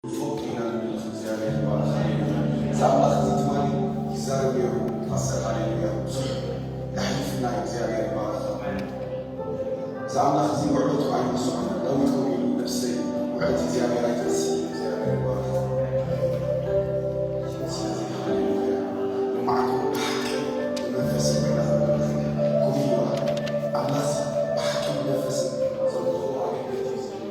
ንፈልጦ ኢና ንምልኽ። እግዚኣብሔር ይባረኽ። ሃሌሉያ። እዚ ኣምላኽ እዚ ትማሊ ይዛረብ ነይሩ ፓስተር። ሃሌሉያ። ብዙሕ የሕልፍና እዩ። እግዚኣብሔር ይባረኽ። እዚ ኣምላኽ እዚ ውዕለቱ ኣይንስዖን። ለዊጡ ኢሉ ነፍሰይ ውዕለት እግዚኣብሔር ኣይትመስል። እግዚኣብሔር ይባረኽ። ስለዚ ሃሌሉያ። ንመዓልቱ ብሓቂ ብመንፈስን ኮይና ክንምልኽ ኢና። ከምኡ እዩ። ኣምላኽ ብሓቂ ብመንፈስን ዘምልኽዎ ኣገልገልቲ እዩ።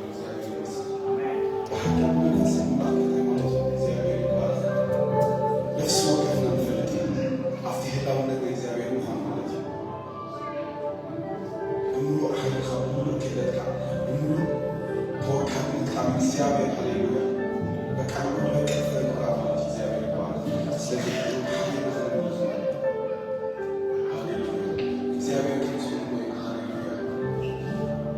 ነፍሲ ወከፍና ንፈልጥ ኢና። ኣብቲ ህላውነት ናይ እግዚኣብሔር ምዃን ማለት እዩ። ብምሉእ ሓይልካ፣ ብምሉእ ክእለትካ፣ ብምሉእ ፖወርካ ንጥቃም እግዚኣብሔር። ሃሌሉያ። በቃ ንብሎ በቃ ፍረ ምቕራብ ማለት እዩ። እግዚኣብሔር ይባረክ። ስለዚ ሓይልና ክንምልኽ ማለት እዩ። ሃሌሉያ። እግዚኣብሔር ክንስግዶ ኢና። ሃሌሉያ። ሃሌሉያ።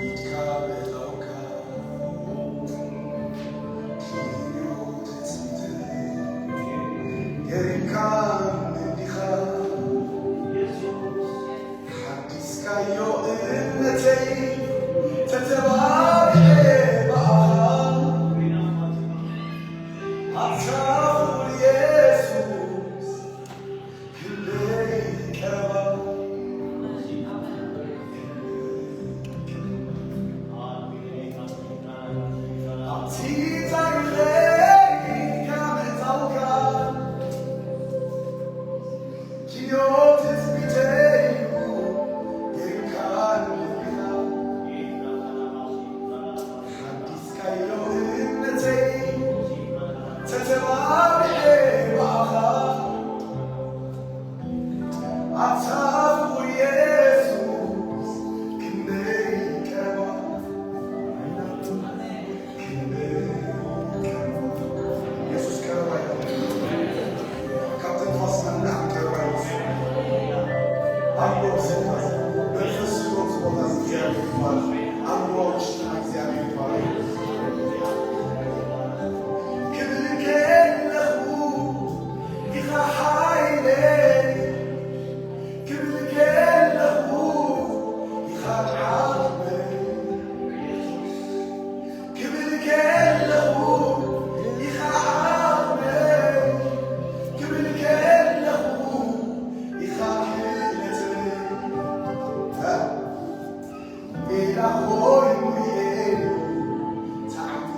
ኢድካ ብእታውካ ገሪምካ እንዲኻ ሓዲስካዮ እምነተይ ተተባብዐ ብኣኻ ኣታ ፍቑር የሱስ ክንደይ ቀረባ ኣብቲ ታሪኸይ ካብ ምእታውካ ኪዮ ትጽቢተይ እዩ ጌርካ ልብኻ ሓዲስካዮ እምነተይ ተተባብዐ ብኣኻ ኣታ ፍቑር የሱስ ክንደይ ቀረባ፣ ክንደይ ቀረባ። የሱስ ቀረባ እዩ። ካብ ትንፋስና ንላዕሊ ቀረባ እዩ። ኣሎ ኣብዚ ቦታ እዚ፣ መንፈስ ዝኮን እዚ ቦታ እዚ እግዚኣብሔር ይባረክ። ኣሎ ኣብ ውሽጥና እግዚኣብሔር ይባረክ። ክብል ከለኹ ኢኻ ሓይለይ ክብል ከለኹ ኢኻ ዓቕመይ፣ ክብል ከለኹ ኢኻ ዓቕመይ፣ ክብል ከለኹ ኢኻ ክእለተይ። ሜዳ ኮይኑ የሉ ተዓሚ፣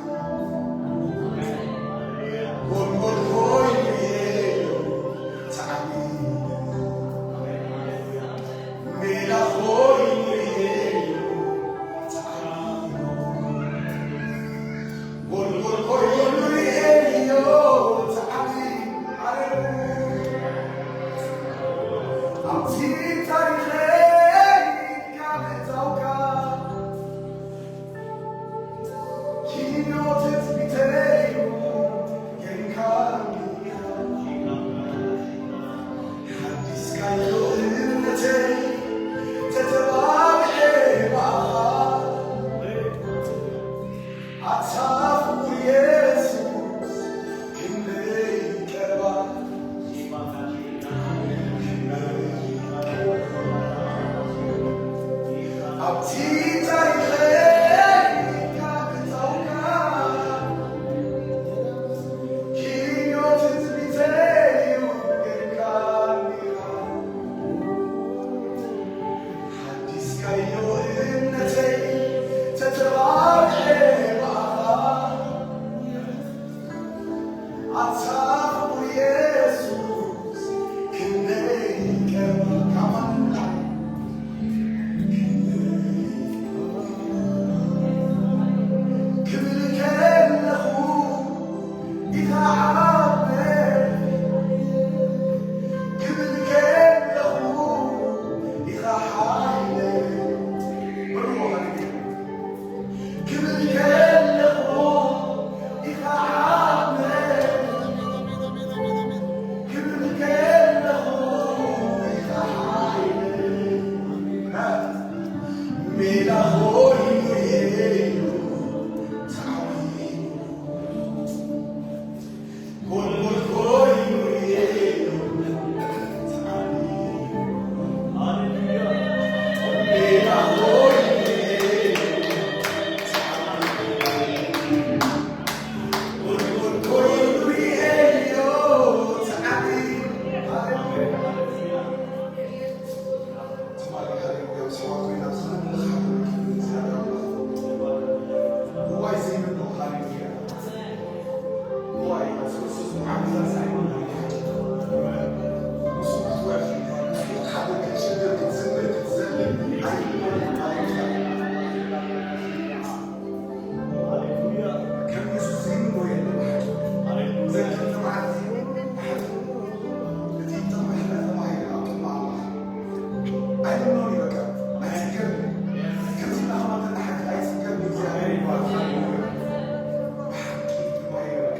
ጎልጎል ኮይኑ የሉ ተዓሚ፣ ሜዳ ኮይኑ የሉ ተዓሚ፣ ጎልጎል ኮይኑ የሉ ተዓሚ። ኣብቲ ታሪኸይ ካብ እታውካ ኣይምኖን እዩ በቃ። ኣይጽገብን። ከምዚ እናኸማተና ሓቂ ኣይጽገብን። እግዚኣብሔር ይባርክ። ብሓቂ ድማ እዩ በቃ።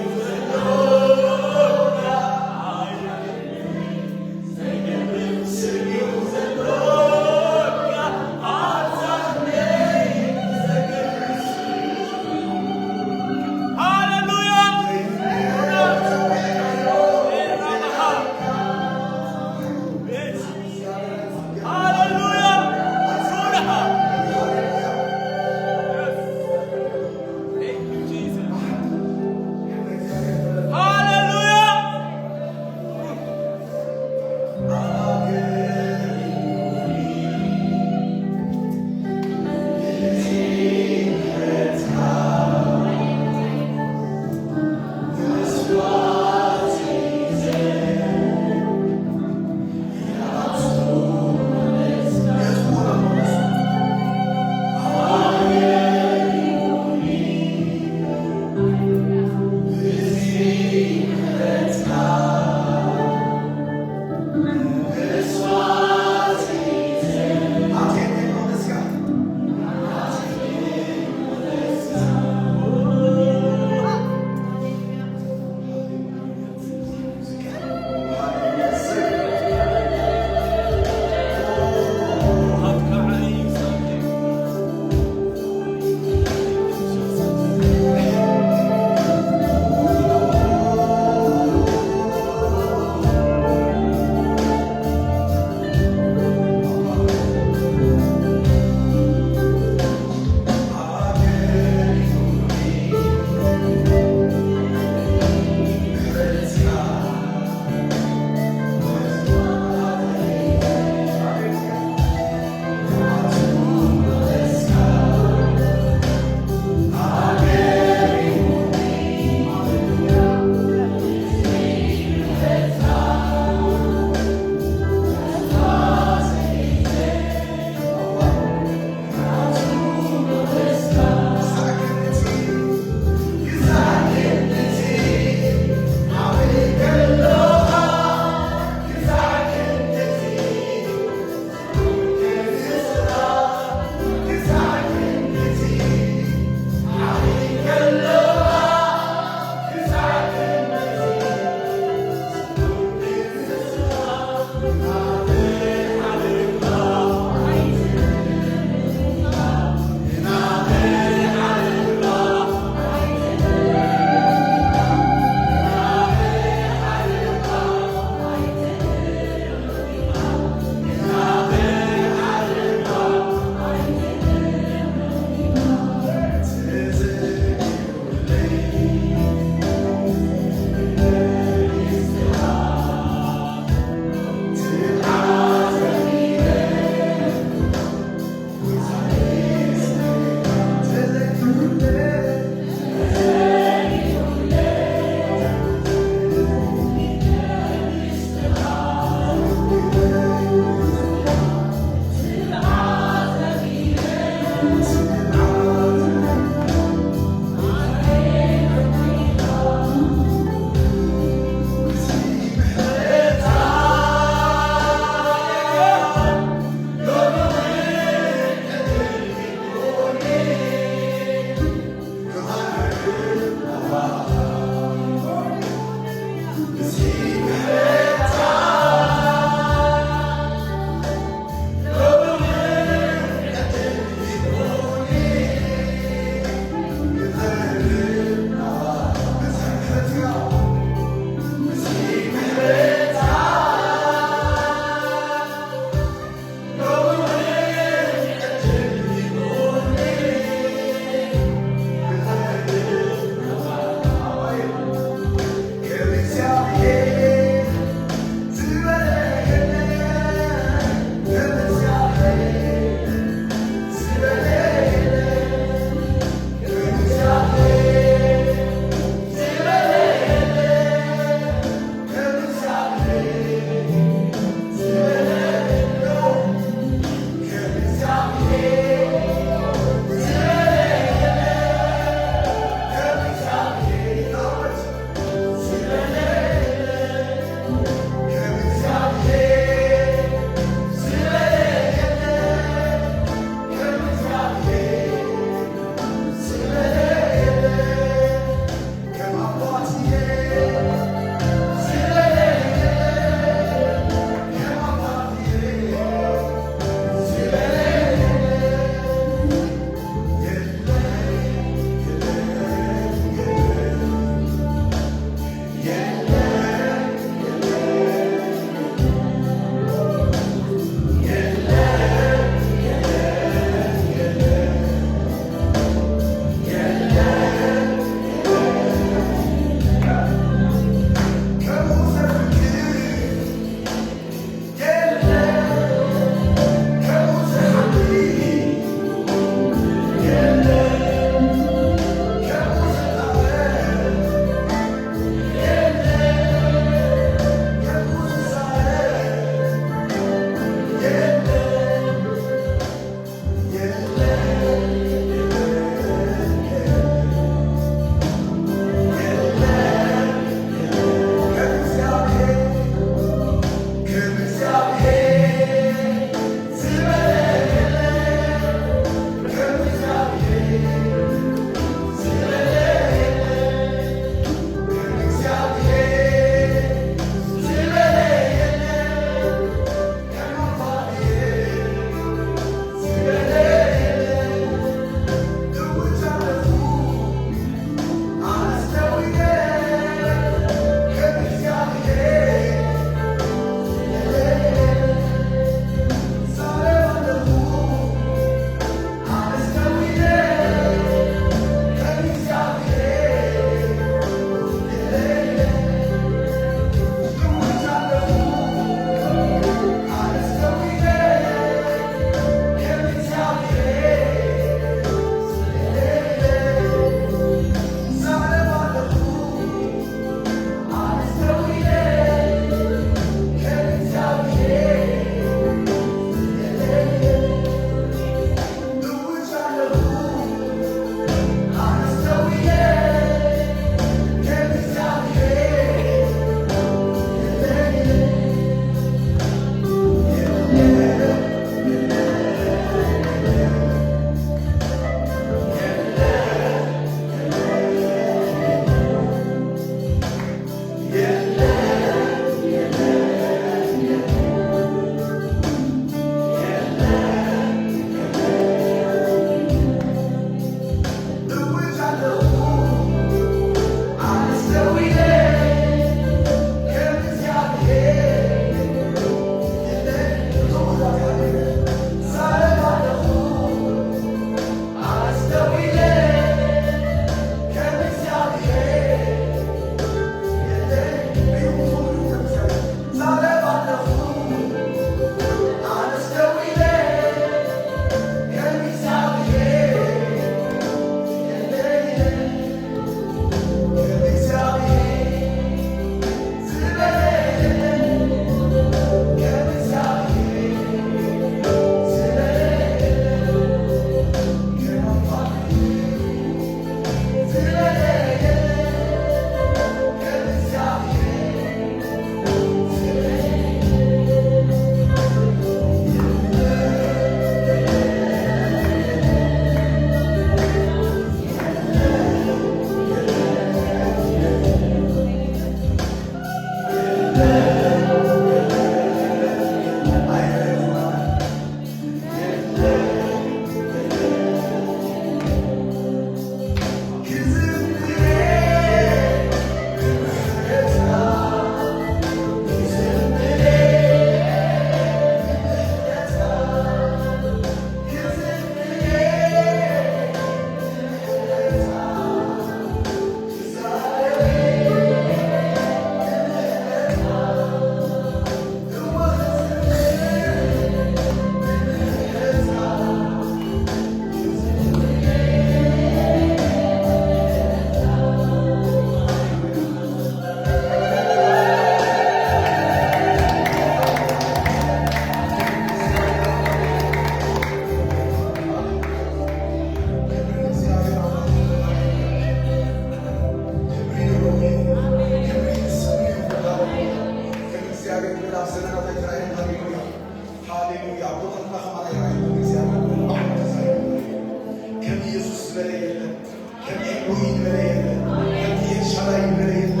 ከም ኤሎሂ ዝበለ የለን። ከም ኤልሻዳይ ዝበለ የለን።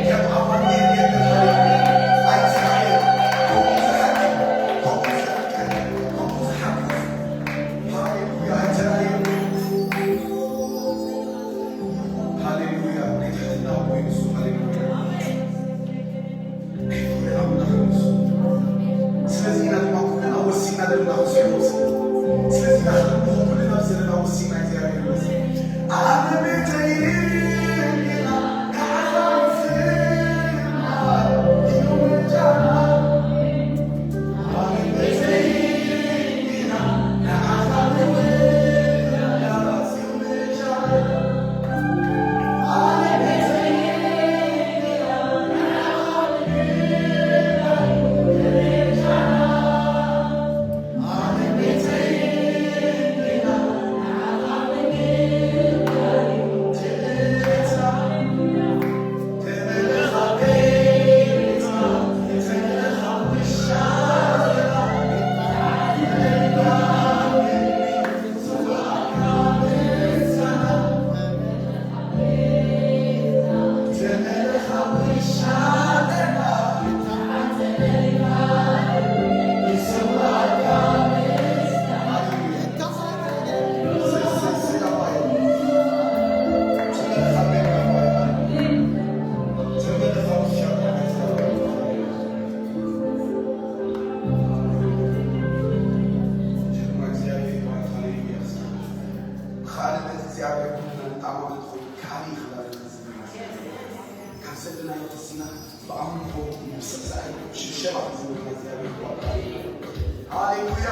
ከም ኣማኑኤል የለን። ሃሌሉያ። ኣይተራእየን። ከምኡ ዝሓቅፍ፣ ከምኡ ዝሓቅፍ፣ ከምኡ ዝሓቅፍ። ሃሌሉያ። ኣይተራእየን። ሃሌሉያ። ናይ ትሕትና ኣቦ እዩ ንሱ። ሃሌሉያ። ናይ ፍቕሪ ኣምላኽ እዩ ንሱ። ስለዚ ኢና ድማ ኩልና ወሲና ዘለና ንሱ ይወስድ። ስለዚ ኢና ክንምልኾ ኩልና ዘለና ወሲና እግዚኣብሔር ይመስገን። ኣነ ቤተይ ብኻልእ ነቲ እግዚኣብሔር ኩልና ንጣማመት ኮይኑ ካሊ ክላለ ካብ ዘለናዮ ተሲና ብኣምልኾ ብስቕሳዕ ሽብሸባ ክዝምር እግዚኣብሔር ክባርካ። ሃሌሉያ።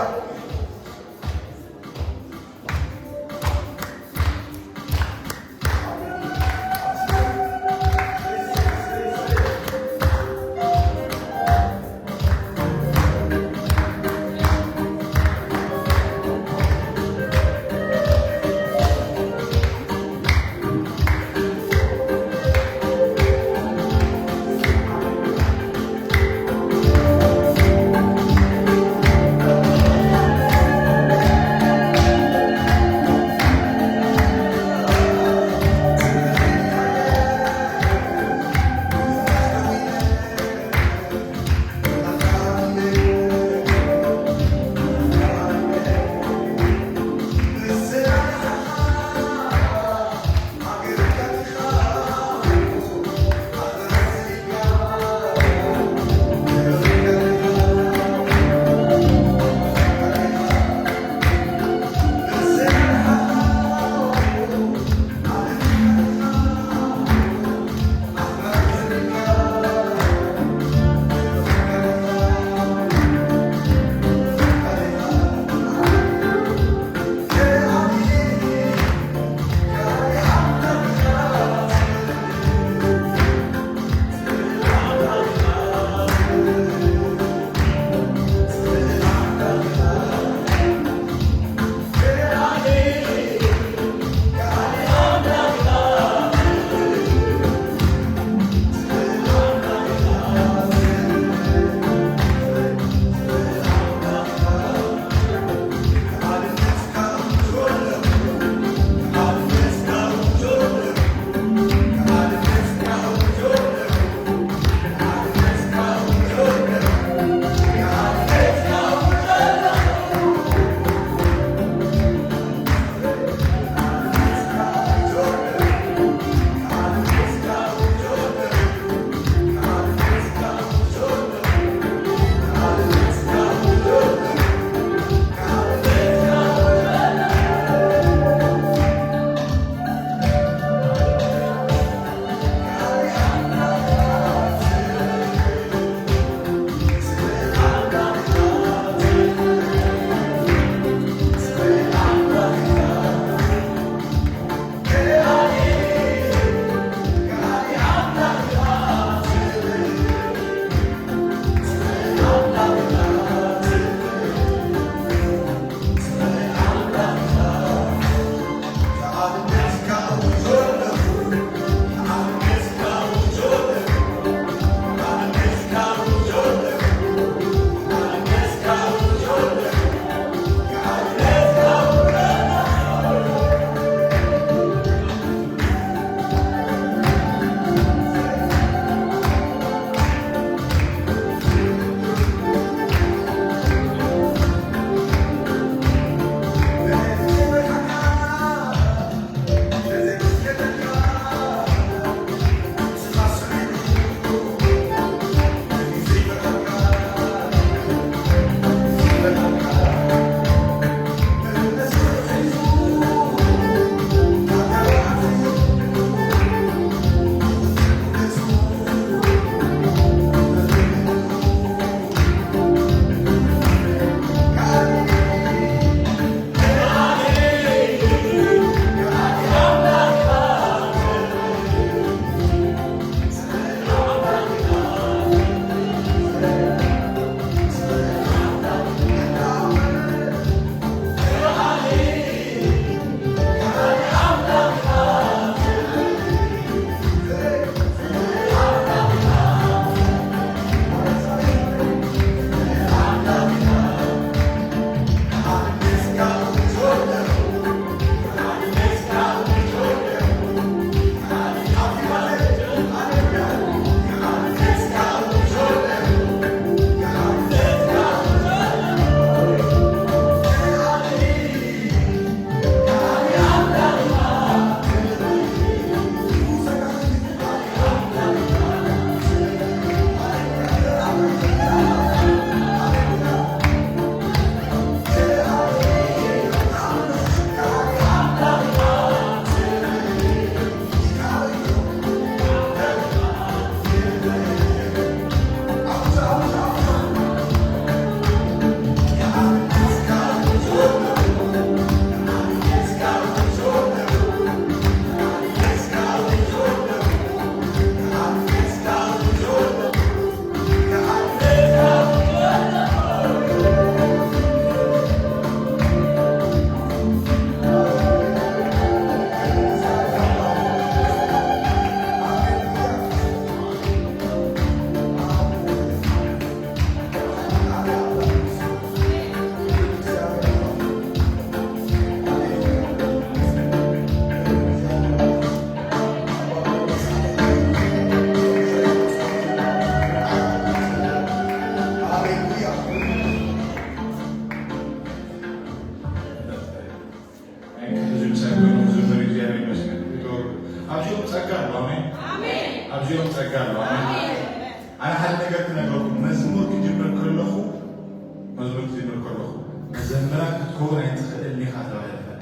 መዝሙር ክዝምር ከለኹ፣ መዘምራን ክትከውን ኣይትኽእልን ኢኻ ተባሂለ ይፈልጥ።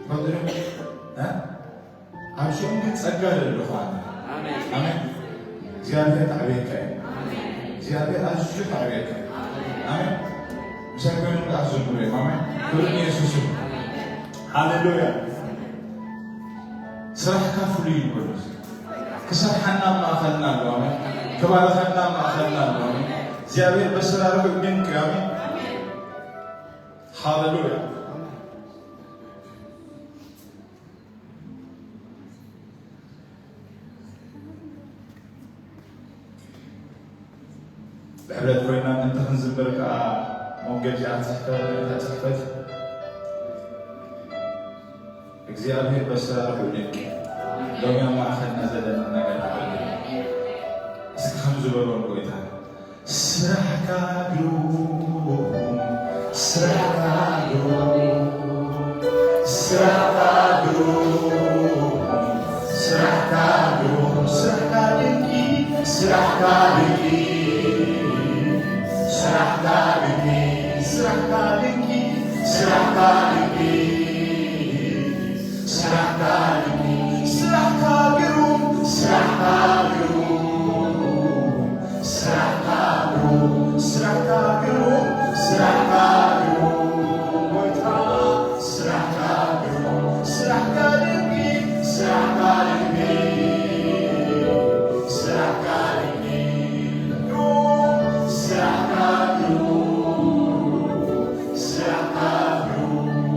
ትፈልጡ ዶ? እ? ኣብ ሽም ግን ጸጋ ደሎ ኸዋን። ኣሜን። ኣሜን። እግዚኣብሔር ተዕብየካ እዩ። እግዚኣብሔር ኣዝዩ ተዕብየካ እዩ። ኣሜን። ምሳይ ኮይኖም ከኣ ዝዝምሩ እዮም። ኣሜን። ክብሪ ንየሱስ ይኹን። ሃሌሉያ። ስራሕካ ፍሉይ እዩ ንበሉ። ክሰርሓና ኣብ ማእኸልና ኣሎ። ኣሜን። ክባርኸና ኣብ ማእኸልና ኣሎ። ኣሜን። እግዚኣብሔር በስራ ርሑቕ ድንቅ እዩ። ኣሜን። ሃሌሉያ። ብሕብረት ኮይና ምእንቲ ክንዝምር ከኣ መወንጌል እዚኣ ጽሕፈት፣ እታ ጽሕፈት እግዚኣብሔር በስራሩ ድንቅ እዩ። ሎሚ ኣብ ማእኸልና ዘለና ነገር ዓቢ እዩ። እስኪ ከምዚ በልዎ ንጎይታ፣ ስራሕካ ግሩም፣ ስራሕካ ግሩም፣ ስራሕካ ግሩም፣ ስራሕካ ግሩም፣ ስራሕካ ድንቂ፣ ስራሕካ ድንቂ፣ ስራሕካ ድንቂ፣ ስራሕካ ድንቂ፣ ስራሕካ ድንቂ፣ ስራሕካ ድንቂ፣ ስራሕካ ግሩም፣ ስራሕካ ግሩም፣ ስራሕካ ግሩም፣ ስራሕካ ግሩም፣ ስራሕካ ግሩም፣ ጎይታ፣ ስራሕካ ግሩም፣ ስራሕካ ድንቂ፣ ስራሕካ ድንቂ፣ ስራሕካ ድንቂ፣ ግሩም፣ ስራሕካ ግሩም፣ ስራሕካ ግሩም፣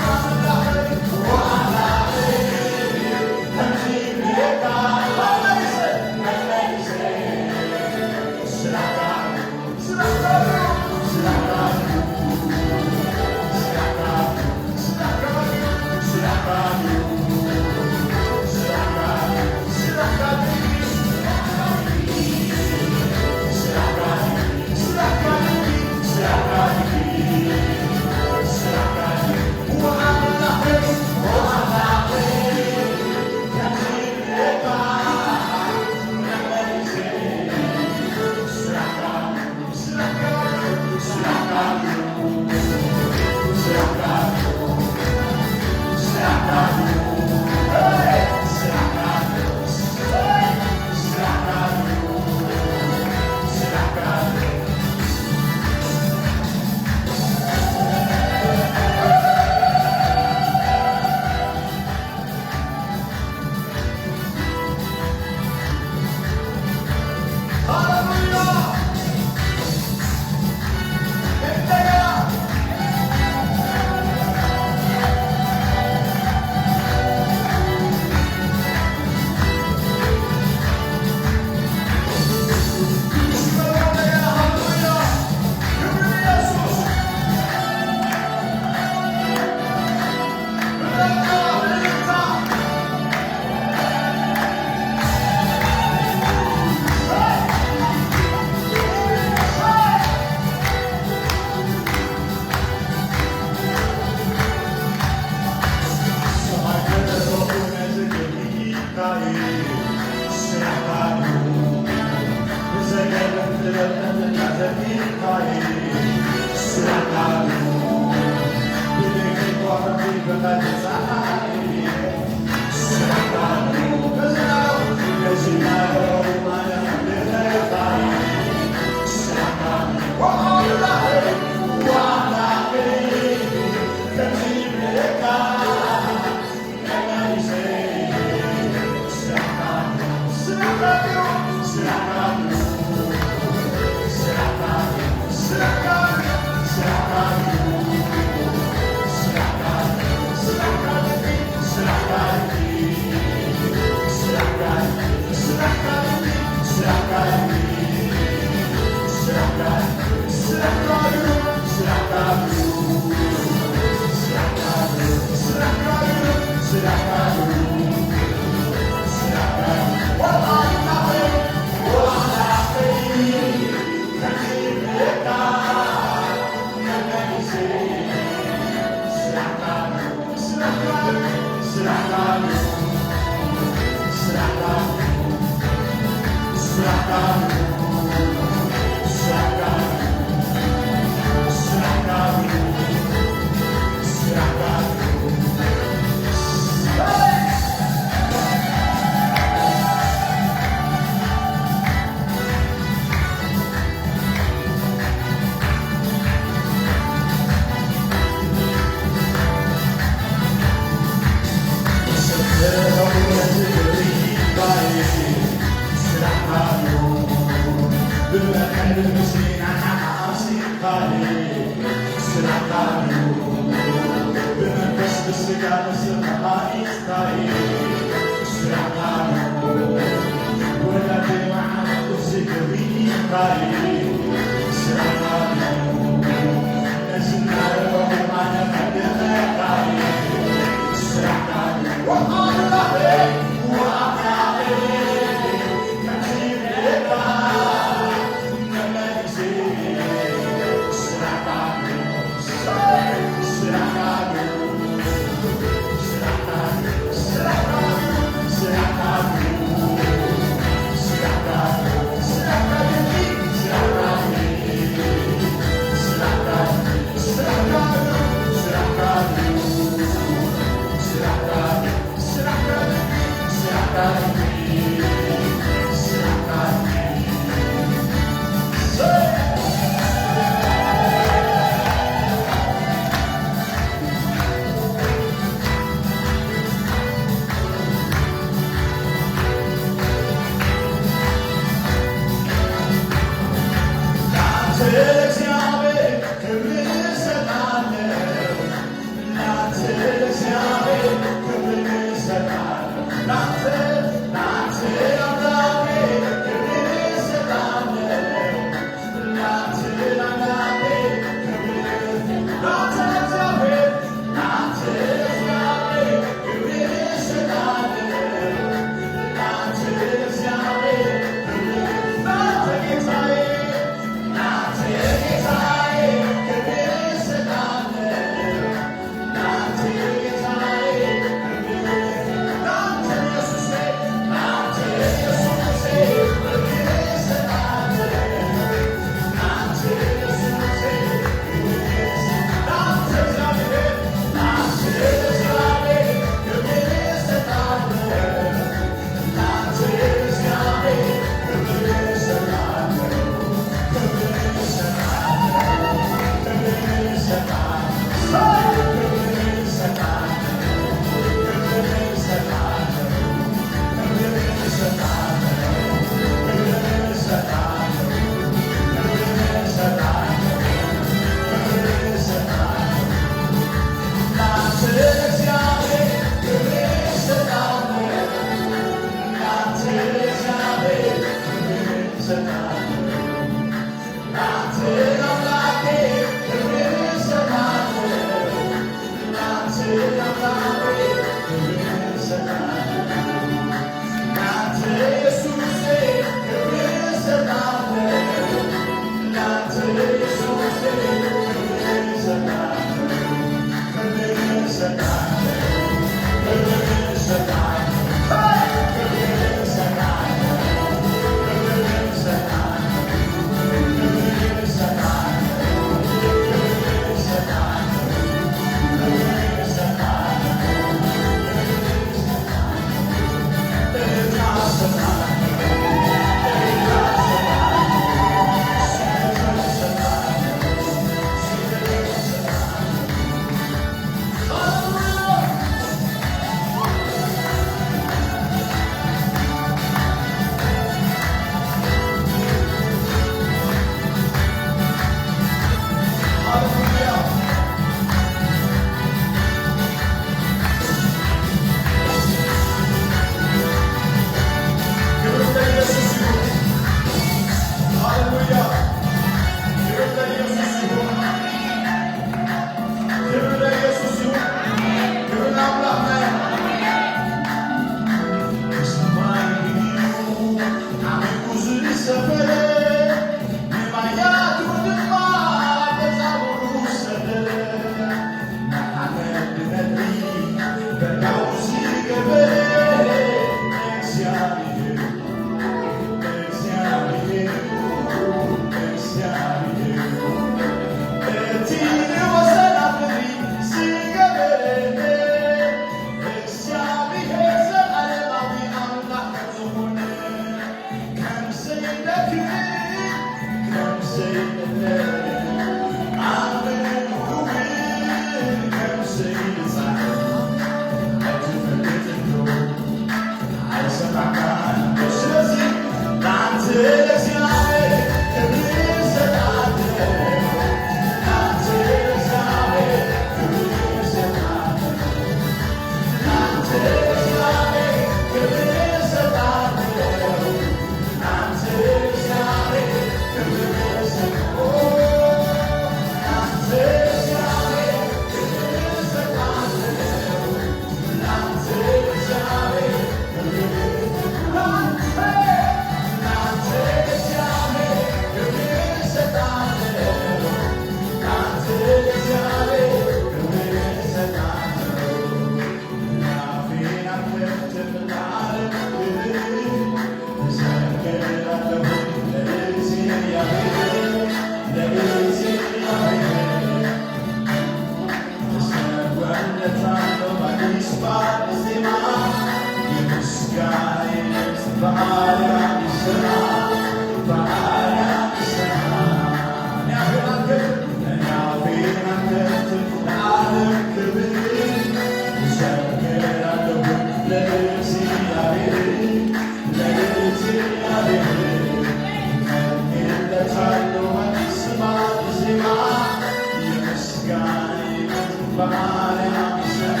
በአርያም ይሰማ፣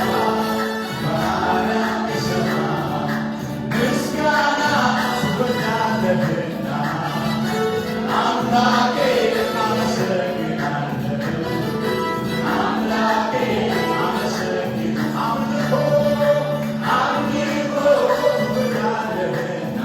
በአርያም ይሰማ፣ ምስጋና ትወዳለህና። አምላኬ አመሰግናለሁ፣ አምላኬ አመሰግን-፣ አምልኮ፣ አምልኮ ትወዳለህና።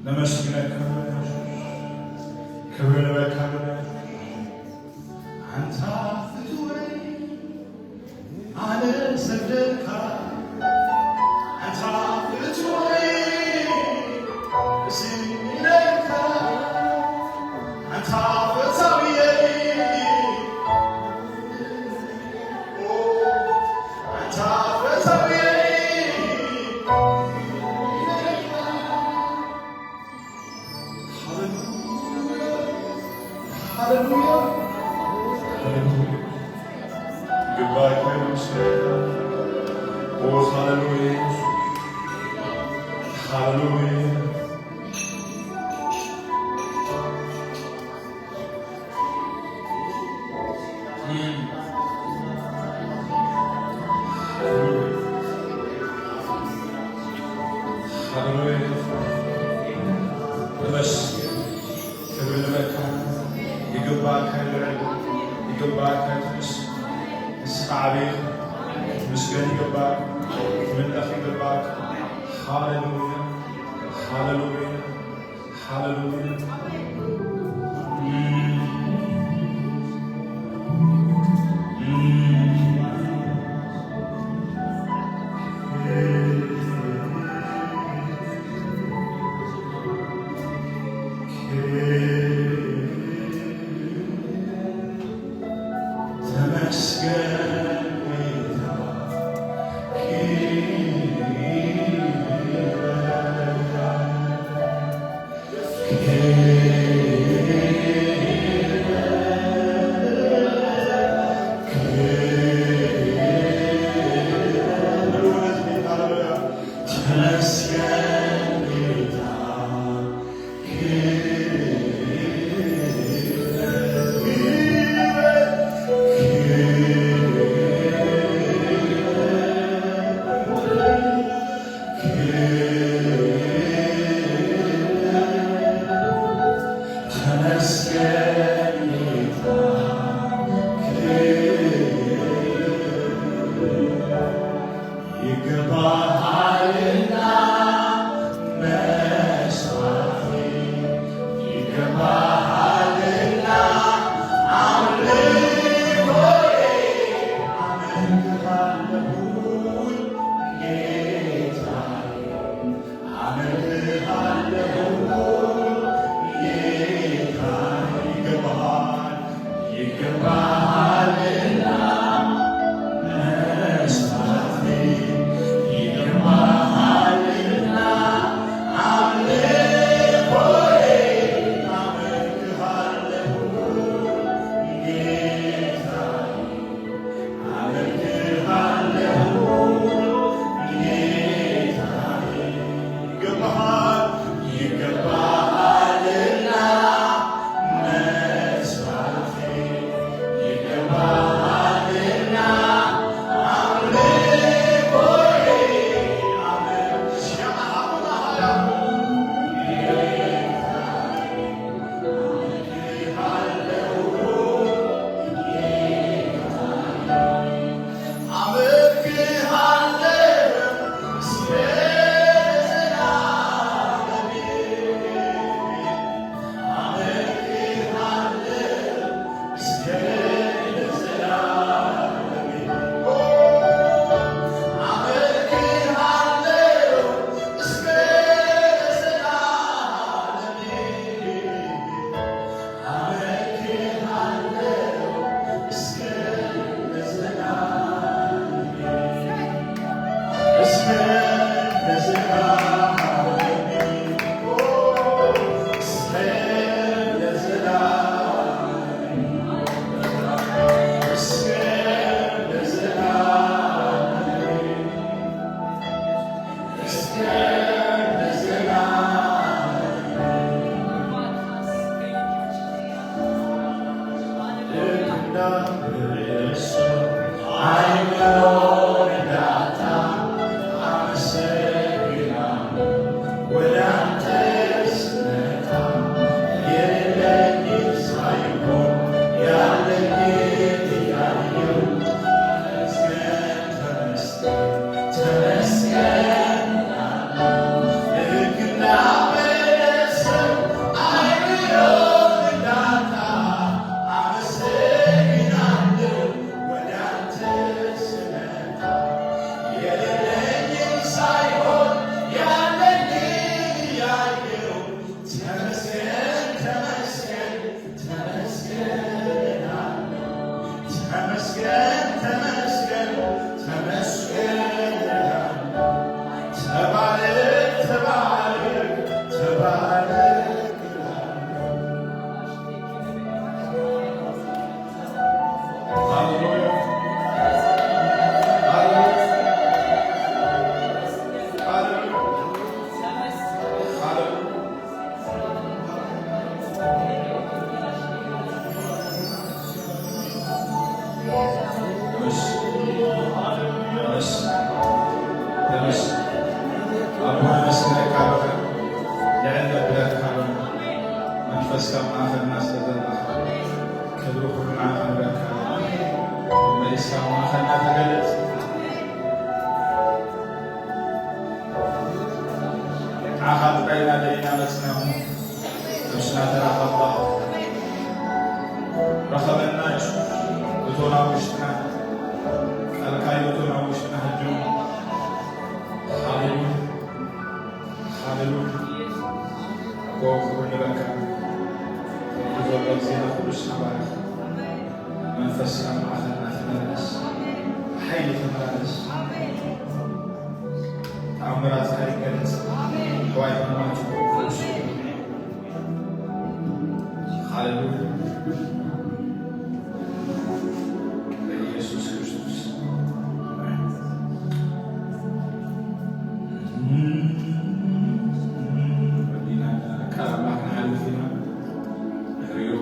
ነመስግነካ፣ ክብሪ ንበካ። ኣንታ ፍትወይ፣ ኣነ ሰግደልካ። ኣንታ ፍትወይ፣ እዝን ኢለካ። ኣንታ ፈታውየይ፣ ኦ፣ ኣንታ ፈታውየይ። ሃሌሉያ፣ ሃሌሉያ፣ ሃሌሉያ። ይግባእ ክብሪ ምስጋና። ኦ፣ ሃሌሉያ፣ ሃሌሉያ። ዓብዩ ምስገን ይግባእ፣ ክምለኽ ይግባእ። ሃሌሉያ፣ ሃሌሉያ፣ ሃሌሉያ። ተመስገን ጌታ። ተመስገን ጌታ። ይገባሃልና መስዋዕቴ፣ ይገባሃልና ኣምልኮዬ። ኣመልክሃለሁ ጌታዬ፣ ኣመልክሃለሁ ጌታዬ። ይገባሃል፣ ይገባሃልና መስዋዕቴ፣ ይገባሃልና ኣምልኮዬ። ኣመልክሃለሁ ጌታዬ፣ ኣመልክሃለሁ ጌታዬ። ይገባሃል፣ ይገባሃልና መስዋዕቴ፣ ይገባሃልና ኣምልኮዬ። ኣመልክ-፣ ተመስገን፣ ተመስገን፣ ተመስገን። ተባረክ፣ ተባረክ፣ ተባረክ። ሃሌሉያ። ሃሌሉያ። ሃሌሉያ። ሃሌሉያ። ተመስገን። ተመስገን። ተመስገን። ኣቦ ነመስግነካ ኣለና። ልዕል ነብለካ ኣለና። መንፈስካ ኣብ ማእኸልና ስለ ዘለኻ ክብሪ ኩሉ ንዓኻ ንበካ ኣለና። መሊስካ ኣብ ማእኸልና ረኸበና እዩ። እቶ ናብ ውሽጥና፣ ቃልካ እዩ እቶ ናብ ውሽጥና ህድም። ሃሌሉያ፣ ሃሌሉያ። ኣቦ ክብሪ ንበካ። ከምቲ ዘሎ ግዜና ኩሉ ስናባረኽ። መንፈስ ኣብ ማእኸልና ተመላለስ። ሓይሊ ተመላለስ። ተኣምራትካ ይገለጽ። ኣሕዋይ ሕሙማት ይፈውሱ። ሃሌሉያ። በኢየሱስ ክርስቶስ። ወዲና ቃል ኣምላኽ ንሓልፍ ኢና። ድሕሪኡ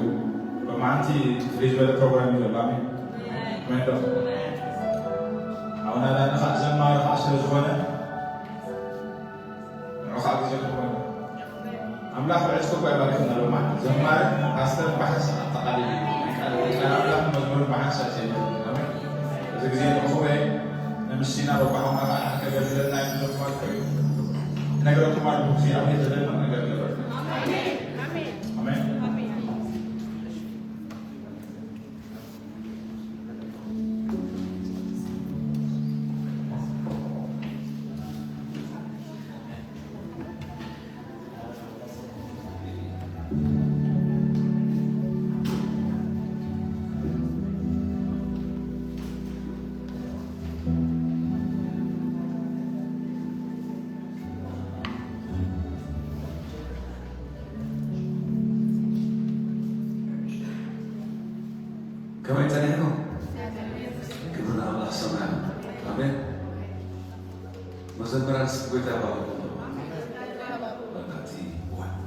ሎማዓንቲ ፍልይ ዝበለ ፕሮግራም እዩ ዘሎ። ኣሜን። ኣሜን ዶ? ኣቡና ዳኒ ኸዓ ዘማሪ ኸዓ ስለ ዝኾነ ንዑ ኸዓ ግዜ ክኾነ። ኣምላኽ ብዕጽፊ እኳ ይባርኽና ሎማዓንቲ። ዘማሪ ፓስተር ብሓንሳእ ኣጠቓሊሉ እዩ። ናይ ቃል፣ ቃል ኣምላኽ መዝሙርን ብሓንሳእ እዩ። ኣሜን። እዚ ግዜ ንእኹበ ንምስና በባኹምና ኸዓ ከገልግለና እዩ። ነግረኩም ኣለኹ፣ እዚ ኣብ ቤት ዘለና ነገር ገበርና። ኣሜን። ኣሜን። ከመይ ጸኒሕኩም? ክብሪ ንኣምላኽ ሰማያት። ኣሜን። መዘምራን እስኪ ጎይታ ይባርኩም። በቃ እቲ ዋና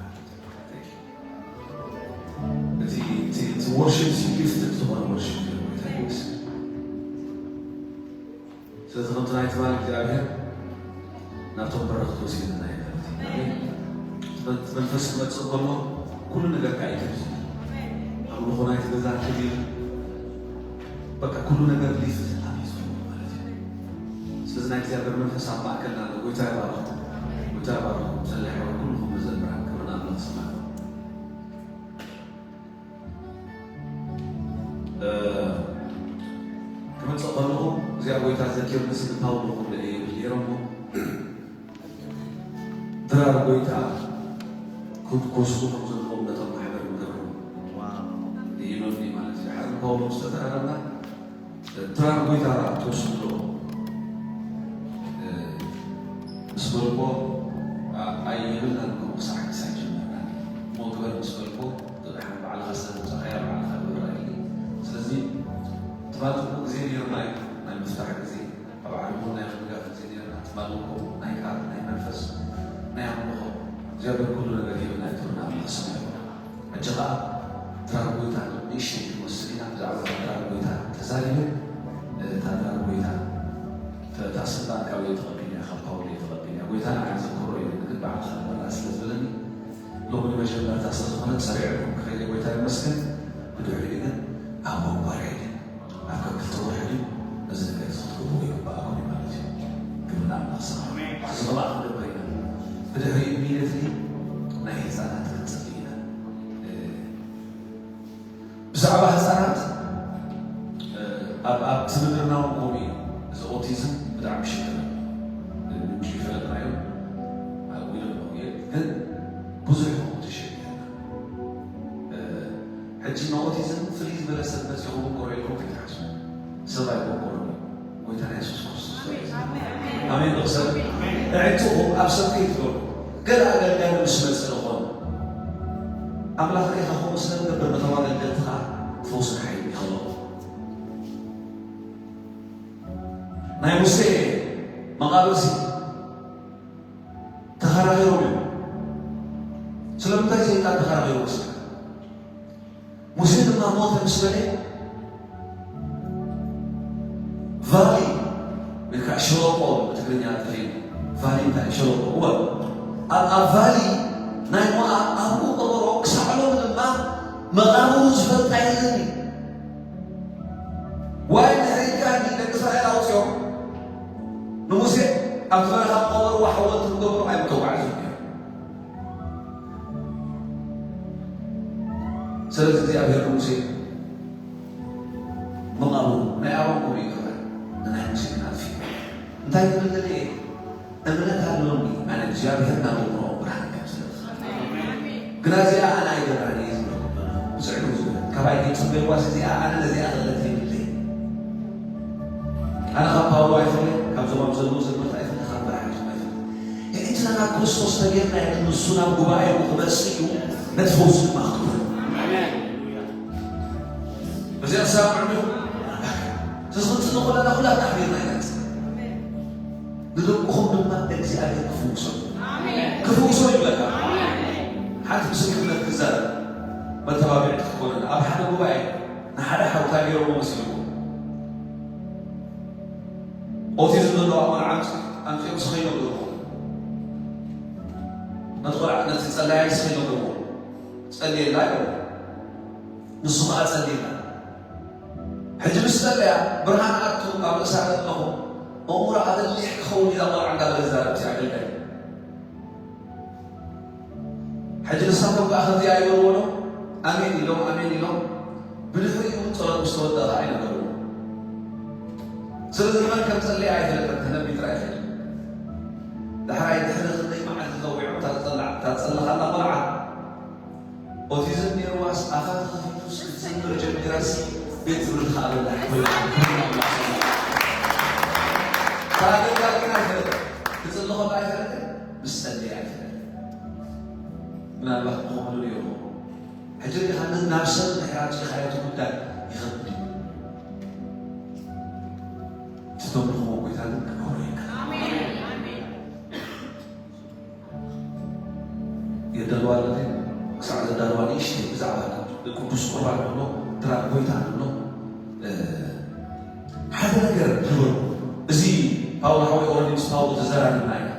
እቲ፣ እቲ፣ እቲ worship ሲ gift ዝኾነ worship እዩ። ጎይታ ይመስገን። ስለዚ ከምቲ ናይ ትማሊ እግዚኣብሔር ናብቶም በረኽቲ ወሲድና እዩ ማለት እዩ። ኣሜን። እቲ መንፈስ ክመጽእ ከሎ ኩሉ ነገር ከዓ ይከብድ። ኣምልኾ ናይቲ ገዛ ክብል በቃ ኩሉ ነገር ሊፍት ኣቢዙ ማለት እዩ። ስለዚ ናይ እግዚኣብሔር መንፈስ ኣብ ማእከልና ኣሎ። ጎይታ ይባርኹም። ጎይታ ይባርኹም። ጸለይ ሓወይ ኩልኹም መዘምራን ክብሪ ንኣምላኽ ሰማይ። እ፣ ክመጽእ ከለኹ እዚኣ ጎይታ ዘኪርንስ ንፓውሎ ክብለ እየ ይብል ነይሮሞ። ድራር ጎይታ ክወስዱ ከም ዘለዎም ነቶም ማሕበር ንገሮም ኢሉኒ ማለት እዩ። ሓደ ፓውሎ ምስ ተዘራረብና ድራር ጎይታ ትወስዱ ዶ? እ፣ ምስ በልኮ፣ ኣ-፣ ኣይብልናን እኮ ክሳዕ ክሳዕ ጀመርና። እሞ ግበር ምስ በልኮ፣ ብድሓን ባዕልኻ ስለ ዘምጻኻያ ባዕልኻ ግበር ኣይብልኒ። ስለዚ፣ ትማሊ ጽቡቕ ግዜ ነይሩና እዩ፣ ናይ ምፍታሕ ግዜ፣ ኣብ ዓለምና ናይ ምድጋፍ ግዜ ነይሩና። ትማሊ እኮ ናይ ቃል፣ ናይ መንፈስ፣ ናይ ኣምልኾ፣ እግዚኣብሔር ኩሉ ነገር ሂብና እዩ፣ ክብሪ ንኣምላኽ ስሙ ይኹን። ሕጂ ኸኣ ድራር ጎይታ ንእሽተይ ክንወስድ ኢና። ብዛዕባ እታ ድራር ጎይታ ተዛሪበ፣ እታ ድራር ጎይታ፣ እታ ስልጣን ካበይ ተቐቢልና እያ? ካብ ፓውል እየ ተቐቢልና። ጎይታ ንዓይ ዘክሮ እዩ፣ ግን በዓልኻ ንበላ ስለ ዝበለኒ፣ ሎሚ ንመጀመርታ ስለ ዝኾነ ጸሪዕኩም ክኸይደ ጎይታ ይመስገን። ብድሕሪኡ ግን ኣብ ወንበር ኣይደ ኣብ ከም ክልተ ወርሒ ድዩ ነዚ ነገር እዚ ክትገብርዎ ይግብኣኩም እዩ ማለት እዩ። ክብሪ ንኣምላኽ ሰማይ። እዚ ኸኣ ክንገብር ኢና። ብድሕሪኡ ኢሚድየትሊ ናይ ህፃናት ክንፅሊ ኢና። እ፣ ብዛዕባ ህፃናት፣ እ፣ ኣብ፣ ኣብ ትምድርና እውን ከምኡ እዩ። እዚ ኦቲዝም ብጣዕሚ ሽግር እዩ። እ፣ ምንጩ ይፈለጥናዮ። ኣብ ዊደን ነው ግን ብዙሕ ከምኡ ተሸጊርና። እ፣ ሕጂ ንኦቲዝም ፍልይ ዝበለ ሰብ መጺኹም እኮ ርኢኹም ኣይትሓስቡ። ሰብ ኣይኮንኩን እዩ። ጎይታና የሱስ ክርስቶስ። ኣሜን። ኣሜን። ንኽሰብ ኣዒንትኹም ኣብ ሰብ ከይትገብሩ። ገለ ኣገልጋሊ ምስ መጸ ዝኾነ ኣምላኽ ርኢኻ ከምኡ ስለ ትገብር ነቶም ኣገልገልቲ ኸኣ ፈውስን ሓይልን ይኸለኹም። ናይ ሙሴ መቓብርሲ ተኸራኺሮም እዮም። ስለምንታይ ሰይጣን ተኸራኺሩ መሰለካ? ሙሴ ድማ ሞተ ምስ በለ ቫሊ ወይ ከዓ ሸለቆ ብትግርኛ ተፈይሙ ቫሊ እንታይ ሸለቆ እወ ኣብ ኣብ ቫሊ ናይ ሞኣ ኣብኡ ቀበሮ ክሳዕ ሎሚ ድማ መቓብሩ ዝፈልጣ የለን እዩ። ዋይ ንሕሪካ እንዲ ደቂ እስራኤል ኣውፅኦም ንሙሴ ኣብቲ በረኻ ክቐበርዎ ሓወልቲ ክገብሩ ኣይምተጓዕዙ እዮም። ስለዚ እግዚኣብሔር ንሙሴ መቓብሩ ናይ ኣሮን ከምኡ ይገብራ፣ ንናይ ሙሴ ግን ኣጥፊኡ። እንታይ ክብል ደልየ? እምነት ኣሎኒ ኣነ እግዚኣብሔር ናብ ኣእምሮኦም ብርሃን ከም ዝልእኽ። ግና እዚኣ ኣነ ኣይገብራን እየ ዝብለኩም ዘለኹ። ስዕዱ ዝብል ካባይ ከይጽበይዋስ እዚኣ ኣነ ነዚኣ ክእለት የብለይ። ኣነ ካብ ፓውሎ ኣይፈልየ፣ ካብዞም ኣብ ዘለዉ ዘመት ኣይፈልየ፣ ካብ መራሕቶም ኣይፈልየ። ሕጂ ንሕና ክርስቶስ ተገይርና ኢና፣ ንሱ ናብ ጉባኤኡ ክመጽእ እዩ፣ ነቲ ፈውሲ ድማ ክትህቡ። እዚኣ ትሰምዑ ዲኹም? ስለዚ ክንጽሊ ከለና ኩላትና ኣሕቢርና ኢና ንጽሊ። ንደቅኹም ድማ እግዚኣብሔር ክፍውሶም። ክፍውሶም ይብለካ። ሓንቲ ምስክርነት ክዛረብ መተባብዒ ክትኮነና። ኣብ ሓደ ጉባኤ ንሓደ ሓው እንታይ ገይሮሞ መሲልኩም? ኦቲዝም ዘለዋ ቆልዓ ኣምጽ-፣ ኣምጺኦም ስኸይ ነብርዎ። ነቲ ቆልዓ፣ ነቲ ጸላያይ ስኸይ ነብርዎ። ጸልየላ ኢሎም። ንሱ ኸኣ ጸልየላ። ሕጂ ምስ ጸለያ፣ ብርሃን ኣቱ ኣብ ርእሳ ኣለኹ። እሙራ ኣበሊሕ ክኸውን ኢላ ቆልዓ እንዳበለ ዝዛረብ እቲ ኣገልጋይ። ሕጂ ንሳቶም ከኣ ከምዚ ኣይበልዎ ዶ? ኣሜን ኢሎም፣ ኣሜን ኢሎም። ብድሕሪኡ እውን ጸሎት ምስ ተወደኣ ከኣ ኣይነበርዎ። ስለዚ ንመን ከም ጸለየ ኣይፈለጠን፣ ተነቢ ጥራይ ፈለጠ። ዳሕራይ ድሕሪ ክንደይ መዓልቲ ጸዊዖም፣ እታ ዝጸላ-፣ እታ ዝጸለኻላ ቆልዓ ኦቲዝም ነይርዋስ ኣፋ ተኸፊቱስ ክትዝምር ጀሚራስ ቤት ትምህርቲ ከኣ በላሕ ኮይና። እታ ኣገልጋሊ ግን ኣይፈለጠን። ክጽሊ ከሎ ኣይፈለጠን፣ ምስ ጸለየ ኣይፈለጠን። ምናልባት ብኸምኡ ዶ ይኸውን? ሕጂ ርኢኻ ን-፣ ናብ ሰብ እንድሕር ኣምጺእኻዮ እቲ ጉዳይ ይኸብድ እዩ። እቲ ተምልኽዎ ጎይታ ግን ክገብሮ ይከኣል። የዳልዋ ኣለኺ? ክሳዕ ዘዳልዋ ንእሽተይ ብዛዕባ ቅዱስ ቁርባን ንብሎ፣ ድራር ጎይታ ንብሎ፣ እ፣ ሓደ ነገር ግበሩ። እዚ ፓውሎ ሓወይ ኦረዲ ምስ ፓውሎ ተዘራሪብና ኢና።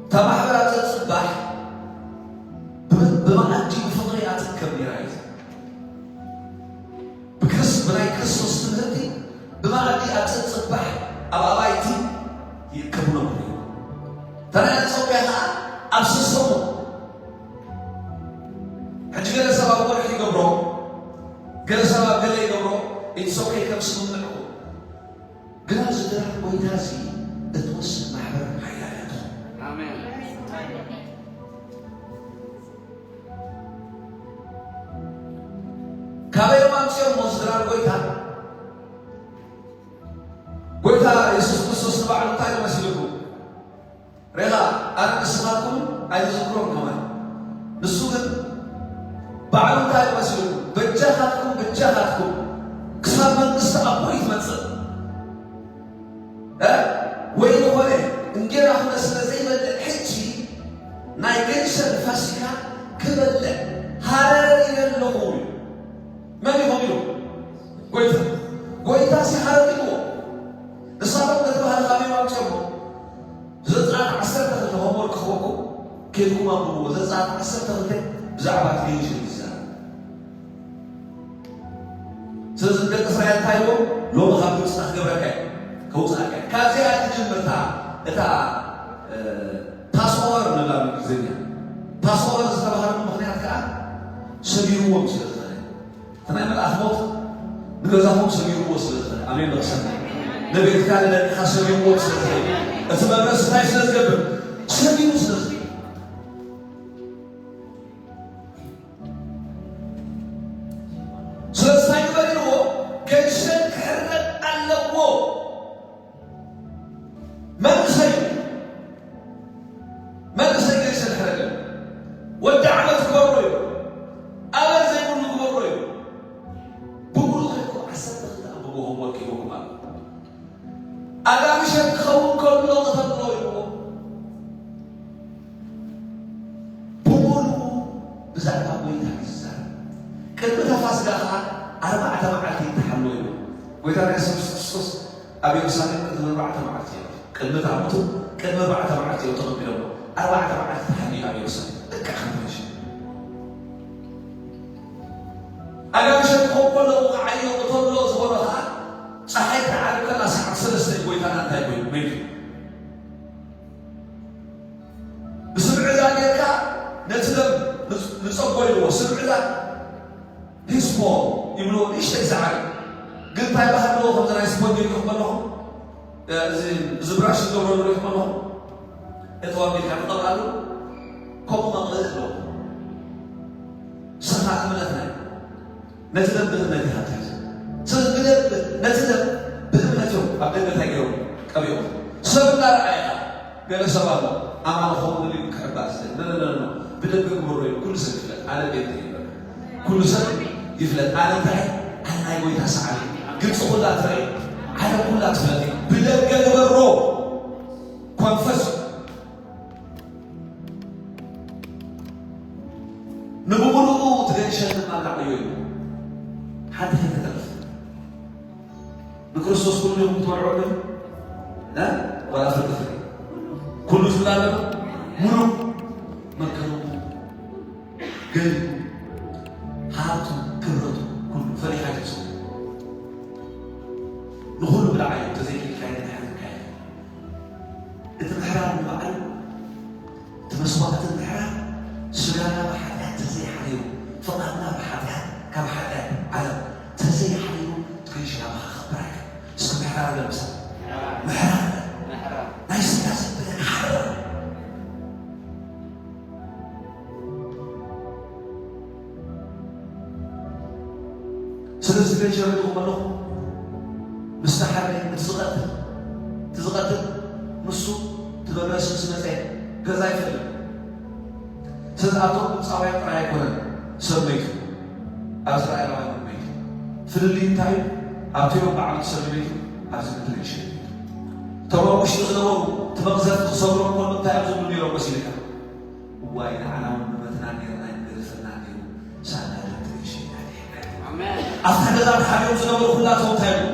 እታ ማሕበር ኣብ ዘጽባሕ ብ-፣ ብመኣዲ ብፍቕሪ እያ ትእከብ ነይራ እዩ። ብክርስ-፣ ብናይ ክርስቶስ ትምህርቲ ብመኣዲ ኣብ ዘጽባሕ ኣብ ኣባይቲ ይእከቡ ነብሩ እዩ። እታ ናይ ኣንጾክያ ከኣ ኣብ ሰሰሙ። ሕጂ ገለ ሰብ ኣብ ወርሒ ይገብሮ፣ ገለ ሰብ ኣብ ገለ ይገብሮ፣ it's okay ከም ስምምዕኩም። ግና እዚ ድራር ጎይታ እዚ እትወስድ ማሕበር ሓያል እያ ትኾን። ኣሜን። ካበይ እዮም ኣምፅኦሞ እዚ ድራር ጎይታ? ጎይታ የሱስ ክርስቶስ ንባዕሉ እንታይ ኢሉ መሲልኩም? ሬኻ ኣነ ንስኻትኩም ኣይትዝክሮን ከማን። ንሱ ግን ባዕሉ እንታይ ኢሉ መሲልኩም? በጃኻትኩም፣ በጃኻትኩም ክሳብ መንግስቲ ኣቦይ ትመጽእ። እ? ወይኒ ኾነ እንጌራ ኾነ ስለ ዘይበልዕ ሕጂ ናይ ገንሸል ፋሲካ ክበልዕ ሃረር ኢለ ኣለኹ ኢሉ። መን እዩ ኢሉ? ጎይታ። ጎይታ ሲ ሃረር ኢልዎ። ንሳቶም ነቲ ባህሊ ካበይ ኣምፅኦሞ? ዘጸኣት ዓሰርተ ክልተ ሆምወርክ ክህበኩም፣ ኬድኩም ኣንብብዎ። ዘጸኣት ዓሰርተ ክልተ ብዛዕባ እቲ ገንሸል እዩ ዝዛረብ። ስለዚ ንደቂ እስራኤል እንታይ ኢልዎም? ሎሚ ካብ ግብፂ ክገብረካ እየ፣ ከውፅኣካ እየ። ካብዚኣ ትጅምር እታ፣ እታ፣ እ፣ ፓስኦቨር ንብላ ብእንግሊዝኛ። ፓስኦቨር ዝተባህለሉ ምኽንያት ከዓ ሰቢርዎም ስለ ዝኸደ። እቲ ናይ መልኣኽ ሞት ንገዛኹም ሰቢርዎ ስለ ዝኸደ። ኣሜን በል እስከ። ንቤትካ ንደቅኻ ሰቢርዎ ስለ ዝኸደ። እቲ መብረስ እንታይ ስለ ዝገብር? ሰቢሩ ስለ ዝኸደ። ስለዚ እንታይ ግበር ኢልዎ? ገንሸል ክሕረድ ኣለዎ። መንእሰይ፣ መንእሰይ ገንሸል ሕረድ። ወዲ ዓመት ግበሮ እዩ። ኣበል ዘይብሉ ግበሮ እዩ። ብሙሉ ከይድኩም ዓሰርተ ክልተ ኣንብብዎ፣ ሆምወርክ ሂበኩም ኣሎ። ኣጋምሸት ክኸውን ከሎ ቅተሎ ኢልዎ። ብምሉኡ ብዛዕባ ጎይታ ይዛረብ። ቅድሚ እታ ፋስጋ ኸዓ ኣርባዕተ መዓልቲ ይተሓሎ ኢልዎ። ጎይታና የሱስ ክርስቶስ ኣብ የሩሳሌም ቅድሚ ኣርባዕተ መዓልቲ እዮም። ቅድሚ እታ ሞቱ ቅድሚ ኣርባዕተ መዓልቲ እዮም ተቐቢሎሞ። ኣርባዕተ መዓልቲ ተሓልዩ ኣብ የሩሳሌም። ልክዕ ከምቲ መሸ። ኣጋምሸት ክኸውን ከሎ ውቕዓዮ ቅተሎ ዝበሎ ኸዓ ጸሓይ ክትዓርብ ከላ ሰዓት ሰለስተ እዩ ጎይታና እንታይ ኮይኑ መይቱ። ብስምዒ እዛ ጌርካ ነቲ ደም ንጽ-፣ ንጸቦ ኢልዎ። ስምዒ እዛ ሂስፖ ይብልዎ፣ ንእሽተይ ሰዓት። እንታይ ባህል ኣለዎ? ከምዚ ናይ ስፖንጅ ሪኢኹም ኣለኹም? እዚ፣ እዚ ብራሽ ዝገብረሉ ሪኢኹም ኣለኹም? እቲ ዋቢልካ ትቐብኣሉ፣ ከምኡ መቕለሊ ኣለዎ። ሰፋ እምነትና እዩ። ነቲ ደም ብእምነት ኢኻ ትሕዝ። ስለዚ ብደም፣ ነቲ ደም ብእምነት እዮም ኣብ ደገ እንታይ ገይሮም ቀቢኦም። ሰብ እናረኣየ ኢኻ። ገለ ሰብ ኣሎ፣ ኣማን ክኸውን ኢሉ ክሕባእ ዝደሊ። ኖ፣ ኖ፣ ኖ፣ ኖ። ብደገ ግበሮ ኢሉ ኩሉ ሰብ ይፍለጥ። ኣነ ጴንጤ እየ ይበል። ኩሉ ሰብ ይፍለጥ። ኣነ እንታይ? ኣነ ናይ ጎይታ ሰዓቢ። ግብፂ ኩላ ትረኣይ። ዓለም ኩላ ትፍለጥ። ብደገ ግበሮ። ኮንፈስ። ንብምሉኡ ትገንሸል ድማ ላዕዮ እዩ። ሓንቲ ከይተተርፍ። ንክርስቶስ ኩሉ ኢኹም ትበልዑ ኣለኹም? እ? ዋላ ፍርቂ ፍርቂ? ኩሉ ትብላ ኣለኹም? ሙሉእ መርከቡ፣ ገንዘቡ፣ ሃብቱ፣ ክብረቱ፣ ኩሉ ፈሪኻ ይትስኡ። ንኹሉ ብላዕ እዩ፣ ተዘይክኢልካ እዩ፣ ተሓሪምካ እዩ። እቲ ምሕራር ንባዕሉ፣ እቲ መስዋዕቲ ምሕራር፣ ስጋና ብሓጢኣት ተዘይሓሪሩ፣ ፍቓድና ብሓጢኣት፣ ካብ ሓጢኣት ዓለም ተዘይሓሪሩ፣ እቲ ገንሸል ኣባኻ ክኸብር ኣይክእልን። እስኪ ምሕራር በል ምሳይ። ምሕራር በል። ናይ ስጋ ሰብ ብለን ሓረር። ስለዚ ገንሸል ሪኢኹም ኣለኹም? ምስ ተሓርደ እቲ ዝቐትል፣ እቲ ዝቐትል ንሱ እቲ መበስብሲ መጸ ገዛ ኣይፈልጥ። ስለዚ ኣብቶም ግብፃውያን ጥራይ ኣይኮነን ሰብ መይቱ፣ ኣብ እስራኤላውያን እውን መይቱ። ፍልልይ እንታይ እዩ? ኣብቲኦም ብዓመት ሰብ መይቱ፣ ኣብዚ ምድሪ ገንሸል መይቱ። እቶም ኣብ ውሽጢ ዝነበሩ እቲ መቕዘፍቲ ክሰብሮም ከሎ እንታይ እዮም ዝብሉ ነይሮም መሲልካ? እዋይ ንዓና እውን ምመትና ነይርና እዩ፣ ገዘፈና ነይሩ፣ ሳላ ደቂ ገንሸል ኢና ድሒና። ኣሜን። ኣብታ ገዛ ተሓቢኦም ዝነበሩ ኩላቶም እንታይ ይብሉ?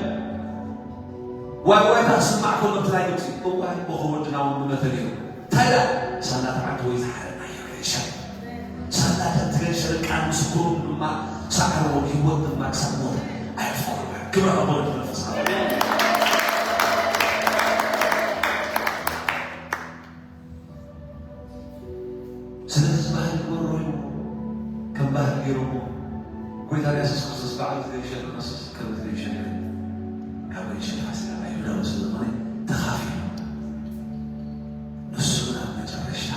ዋይ ዋይታ ክስማዕ ከሎ እቲ ናይ ግብፂ፣ እዋይ እኮ ወድና እውን ምመተ ነይሩ። እንታይ ደኣ? ሳላ ተዓንተ ወይ ዝሓረድናዮ ገንሸል። ሳላ ደቂ ገንሸል ቃል ምስክሩ ድማ ሰዓርዎ፣ ህይወት ድማ ክሳብ ሞት ኣየፍቅሩን። ክብሪ ኣብ ወልድ መንፈስ ቅዱስ። ስለዚ እዚ ባህሊ ክገብሮ ኢሉ ከም ባህሊ ገይሮሞ። ጎይታና የሱስ ክርስቶስ ባዕሉ ዝገንሸል ክርስቶስ ከም ዝገንሸል፣ ካብ ገንሸል ፋሲካ ኣይሁዳዊ ስለ ዝኾነ ተኻፊሉ። ንሱ ግን ኣብ መጨረሽታ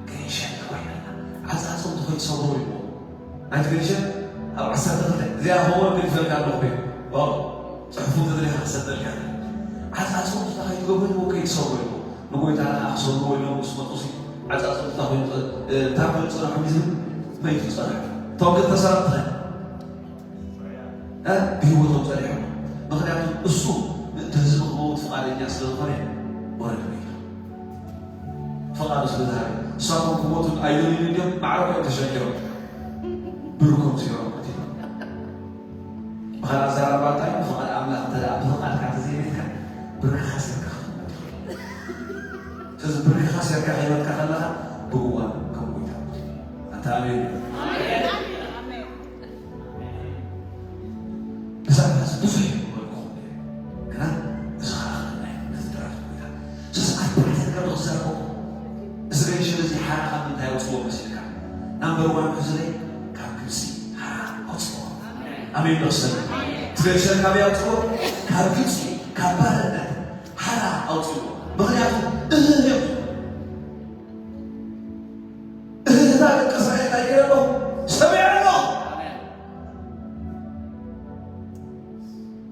ገንሸል ኮይነና። ዓጻጽምቱ ከይትሰብሮ ኢልዎ። ናይቲ ገንሸል ኣብ ዓሰርተ ክልተ እዚኣ ሆምወርክ ገዲፈልካ ኣለኹ ቤት። ዋው፣ ጽሑፉ እንተደሊኻ ክሰደልካ። ዓጻጽምቱ ከይትገብሮ ኢልዎ ከይትሰብሮ ኢልዎ። ንጎይታና ክሰብርዎ ኢሎም ምስ መጹሲ፣ ዓጻጽምታ ኮይኑ ጸ-፣ እ፣ እንታይ ኮይኑ ጸናሖም እዩ ዝብል? መይቱ ጸናሑ። እቶም ክልተ ሰባት ከ? እ? ብህይወቶም ጸኒሖም። ምኽንያቱ እሱ ምእንቲ ህዝቢ ክመውት ፍቓደኛ ስለ ዝኾነ ወረደ መይቱ። ፍቓዱ ስለ ዝሃበ። ንሳቶም ክሞቱ ኣይደልዩን እንድዮም፣ ማዕረ እዮም ተሸኪሮም። ብርኮም ስዒሮም ቀቲሎም። ብኻልእ ኣዘራርባ እንታይ? ብፍቓድ ኣምላኽ እንተ ደኣ ብፍቓድካ እንተዘይመይትካ፣ ብርክኻ ሴርካ ክትመውት ኢኻ። ስለዚ ብርክኻ ሴርካ ከይመትካ ከለኻ፣ ብእዋኑ ከም ጎይታ ሞት። ኣንታ ኣሜን። ብዛዕባ እዚ ብዙሕ ይበልኩኹም እየ። ግና እዚ ኸኣ ኸኣ ናይ እምነት ድራፍት ጎይታ። ስለዚ ኣርባዕተ ነገር ዶ ክዛረበኩም? እዚ ገንሸል እዚ ሓራ ካብ ምንታይ ኣውፅዎ መሲልካ? ናምበር ዋን ሕዝበይ ካብ ግብፂ ሓራ ኣውፅዎ። ኣሜን ዶ ክሰብ? እቲ ገንሸል ካበይ ኣውፅዎ? ካብ ግብፂ፣ ካብ ባርነት ሓራ ኣውፅዎ። ምኽንያቱ እህህ እዮም። እህህታ ደቂ እስራኤል እንታይ ገይረ ኣለኹ? ሰሚዐ ኣለኹ።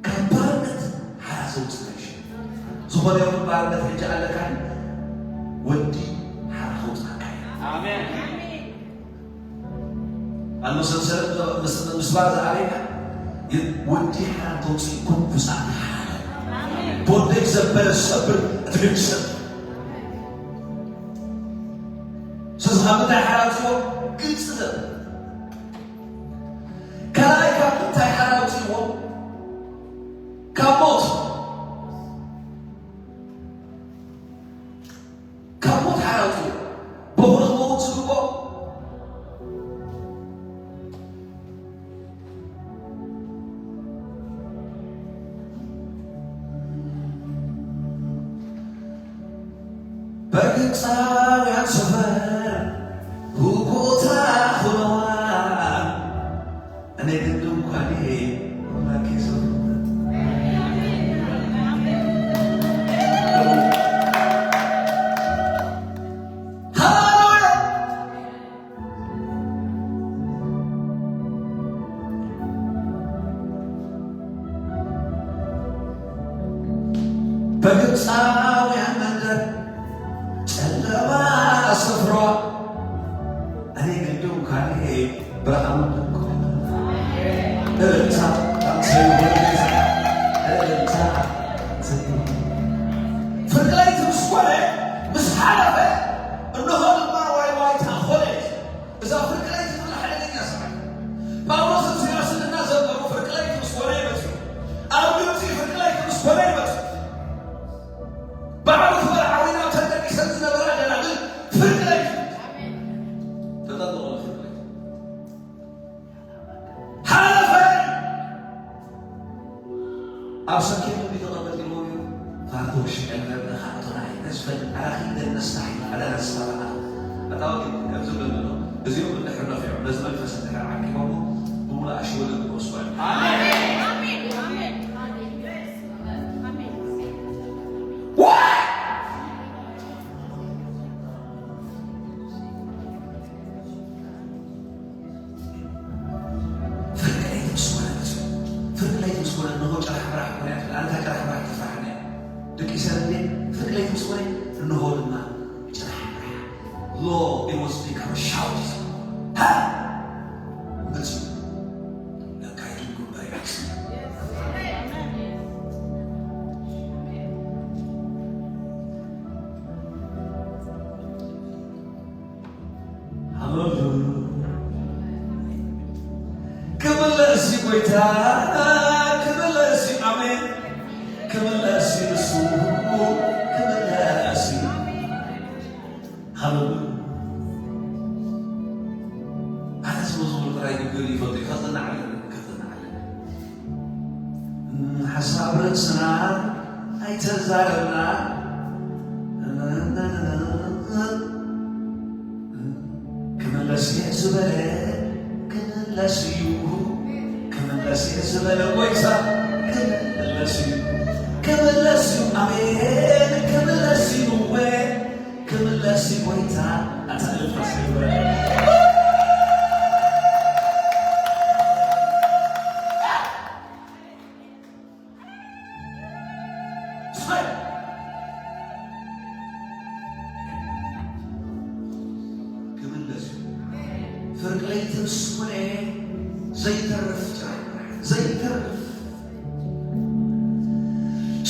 ካብ ባርነት ሓራ ዘውፅእ ገንሸል። ዝኾነ ይኹን ባርነት ሕጂ ኣለካ፣ ወዲ ሓራ ከውፅኣካ እዩ። ኣሜን። ኣሎ ሰንሰለት ምስ-፣ ምስባር ዝኣበየካ፣ ግን ወዲ ሓራ እንተውፅእ እኮ ብፃዕና ሓራ። ቦንዴጅ ዘበለ ሰብር እቲ ገንሸል። ስለዚ ካብ ምንታይ ሓራ ኣውፅዎ? ግብፂ ዘበለ። ካልኣይ ካብ ምንታይ ሓራ ኣውፅዎ? ካብ ሞት። ካብ ሞት ሓራ ኣውፅዎ። በኹሪ ክመውት ዝግብኦ። በግብፃውያን ሰፈር ሁኮታ ሆነዋ። እኔ ግን ድንኳኔ አምላኬ ሰፍሮበት። በግብፃውያን መንደር ጨለማ ሰፍሯል። እኔ ግን ድንኳኔ ብርሃኑን ደምቋል። እልልታ ላንተ ይሁን ጌታ፣ እልልታ ላንተ ይሁን። ፍርቂ ለይቲ ምስ ኮነ፣ ምስ ሓለፈ፣ እንሆ ድማ ዋይ ዋይታ ኾነ። እዛ ፍርቂ ለይቲ ትብል ሓደገኛ ሰዓት። ጳውሎስን ሲላስን እናዘመሩ ፍርቂ ለይቲ ምስ ኮነ ይመጽኡ። ኣብ ግብጺ ፍርቂ ለይቲ ምስ ኮነ ይመጽኡ። በዓሉ ፈርዓዊ ናብ ተጠቂሰን ዝነበራ ደናግል ፍርቂ ለይቲ ተጠንቀቑ። ፍርቂ ለይቲ ሓለፈ። ኣብ ሰኬም እንዲ ተቐመጥ ኢልዎም እዩ። ፋርዶ ሽቀል በርነኻ እቶና ይነዝፈል ኣራኺ ደነስታ ሓይል ኣዳነስታ በቃ። ኣታዊ ከም ዝብለሉ ነው። እዚኦም እንድሕር ነፊዖም ነዚ መንፈስ እንድሕር ዓቂቦሞ ብሙሉእ ኣሽወደ ክወስዱ እዮም። ዋይ! ፍርቂ ለይቲ ምስ ኮነ መጽኡ። ፍርቂ ለይቲ ምስ ኮነ፣ እንሆ ጨራሕብራሕ ኮነ እያ ትብል። ኣነታ ጨራሕብራሕ ትፍራሕኒ እያ። ደቂ ኢሰራኤል፣ ፍርቂ ለይቲ ምስ ኮነ፣ እንሆ ድማ ጨራሕብራሕ። ሎ፣ it was become a shout። ሃ! መጽኡ። ለካ ይድንጉ እምበር ይዓርስ። ሃሌሉያ። ክምለስ እዩ ጎይታ፣ ክምለስ እዩ፣ ኣሜን። ክምለስ እዩ ንሱ፣ ክምለስ እዩ። ሃሌሉያ። ኣነስ መዝሙር ጥራይ ግግር ይፈቱ እዩ። ከዘናዕለን፣ ከዘናዕለን። ሓሳብ ርእስና ኣይተዛረብና። ክምለስ እየ ዝበለ ክምለስ እዩ። ክምለስ እየ ዝበለ ጎይታ ክምለስ እዩ። ክምለስ እዩ። ኣሜን። ክምለስ እዩ። እወ ክምለስ እዩ ጎይታ። ኣታ እልልታ እስኪ ይበል። ክምለስ እዩ። ፍርቂ ለይቲ ምስ ኮነ ዘይተርፍ ጭራሕ ብራሕ፣ ዘይተርፍ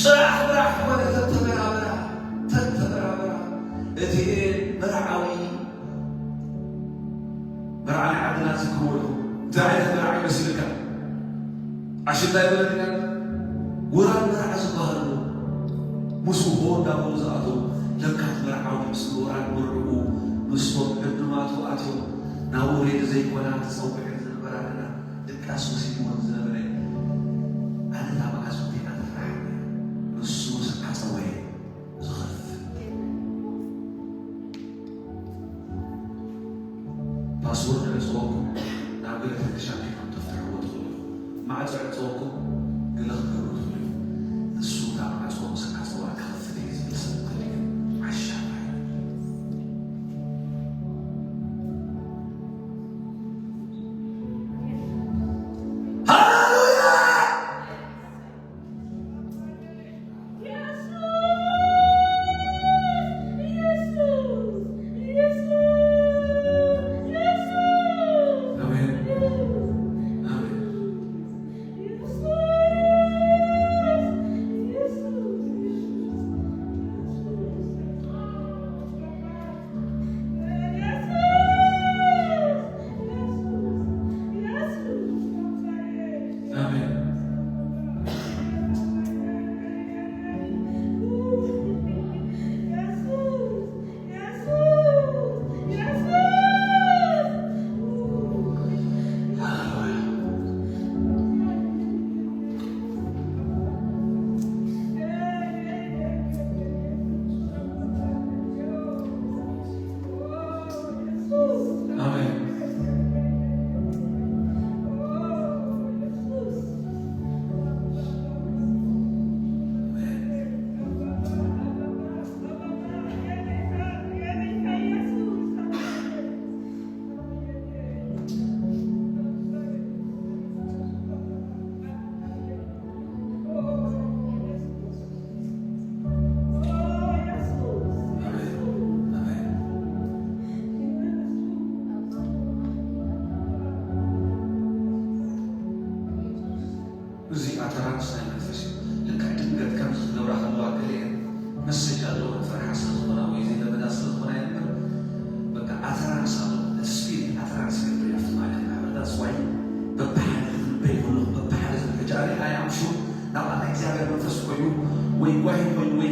ጭራሕ ብራሕ ኮነ። ተተበራበራ፣ ተተበራበራ። እቲ መርዓዊ መርዓ ናይ ዓድና ትዝክርዎ ዶ? እንታይ ዓይነት መርዓ ይመስለካ? ኣሽንዳ ይበለኒ፣ ውራድ መርዓ ዝበሃል ኣሎ። ምስ ውቦ እንዳበሉ ዝኣተዉ ለካት መርዓዊ ምስ ውራድ መርዕኡ ምስቶም ዕዱማቱ ኣትዮም ናብኡ ሬዲ ዘይኮና ተጸዊዐን ዝነበራ ግና ድቃስ ወሲድወን ዝነበረ። ኣነ እታ መዓስ ወዲኣ ተፍርሓኒ። ንሱ ምስ ዓጸወ ዝኸፍት። ፓስወርድ ዕጽወኩም ናብ ገለ ተንከሻኪኹም ተፍትሕዎ ትኽእሉ ኢኹም። ማዕጾ ዕጽወኩም ገለ ክትገብሩ ትኽእሉ ኢኹም። ንሱ እታ ማዕጾ ምስ ዓጸዋ ክኸፍት እየ ዝብል ሰብ እንተልዩ ዓሻ እዩ። ሃሌሉያ! ኣሜን። ኣሜን።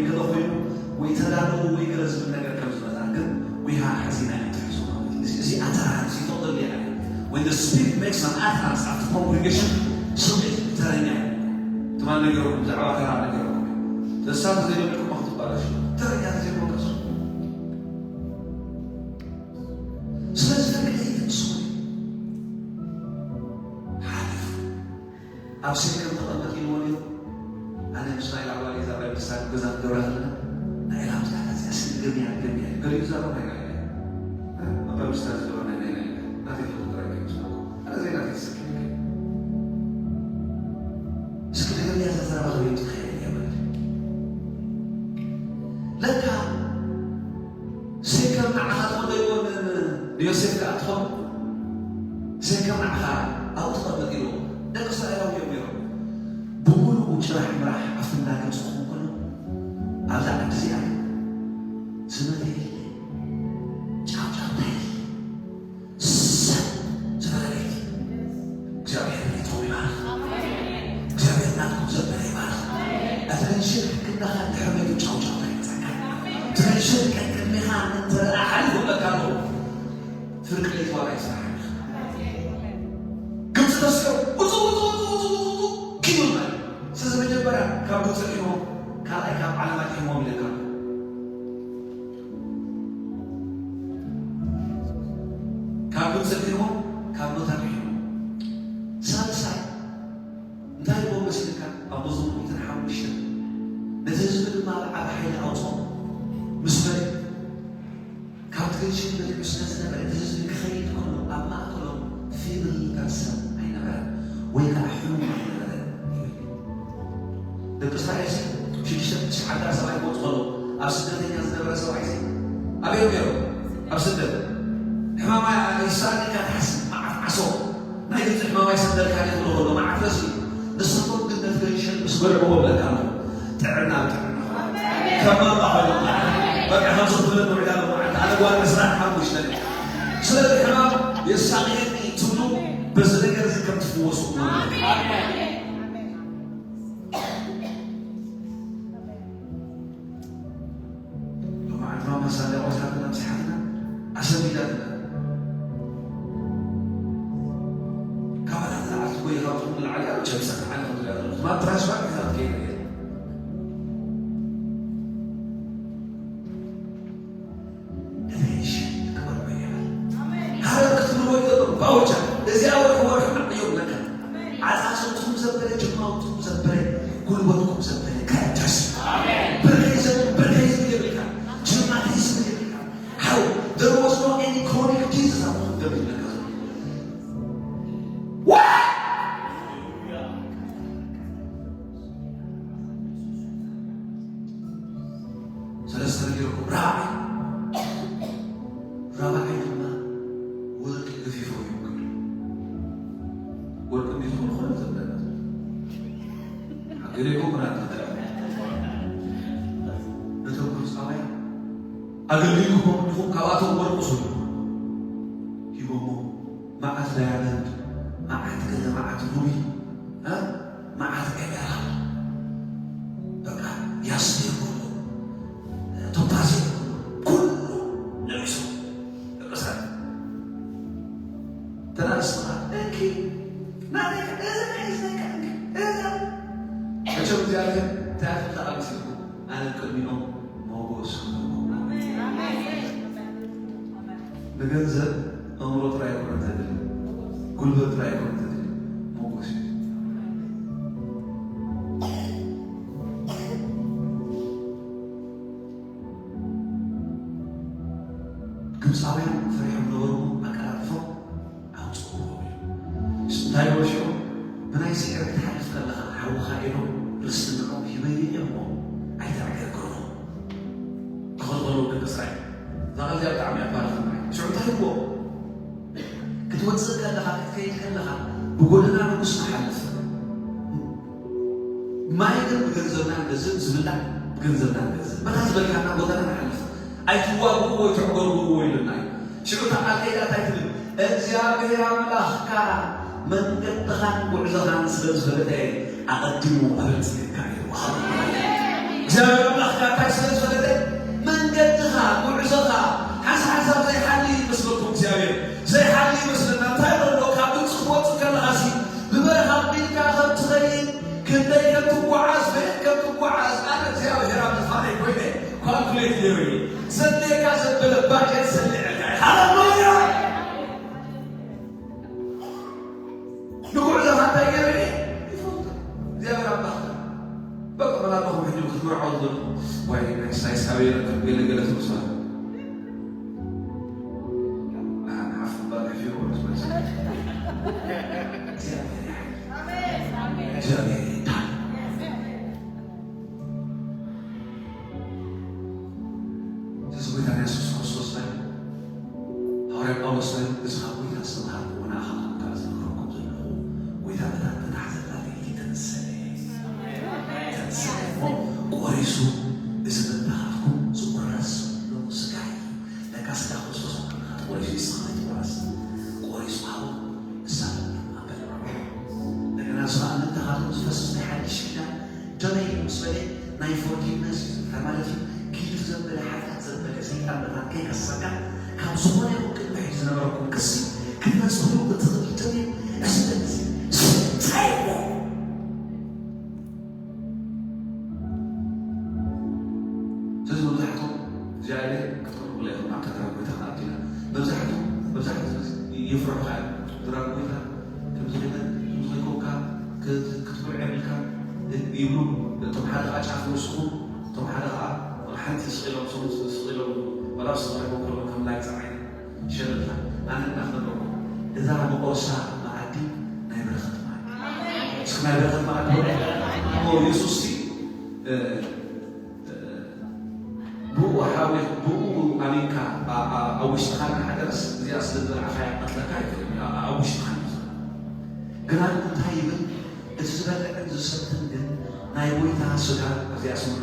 ገለ ኮይኑ ወይ ተዳለዉ ወይ ገለ ዝብል ነገር ከም ዝመጽእ ግን we have ሓዚና እዩ ትሕዝቶ ማለት እዩ። እዚ- እዚኣ ተራ እዚ ተቕልል እያ። When the Spirit makes an utterance at the congregation, ስምዒት ተረኛ እዩ። ትማል ነገርኩም ብዛዕባ ተራ ነገርኩም እዩ። ተሳብ ዘይበልኩም ክትባላሽ ተረኛ ተዘይኮንካስ ስለዚ ፍቅሪ ይፍጹም ሓሊፉ ኣብ ሴከም ተቐመጥ ኢልዎ ነይሩ። ኣነ ምስ ናይ ላዕባለይ እዛ ባይ ምሳሌ ገዛ ክገብራ ከለና ናይ ላምጣ እዚኣ ስለ ገሚያ ገሚያ ገሊኡ ዛረብ ናይ ናይ ናይ ኣባ ምስታ ዝገብራ ናይ ናይ ናይ ናተይ ፎቶ ጥራይ ከይምስለኩም ኣነ ዘይናተይ ዝስክር እስኪ ንገሚያ እዛ ዘረባ ከበይ ትኸይድ እያ ማለት እዩ። ለካ ሴከም ንዓኻ ትኾን ዶ ይብሎ ን- ንዮሴፍ ከኣ ትኾን ሴከም ንዓኻ ኣብኡ ትቐመጥ ኢልዎ ደቂ እስራኤላዊ እዮም ነይሮም። ብምሉኡ ጭራሕ ምራሕ ኣብቲ እንዳ ግብፂ ክኸውን ከሎ ኣብዛ ዓዲ እዚኣ ዝመተ የለ ጫውጫውታ የለ ሰብ ዝበለ ቤት እግዚኣብሔር ቤቶም ይባርኽ። እግዚኣብሔር ናትኩም ዘበለ ይባርኽ። እቲ መንሽር ክንዳኻ ድሕሪ ቤቱ ጫውጫውታ ይመጻካ። እቲ መንሽር ቀቅድሜኻ እንተ ደኣ ሓሊፉ ኣለካ ኣለኹ ፍርቂ ለይቲ ዋላ ይስራሕ። ግብፂ ተስዮ ውፁ ውፁ ውፁ ውፁ ውፁ ውፁ ኪዱ ማለት ስለዚ መጀመርያ ካብ ግብፂ ሪሞ ካልኣይ ካብ ዓለማት ሒሞም ይለካ ካብ ግብፂ ሪሞ ካብ ቦታ ሪሞ ሳልሳይ እንታይ ይቦ መስልካ ኣብ መዝሙር ሚእትን ሓሙሽተን ነቲ ህዝቢ ድማ ብዓቢ ሓይሊ ኣውፅኦ ምስ በለ ካብ ትንሽን በሊዑ ስለ ዝነበረ እቲ ህዝቢ ክኸይድ ከሎ ኣብ ማእከሎም ፊብል ፐርሰን ኣይነበረን ወይ ከዓ ሕሙም ኣይነበረን ይብል። ደቂ እስራኤል ሽዱሽተ ሽሕ ዓዳ ሰብኣይ ክወፅ ከሎ ኣብ ስደተኛ ዝነበረ ሰብኣይ ኣበዮም ነይሮም ኣብ ስደት ሕማማ ይሳለካ ትሓስብ መዓት ዓሶ ናይ ግብፂ ሕማማ ይሰደልካ ክብሎ ከሎ መዓት ረሲ ንስኹም ግን ነቲ ገንሸል ምስ በልዕዎ ብለካ ኣሎ ጥዕና ጥዕና ከማማ ኮይኑ በቃ ከም ዝኽፍለን ውዒዳ ኣሎ መዓት ኣነ ጓል መስራት ሓሙሽተ ስለዚ ሕማም የሳቅየኒ ትብሉ በዚ ነገር እዚ ከም ትፍወሱ ሎማዓት ማማ ሳንዳ ቆይታትና ምስሓትና ኣሰቢዳትና ካባና ዝለዓልቲ ወይ ካብቶም ንላዕሊ ኣብ ቸምሳ ንዓለም ዝለዓሉ ማብ ትራንስፋር ሒዛ ትከይድ እያ ነቲ ሽን ክበልዑ ይብል ሃረር ክትብልዎ ይዘሎ ባውቻ እዚኣ ወርሒ ወርሒ ዓቅዮም ለካ ዓፃፅምትኩም ዘበለ ጅማውትኩም ዘበለ ጉልበትኩም ዘበለ ከደስ ብርከይ ዘብል ብርከይ ዝብል የብልካ ጅማተይ ዝብል የብልካ How? There was no any chronic disease among them in the castle. What? ሰለስተ ነጊርኩም ራብዓይ ራብዓይ ድማ ወርቂ ገፊፎ ይውክል ወርቂ እንዲትኾን ኾነ ዘበለ ገሌኩም ምናት ነቶም ግብፃውያን ኣገልግልኩም እንዲኹም ካብኣቶም ወርቂ ስሉ ሂቦሞ መዓት ዳያመንድ መዓት ገለ መዓት ሩቢ መዓት ኤሜራል በቃ ያስቴር ኩሉ ቶፓዝ ኩሉ ኩሉ ለቢሶም ደቂ እስራኤል ተናስተኻ እንኪ ናተይ እዛ ናይ እዛ እንኪ እዛ መቸም እግዚኣብሔር እንታይ ኣፍልካ ቀሚስልኩ ኣነ ቅድሚኦም ሞጎስ ንገንዘብ ኣእምሮ ጥራይ ኣይኮነ ዘድሊ ጉልበት ጥራይ ኣይኮነ ዘድሊ ሞጎስ እዩ ግብፃውያን ፈሪሖም ነበርዎ ኣቀላጥፎም ኣውፅእዎ እንታይ በልሽዑ ብናይ ስዕር ክትሓልፍ ከለኻ ሓውኻ ኢሎም ርስቲ ንዕኦም ሂበዮ እሞ ኣይተዕገርግርዎ ክኸልኸሉ ደቂ እስራኤል እዛ ቃል እዚኣ ብጣዕሚ ኣባልኻ ሽዑ እንታይ ይብዎ ክትወፅእ ከለኻ ክትከይድ ከለኻ ብጎደና ንጉስ ንሓልፍ ማይ ግን ብገንዘብና ንገዝእ ዝብላዕ ብገንዘብና ንገዝእ በታ ዝበልካና ጎደና ንሓልፍ ኣይትዋግኡ ወይ ትዕገርግርዎ ኢሉና እዩ ሽዑ እታ ቃል ከይዳ እንታይ ትብል እግዚኣብሔር ኣምላኽካ መንገድኻን ጉዕዞኻን ስለ ዝፈለጠ ኣቐዲሙ ኣበልፅግካ እዩ ሃለሉያ እግዚኣብሔር ኣምላኽ ካብታይ ስለ ዝፈለጠ መንገድኻ፣ ጉዕዞኻ፣ ሓንሳብ ሓንሳብ ዘይሓሊ ይመስለኩም እግዚኣብሔር። ዘይሓሊ ይመስለና። እንታይ ኣሎ? ካብ ግብፂ ክትወፅእ ከለኻሲ ብበረኻ ኣቢልካ ከም ትኸይድ፣ ክንደይ ከም ትጓዓዝ፣ በየን ከም ትጓዓዝ፣ ኣነ እግዚኣብሔር ኣብ ዝፋነይ ኮይነ ካልኩሌት ገይሩ እዩ። ዘድልየካ ዘበለ ባጀት ሰሊዐልካ እዩ። ሃሌሉያ! ንጉዕዞኻ እንታይ ገይረ እየ? ይፈልጦ። እግዚኣብሔር ኣምላኽ በቃ መላእኽቶም ሕጂ ክትምርዓው ዘለኹ። ዋይ፣ ናይ ሳይንስ ኣበይ ይረከብ? ገለ ገለ ትብሉ ሰባት። ንሓፍ እባ ናይ ፊልም ወርስ መስ። እግዚኣብሔር ይሓይ። እግዚኣብሔር ይዳን። እዚ ጎይታና የሱስ ክርስቶስ ናይ ሃዋርያ ጳውሎስ ናይ እዚ ካብ ጎይታ ዝተምሃርኩዎ ንኣኻትኩም ካብ ዝነግረኩም ዘለኹ፣ ጎይታ በታ በታሕ ዘላ ለይቲ ተንሰአ። ተንሰአ እሞ ቆሪሱ፣ እዚ በታኻትኩም ዝቑረስ ዘሎ ስጋይ እዩ። ለካ ስጋ ክርስቶስ ኣብ ቅድሚኻ ተቖሪሱ እዩ፣ ንስኻ ኣይትቑረስ። ቆሪሱ ሃቦ፣ ንሳ ድማ በልዖ። እንደገና እዚ ኸኣ በታኻትኩም ዝፈስስ ናይ ሓድሽ ኪዳን ደመይ ምስ በለ ናይ ፎርጊቭነስ እዩ ዝብል። እንታይ ማለት እዩ? ጊልቲ ዘበለ፣ ሓጢኣት ዘበለ፣ ሰይጣን መታን ከይከሰካ ካብ ዝኾነ ይኹን ቅድሚ ሕጂ ዝነበረኩም ክሲ ክትነጽህሉ እትኽእል ደም እዩ። እዚ ደም እዚ ስንታይ እሞ። ስለዚ መብዛሕትኦም እግዚኣብሔር ክትቅርብሉ ኢኹም ኣብ ተግባር ጎይታ ክንኣቱ ኢና። መብዛሕትኦም፣ መብዛሕትኦም ይፍርሑኻ እዮም። ድራር ጎይታ ከምዚ ኮይነ፣ ከምዚ ኮይንኩምካ፣ ክት-፣ ክትብልዑ የብልካ ይብሉ። እቶም ሓደ ከዓ ጫፍ ይውስኹ፣ እቶም ሓደ ከዓ ሓንቲ ስቕ ኢሎም፣ ሰሙ ስቕ ኢሎም፣ ዋላ ኣብ ስቕ ኢሎም ከለዉ ከም ላይክ ፀዓይነ ሸለልካ። ኣነ እና ክነግረኩም፣ እዛ መቆርሳ መኣዲ ናይ በረኸት መኣዲ። እስኪ ናይ በረኸት መኣዲ በሉ። እሞ የሱስ ሲ፣ እ፣ ብኡ ሓዊ-፣ ብኡ ኣሚንካ ኣ-፣ ኣ-፣ ኣብ ውሽጥኻ እናሓደረስ እዚኣ ስለ ዝበላዕኻያ ክቐትለካ ኣይክእልን እዩ። ኣ-፣ ኣብ ውሽጥኻ እዩ ዘሎ። ግና እንታይ ይብል? እቲ ዝበልዕን ዝሰትን ግን ናይ ጎይታ ስጋ፣ እዚኣ ስምዑ፣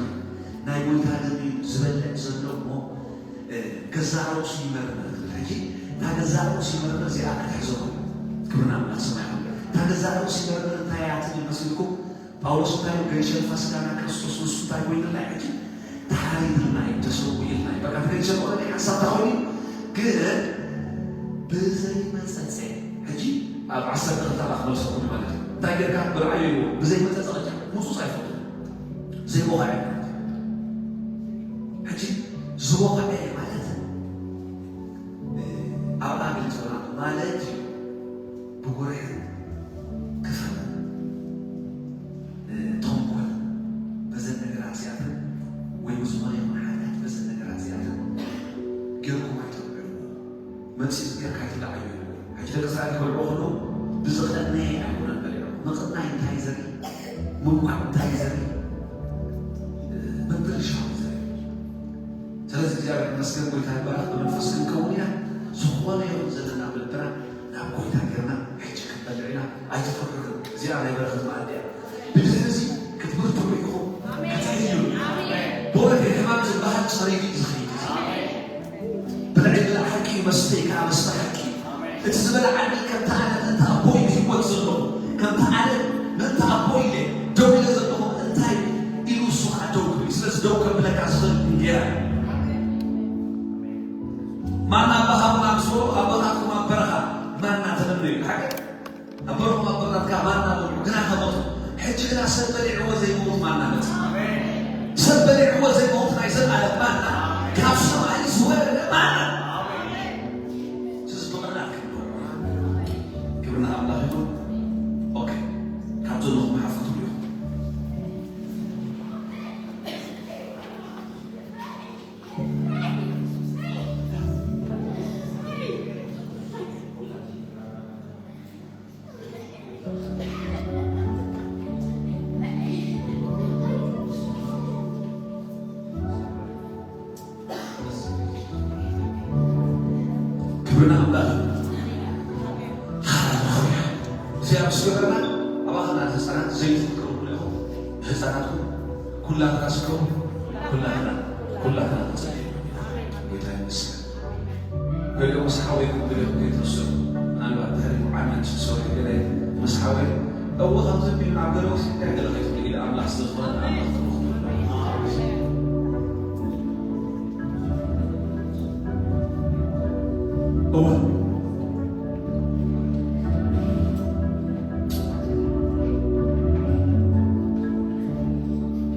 ናይ ጎይታ ደም እዩ ዝበልዕ ዘሎ እሞ፣ እ፣ ገዛእ ርእሱ ይመርምር ትብል። ሕጂ እታ ገዛእ ርእሱ ይመርምር እዚኣ ክትሕዘኩም። ክብሪ ንኣምላኽ ሰማይ ይኹን። እታ ገዛእ ርእሱ ይመርምር እንታይ እያ ትብል መሲልኩም? ጳውሎስ እንታይ ኢሉ? ገንሸል ፋሲካና ክርስቶስ ንሱ እንታይ ኮይንልና እዩ? ሕጂ ተሓሪድልና እዩ፣ ተሰዊእልና እዩ። በቃ፣ እቲ ገንሸል ቆለ ሓሳብ እንታይ ኮይኑ? ግን ብዘይመጸጸ። ሕጂ ኣብ ዓሰርተ ክልተ ኣላ ክመልሰኩም ማለት እዩ። እንታይ ጌርካ? ብርዓዮ እዩ። ብዘይመጸጸ ቅጫ ምጹጽ ኣይፈቱ። ዘይቦኸዐ ማለት እዩ። ሕጂ ዝቦኸዐ ማለት፣ እ፣ ኣብ ኣግሊ ጾና ማለት እዩ። ብጉርሕን ክፋልን፣ እ፣ ተንኮል፣ በዘን ነገራት እዚኣተን ወይ ብዝኾነ ይኹን ሓጢኣት በዘን ነገራት እዚኣተን ጌርኩም ኣይተብዕልዎ። መጺጽ ጌርካ ኣይትብልዓዮ። ሕጂ ደቂ እስራኤል ክበልዑ ከለዉ ብዝቐነየ ኣይኮነን በሊዖም። ምቕናይ እንታይ እዩ ዘርኢ? ምንቋዕ እንታይ እዩ ዘርኢ? እ፣ ምብልሻው እዩ ዘርኢ። ስለዚ እግዚኣብሔር ይመስገን፣ ጎይታ ይባረክ። ብመንፈስ ክንከውን ኢና። ዝኾነ ይኹን ዘለና መደብና ናብ ጎይታ ጌርና ሕጂ ክንበልዕ ኢና። ኣይትፍርሑ። እዚኣ ናይ በረኸት መኣዲ እያ። ብድሕሪ እዚ ክትብርትዑ ኢኹም። ኣሜን። ክትሕዩ። ኣሜን። በእውነት ሕማም ዝበሃል ጸሪጉ እዩ ዝኸይድ። ኣሜን። ብልዒ ብልዒ ሓቂ እዩ፣ መስተ ከዓ መስተ ሓቂ እዩ። ኣሜን። እቲ ዝበልዓኒ ከምቲ ኣነ ምእንቲ ኣቦይ ብህይወት ዘለኹ፣ ከምቲ ኣነ ምእንቲ ኣቦይ ኢለ ደው ኢለ ዘለኹ፣ እንታይ ኢሉ እሱ ከዓ ደው ክብል እዩ። ስለዚ ደው ከብለካ ዝኽእል እንጌራ እዩ። ማና ኣባኻ ብላ ምስ በሉ፣ ኣቦታትኩም ኣብ በረኻ ማና ተለምነ እዩ። ሓቂ? ኣብ በረኻ ኣብ በረኻ ማና በልዑ፣ ግና ከሞቱ። ሕጂ ግና ሰብ በሊዕዎ ዘይመውት ማና መጽእ። ሰብ በሊዕዎ ዘይመውት ናይ ዘላለም ማና፣ ካብ ሰማይ ዝወረደ ማና። እዚ ብቕንዕና ክንገብሮ። ክብሪ ንኣምላኽ ይኹን። ኦኬ። ካብ ዘለኹም ሓፍትሉ ኢኹም። ክብሪ ንኣምላኽ። ሃሌሉያ። እዚ ኣብ ስገረና ኣባኻና ህፃናት ዘይትፍቅሩ ኢኹም። ህፃናትኩም ኩላትና ስከሩ፣ ኩላትና፣ ኩላትና ንፀልይ። ጎይታ ይመስገን። ገሊኦም ምስ ሓወይ ክብል እዮም ከይትረስዑ። ምናልባት ድሕሪ ዓመት ሰው ገለ ምስ ሓወይ፣ እወ፣ ከምዚ ኣቢሉ ናብ ገለ ወሲድካ ገለ ከይትብሉ ኢለ ኣምላኽ ስለ ዝኾነ ኣምላኽ ትብሉ። እወ።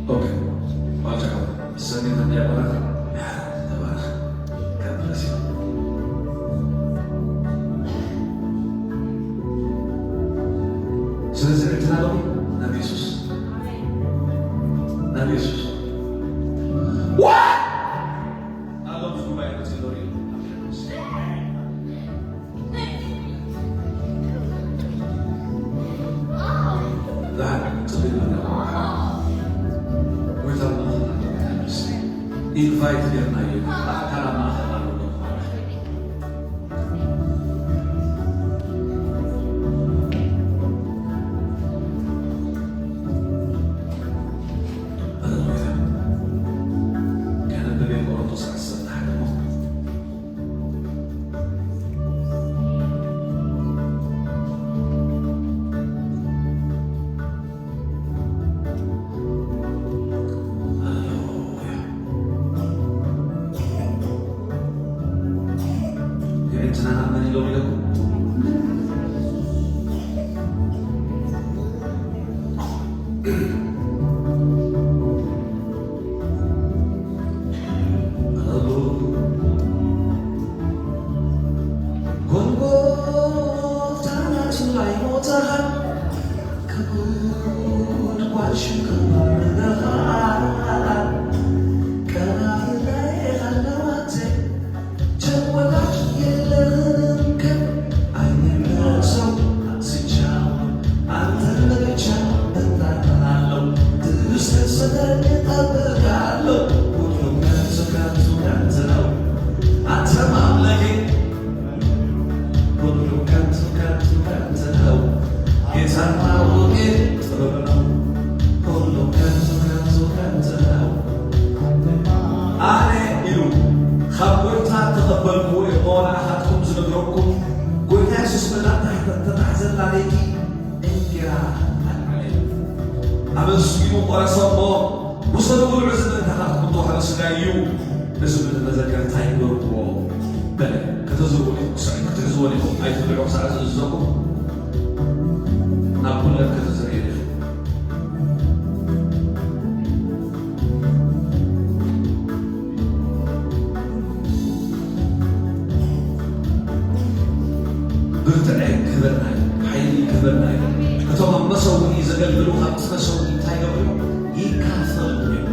ኦኬ። ባልቻ፣ ሰኒ፣ ተባረኽ። ተባረኽ። God bless you። ስለዚ ዕድል ኣለኹም ናብ የሱስ። ናብ የሱስ። ዋ! ኣሎም ጉባኤ መጺኡ ዶር እዩ። ዛን ጽልዩ። ኢንቫይት ጌርና እዩ። ኣካል ኣብ ማእከል ኣሎ። ሃሌሉያ። ከነንብብ ቆሮንቶስ ዓሰርተ ሓደ እሞ። ሃሌሉያ። የዕድናና መን ኢሎም ኢለኩም? ጎልጎታ ናቱ ላይ ሞተኻ ከጉድጓድ ሽንክርባ ርገኻ ቀና ኢለኻ ኣለዋተ ቸወዳት የለህንም ከ ኣይነግረሰው ስቻው አንተን ለብቻ እጠራሃለው ትዕግስት ሰደድ እጠብቃለው ሁሉም ከንቱ ከንቱ ከንቱ ነው አንተ ማምለኬ ሁሉም ከንቱ ከንቱ ከንቱ ነው ጌታ ማወቄ ጥበብ ነው ሁሉም ከንቱ ከንቱ ከንቱ ነው ኣነ ኢሉ ካብ ጎይታ እተቐበልክዎ እኮ ንኣኻትኩም ዝነግረኩም፣ ጎይታ የሱስ መላ ተታሕዘላ ለይቲ እንጌራ ኣልዓለ። ኣመስጊኑ ቆረሰ እሞ፣ ውሰዱ ብልዑ፣ እዚ መታኻትኩም ተዋህዶ ስጋይ እዩ፣ እዚ ብዝመዘከር እንታይ ግበርዎ በለ። ከተዝርኡ ዲኹም ክሳዕ ክትሕዝዎ ዲኹም ኣይትብልዑ ክሳዕ ዝእዝዘኩም፣ ናብ ኩለን ከተዝርኡ ዲኹም። ብርትዐ ክህበና እዩ፣ ሓይሊ ክህበና እዩ። እቶም ኣብ መሰውኢ ዘገልግሉ ካብቲ መሰውኢ እንታይ ይገብሩ እዮም? ይካፈሉ እዮም።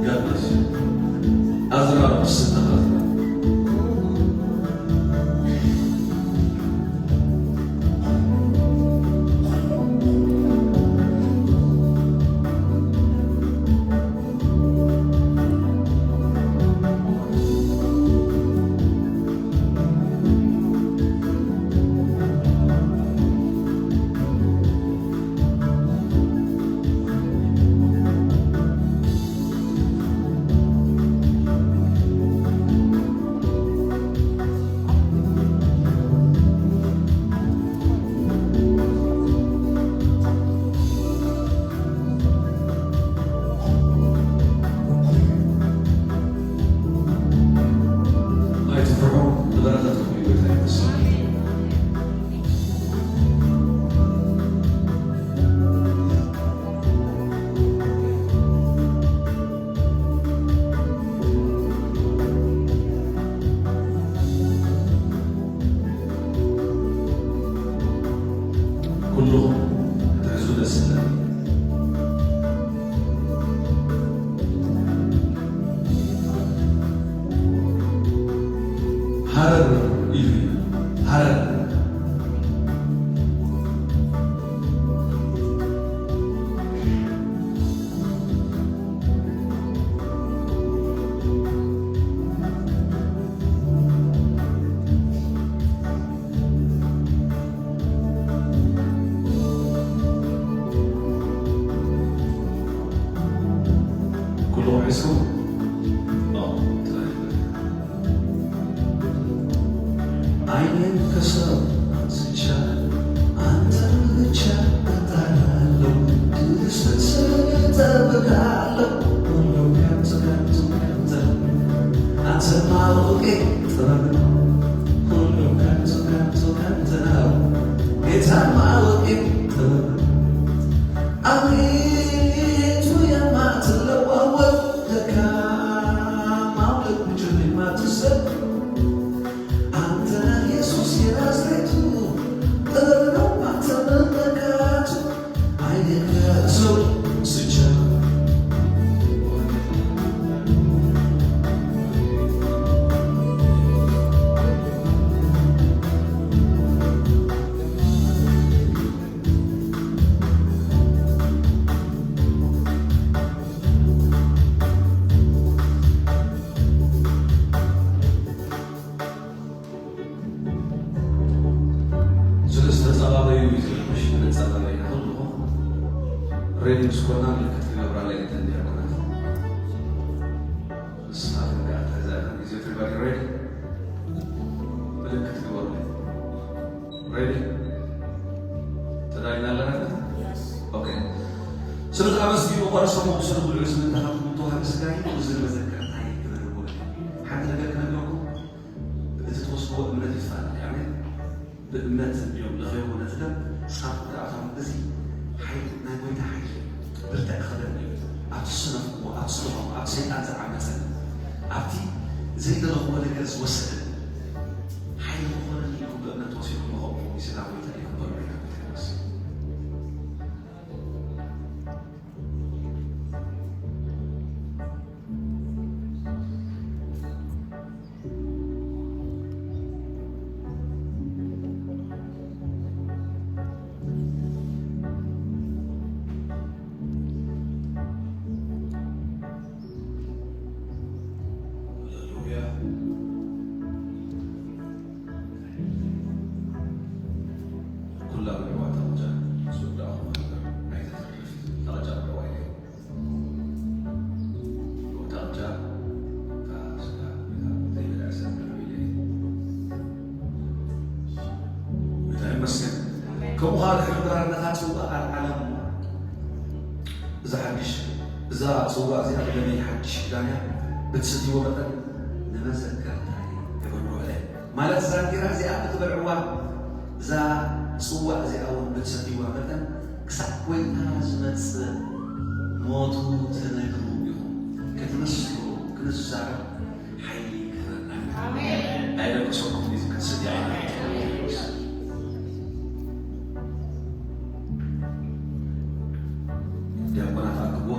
God bless you። ኣዝራሩ ስንተኻዝራ ኣይትፍርሑ፣ ንበረኸትኩም እዩ ጎይታ ይመስገን። ኩሉ ክትሕዙ ደስ ይብለኒ። ሃረር ኢሉ እዩ። ሃረር። ኩሉ ሒዝኩም? ኦ፣ ጥራይ። ዓይኔን ከሰብ አንስቻለሁ፣ አንተን ብቻ እጠራለሁ፣ ድል ስትሰጥ እጠብቃለሁ። ሁሉም ከንቱ፣ ከንቱ፣ ከንቱ ነው። አንተን ማወቄ ጥበብ ነው። ሁሉም ከንቱ፣ ከንቱ፣ ከንቱ ነው። ጌታን ማወቄ ጥበብ ነው። አቤቱ የማትለዋወጥ፣ ደካማው ልብ ጭን የማትሰጥ፣ አንተ ነህ ኢየሱስ የናዝሬቱ፣ ጥበብ ነው ባንተ መመካቱ። አይኔን ከሰው ስቻ ስለዚ ተጸባበዩ እዩ ዝብል፣ ምሽ ንጸባበ ኢና ኩልኹም ሬዲ ምስ ኮና ምልክት ክገብራለይ እተን ዲያቆናት። ንስኻትኩም ከኣ ተዛረብ። Is everybody ready? ምልክት ግበሩለይ። ሬዲ? ተዳሊና ኣለና? ኦኬ። ስለዚ ኣመስግኑ፣ ቆረሰ፣ ስለ ብልዑ ዝምንታኻትኩም ተዋህዶ ስጋይ፣ እዚ መዘከርታይ ግበርዎ። ሓንቲ ነገር ክነግረኩም፣ እቲ ትወስድዎ እምነት ይፋል። ኣሜን። ብእምነት እንዲሁም ለኸይቡ ነቲ ደም ሳብ ክኣቶም፣ እዚ ሓይሊ ናይ ጎይታ ሓይሊ ብርትዕ ክኸደን እዩ። ኣብቲ ዝሰነፍዎ፣ ኣብቲ ዝደኸሙ፣ ኣብቲ ሰይጣን ዝዓመፀን፣ ኣብቲ ዘይደለኽዎ ነገር ዝወሰደን ሓይሊ ክኾነን ኢልኩም ብእምነት ወሲድኩም ንኸምኡ ስጋ ጎይታ ይኽበሩ። ሃሌሉያ። ኩላ ብዕዋ ጠቕጫ ዝወዳእኹም ሃገር ኣይተተርፍ። ጠቕጫ ብዕዋ ኢለዮ። ጠቕጫ እታ ስጋ ዘይበልዐ ሰብ ብልዑ ኢለ። ጎይታ ይመስገን። ከምኡ ኸዓ ድሕሪ ምድራር ነታ ጽዋእ ኣልዓላ እሞ፣ እዛ ሓድሽ፣ እዛ ጽዋእ እዚኣ ብደመይ ሓድሽ ኪዳን እያ፣ ብትሰትይዎ መጠን ንመዘከርታይ ግበርዎ በለ። ማለት እዛ እንጌራ እዚኣ ብትበልዕዋ፣ እዛ ጽዋእ እዚኣ እውን ብትሰትይዋ መጠን ክሳዕ ጐይታ ዝመጽእ ሞቱ ትነግሩ ኢኹም። ክትምስክሩ፣ ክንዛረብ ሓይሊ ይግበረና። ኣሜን። ኣይደቅሰኩም እዩ ዝከስት ይዓይነት። ዲያቆናት ኣክቦ።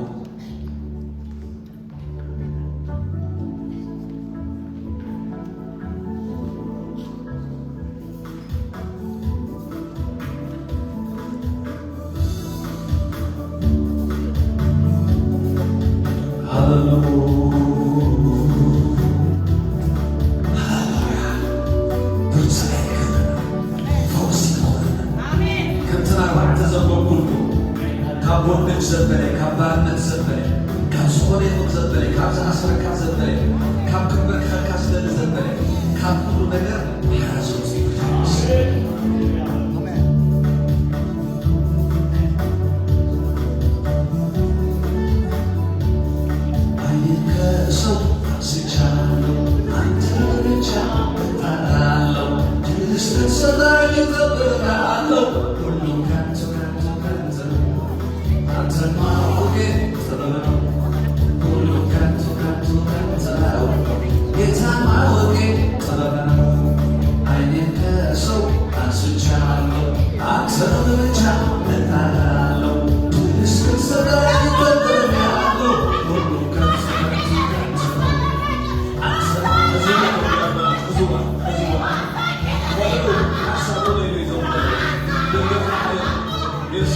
ሃሌሉያ። ሃሌሉያ። ብርቱዕ ኣይኮነን። ፈውሲ ይኾነን። ኣሜን። ከምቲ ኣርባዕተ ዘንበብኩልኩም፣ ካብ ቦንደጅ ዘበለ፣ ካብ ባርነት ዘበለ፣ ካብ ዝኾነ ይኹን ዘበለ፣ ካብ ዝኣስረካ ዘበለ፣ ካብ ክምብርከኸካ ዝደሊ ዘበለ፣ ካብ ኩሉ ነገር ሓራ ዘውፅእ እዩ። ዓይኔን ከሰው አንስቻለሁ፣ አንተ ብቻ እጠራለሁ። ድል እስክትሰጠኝ እጠብቃለሁ። ሁሉም ከንቱ፣ ከንቱ፣ ከንቱ ነው። አንተን ማወቄ ጥበብ ነው። ሁሉም ከንቱ፣ ከንቱ፣ ከንቱ ነው። ጌታን ማወቄ ጥበብ ነው። ዓይኔን ከሰው አንስቻለሁ፣ አንተን ብቻ እጠራለሁ። ድል እስክትሰጠኝ እጠብቃለሁ። ሁሉም ከንቱ፣ ከንቱ፣ ከንቱ ነው። አንተ እዚህ ጋር ነው ያለው። እዚዋ፣ እዚዋ። ወልዶ ሐሳቡ ላይ ነው ይዘው። Yes.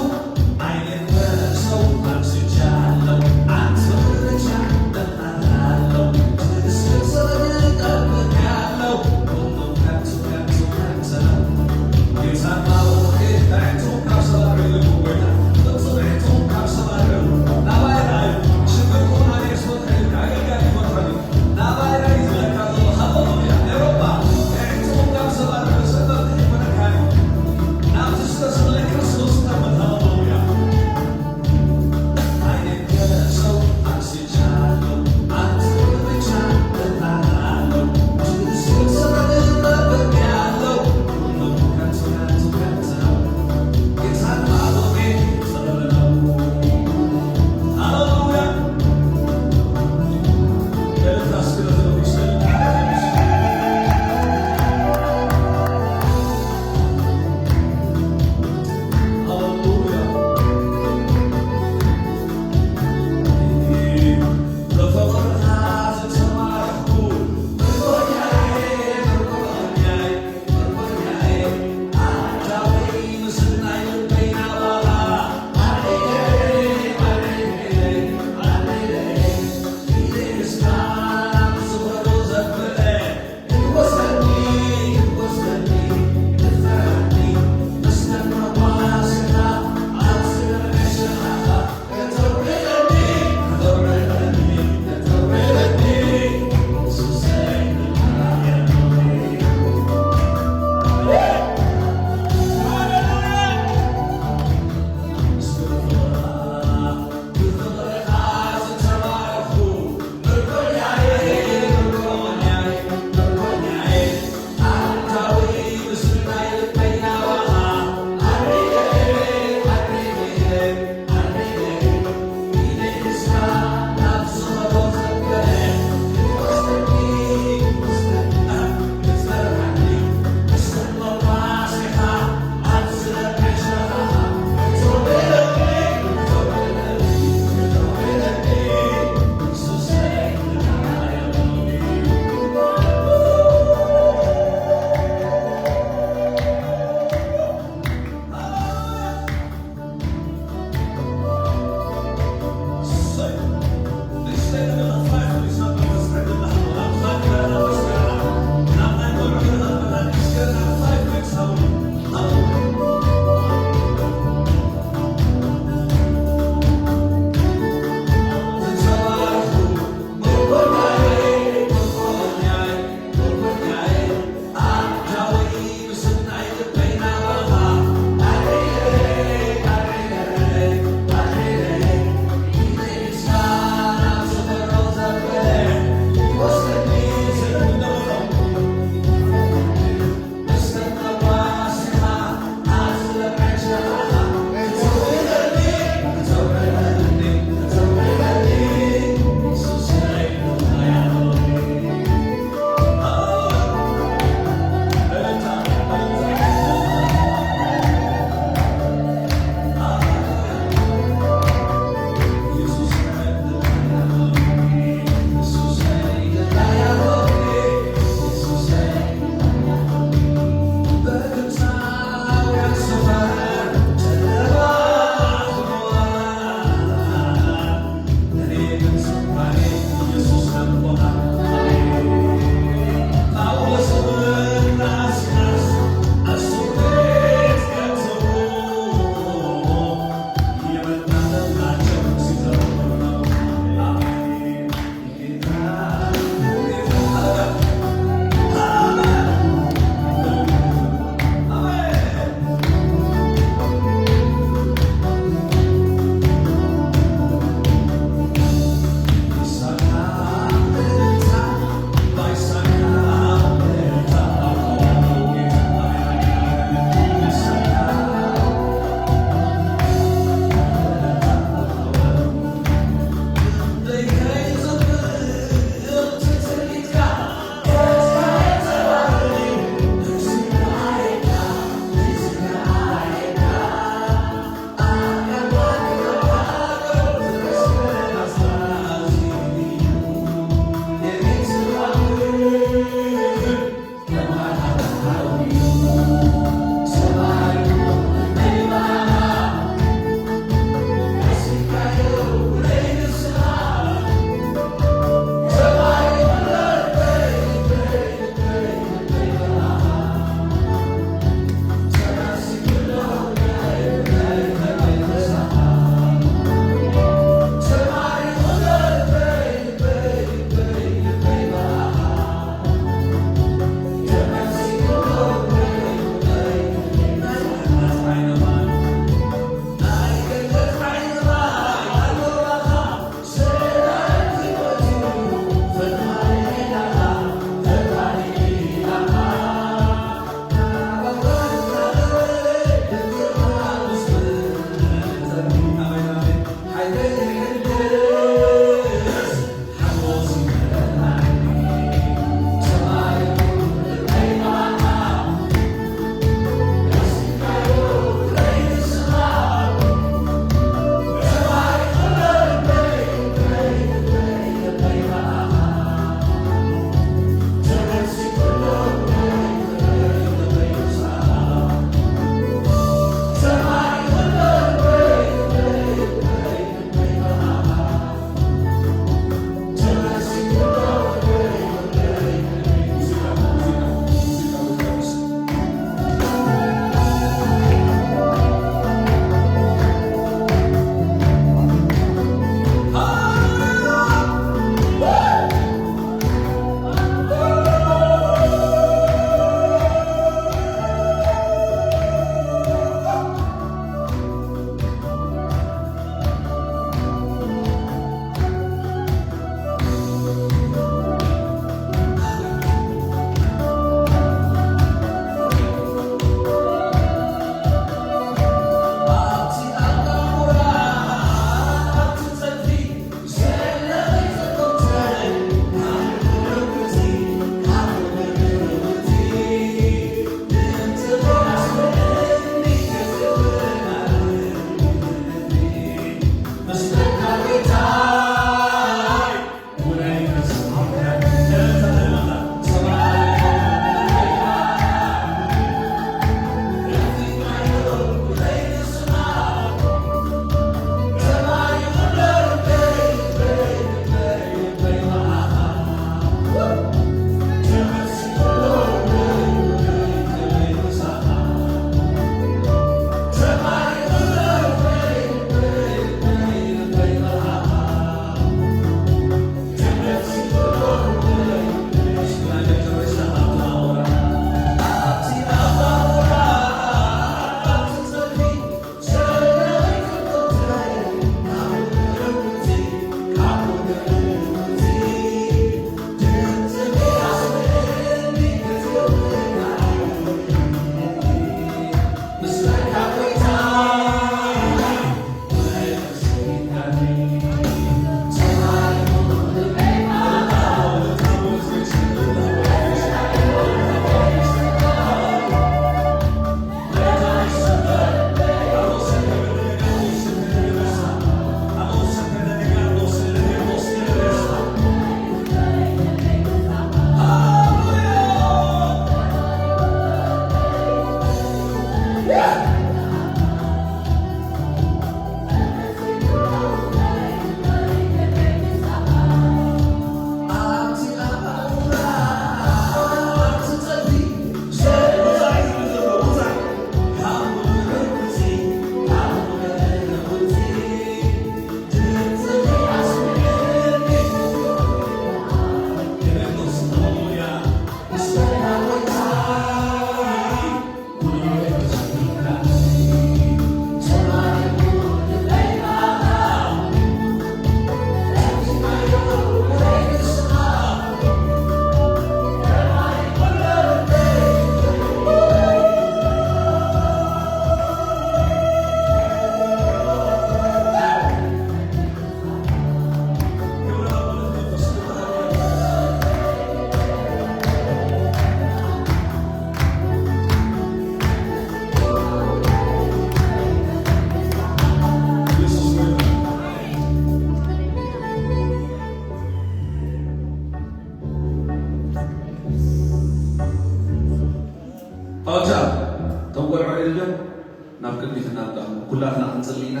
ናብ ቅድሚት እናምጣኹም ኩላትና ክንጽሊ ኢና።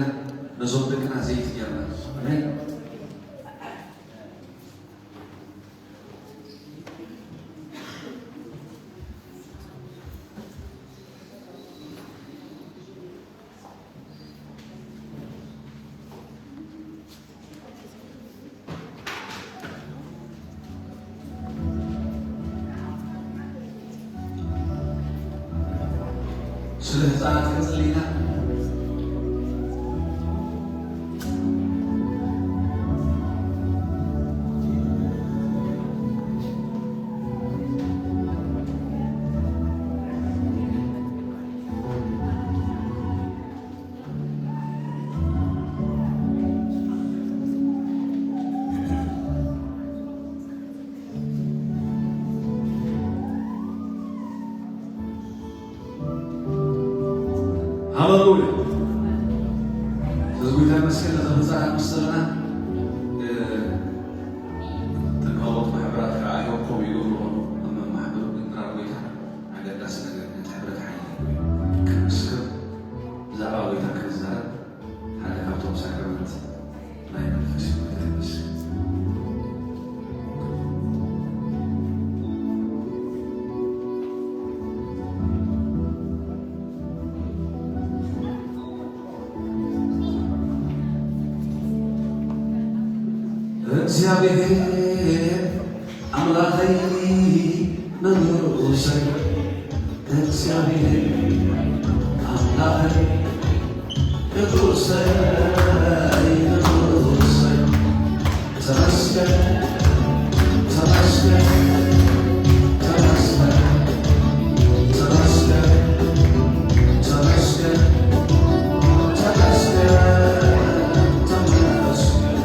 ነዞም ደቅና ዘይቲ ጌርና። ኣሜን። ስለ ህፃናት ክንፅሊ ኢና። ሃሌሉያ። ስለዚ ጎይታ ይመስገን፣ ነዚ ህንፃ ምስ ዘለና፣ እ፣ ተጋቦት ማሕበራት ከዓ እዮም ከምኡ ይገብሩ ኾኑ። ኣብ መማሕበሩ ግን ጥራር ጎይታ ኣገዳሲ ነገር ነቲ ሕብረት ሓይሊ እዩ። ክንምስክር፣ ብዛዕባ ጎይታ ክንዛረብ፣ ሓደ ካብቶም ሳክራመንት ናይ መንፈስ እዩ። ጎይታ ይመስገን። እግዚኣብሔር ኣምላኸይ ንጉሰይ፣ እግዚኣብሔር ኣምላኸይ ንጉሰይ፣ ንጉሰይ፣ ተመስገን፣ ተመስገን፣ ተመስገን፣ ተመስገን፣ ተመስገን፣ ተመስገን፣ ተመስገን።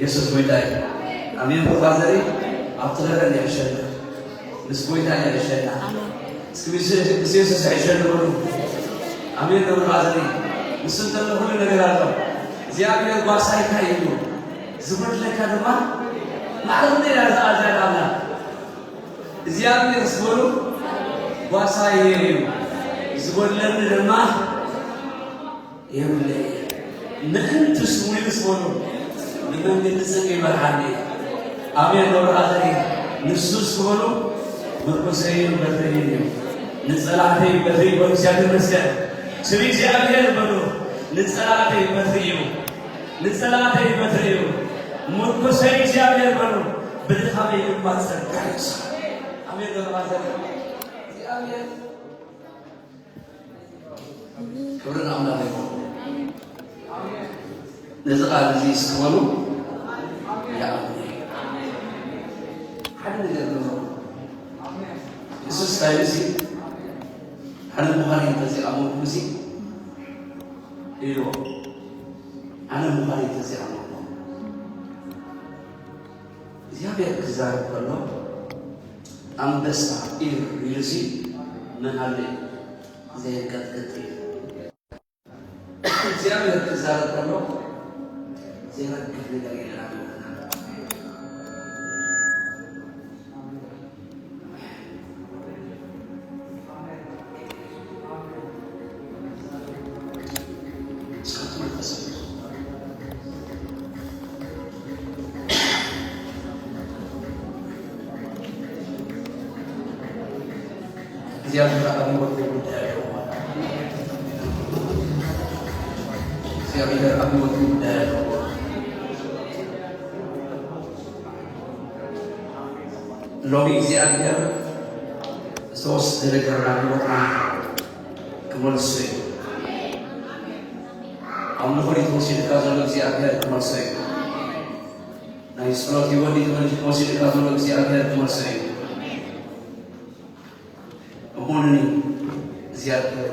የሱስ ጎይታ እዩ። ኣሜን። ብራዘሪ ኣብቲ ኸረን የሕሸና፣ ምስ ጎይታ የሕሸና። እስኪ ምስ የሱስ የሕሸኒ በሉ። ኣሜን። ብራዘሪ ንሱ እንተሎ ኩሉ ነገር ኣሎ። እግዚኣብሔር ጓሳይካ እዩ፣ ዝጎድለካ ድማ ማዕረ ኩሉ ኢና ዝኣዝያ ኣምላኽ። እግዚኣብሔር ዝበሉ ጓሳይ እዩ፣ ዝጎድለኒ ድማ የብለይ። ምእንቲ ስሙ ይስበሉ፣ ንመንገዲ ጽድቂ ይመርሓኒ። ኣሜን። መብራህተይ ንሱ ስበሉ፣ ምርኩሰይን በትረይን እዩ። ንጸላእተይ በትሪ በሉ፣ እግዚኣብሔር ይመስገን። ስም እግዚኣብሔር በሉ፣ ንጸላእተይ በትሪ እዩ። ንጸላእተይ በትሪ እዩ። ምርኩሰይ እግዚኣብሔር በሉ፣ ብድኻመይ ድማ ጸጋ ይብዛሕ። ኣሜን። መብራህተይ እግዚኣብሔር ክብሪ ንኣምላኽ ይኹን። ነዚ ቃል እዚ እስኪ በሉ፣ ይኣምን። ሓደ ነገር ንብሎ። የሱስ እንታይ ኢሉ እዚ? ኣነ ምዃነይ እንተዘይኣመንኩም እዚ ኢልዎ። ኣነ ምዃነይ እንተዘይኣመንኩም። እግዚኣብሔር ክዛረብ ከሎ ኣንበሳ ኢር ኢሉሲ መን ኣሎ ዘየንቀጥቅጥ እዩ። እግዚኣብሔር ክዛረብ ከሎ ዘይረግፍ ነገር የለን። እግዚኣብሔር ኣብ ህይወቱ ጉዳይ ኣለዎ። እግዚኣብሔር ኣብ ህይወቱ ጉዳይ ኣለዎ። ሎሚ እግዚኣብሔር ዝተወስደ ነገር ናብ ህይወትና ክመልሶ እዩ። ኣምልኾ ድዩ ተወሲድካ ዘሎ እግዚኣብሔር ክመልሶ እዩ። ናይ ጸሎት ህይወት ድዩ ተወሲድካ ዘሎ እግዚኣብሔር ክመልሶ እዩ። እመኑኒ እግዚኣብሔር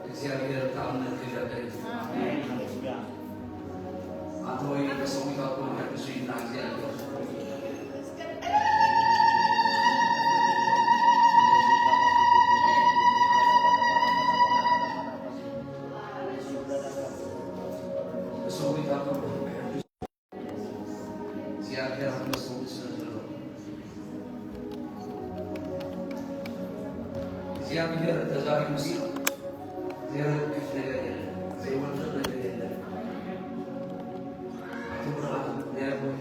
እግዚኣብሔር ተኣምር ክገብር እዩ። ኣንተ ወይ ተሰዊታኩም ሕድሱ ይና እግዚኣብሔር ተሰዊታኩም እግዚኣብሔር ኣብ መስዋእቲ ስለ ዘሎ፣ እግዚኣብሔር ተዛሪቡሲ ዘይረግፍ ነገር የለን፣ ዘይወድቕ ነገር የለን። ኣቲ ብርሃን ናይ ኣቦይ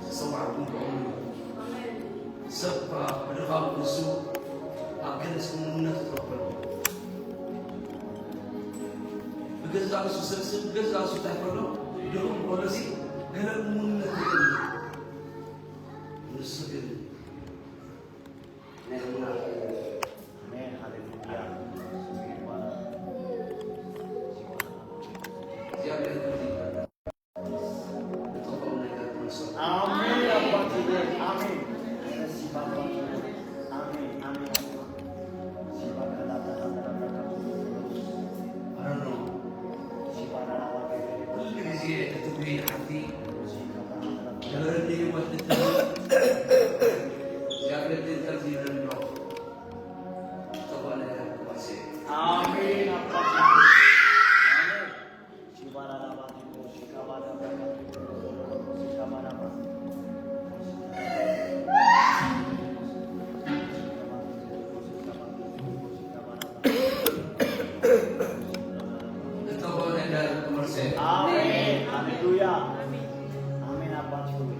ተሰዋዕኩም ብእምኑ። ሰብ እኳ ብድኻሙ ንሱ ኣብ ገለ ጽሙንነት ይትረፍ ኣሎ። ብገዛእ ንሱ ሰብ፣ ሰብ ብገዛእ ንሱ እንታይ ከሎ ድኹም ከሎ ሲ ገለ እሙንነት ይደሊ። ንሱ ግን ናይ እሙን ኣምላኽ እዩ። ኣሜን፣ ሃሌሉያ። እግዚኣብሔር ክብሪ ይግባእ። ንጥቕኦም ነገር ክንሰ- ኣሜን፣ ኣባቴ፣ ኣሜን። ኣሜን፣ ኣሜን። I don't know። ኩሉ ግዜ እትጉሂ ሓፍቲ፣ ነበረኒ ህይወት እትብል፣ እግዚኣብሔር ግን ከምዚ ይብለኒ ኣሎ። ጽቡቕ ነገር ክዋስእ። ኣሜን፣ ኣባቴ። ኣሜን። ንጥቕኡ ነገር ክመልሶ እዩ። ኣሜን። ሃሌሉያ። ኣሜን። ኣባት ሆይ።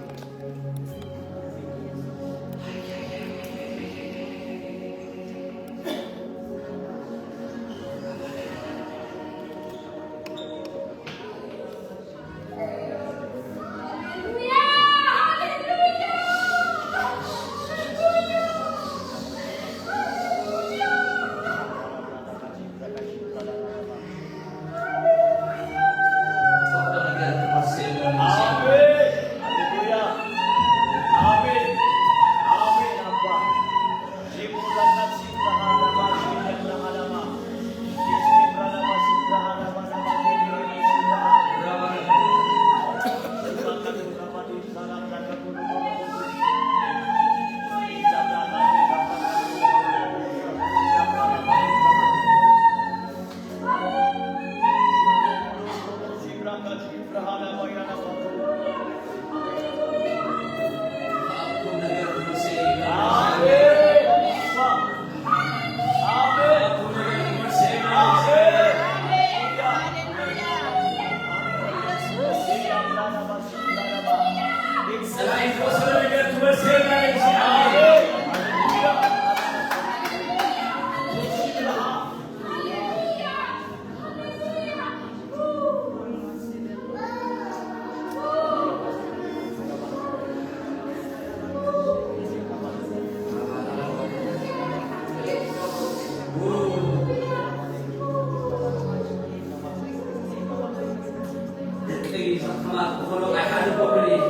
ደቀይ ዘኽተማ ክኾኖ ኣይሓደጎምን እየ።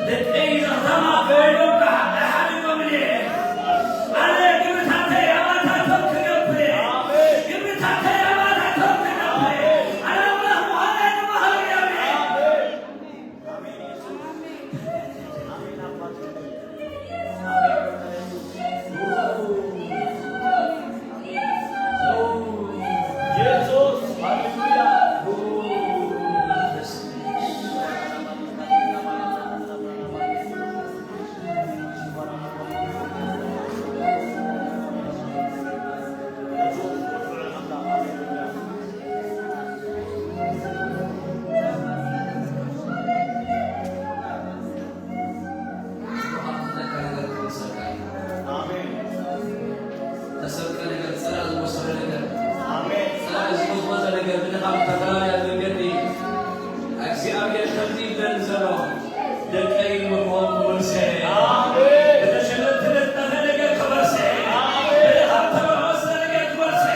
ደቀይ ዘኽተማ ክኾኖ ኣይሓደጎምን እየ። ኣነ ግብርታተይ ኣባታቶም ክገብር እየ። ግብርታተይ ኣባታቶም ክገብር እየ። ኣነ ኣምላኽ ምዃነይ ንባህሪ እየ። ተሰርቀ ነገር፣ ጽላል ዝወሰደ ነገር፣ ጽላል ዝወሰደ ነገር፣ ብድኻም ተፈላለያ መንገዲ እግዚኣብሔር ከምዚ ይብለኒ ዘሎ፣ ደቀይ ምርኮም ክወርሰ፣ ብተሸለምቲ ነጠፈ ነገር ክወርሰ፣ ብድኻም ተወሰደ ነገር ክወርሰ።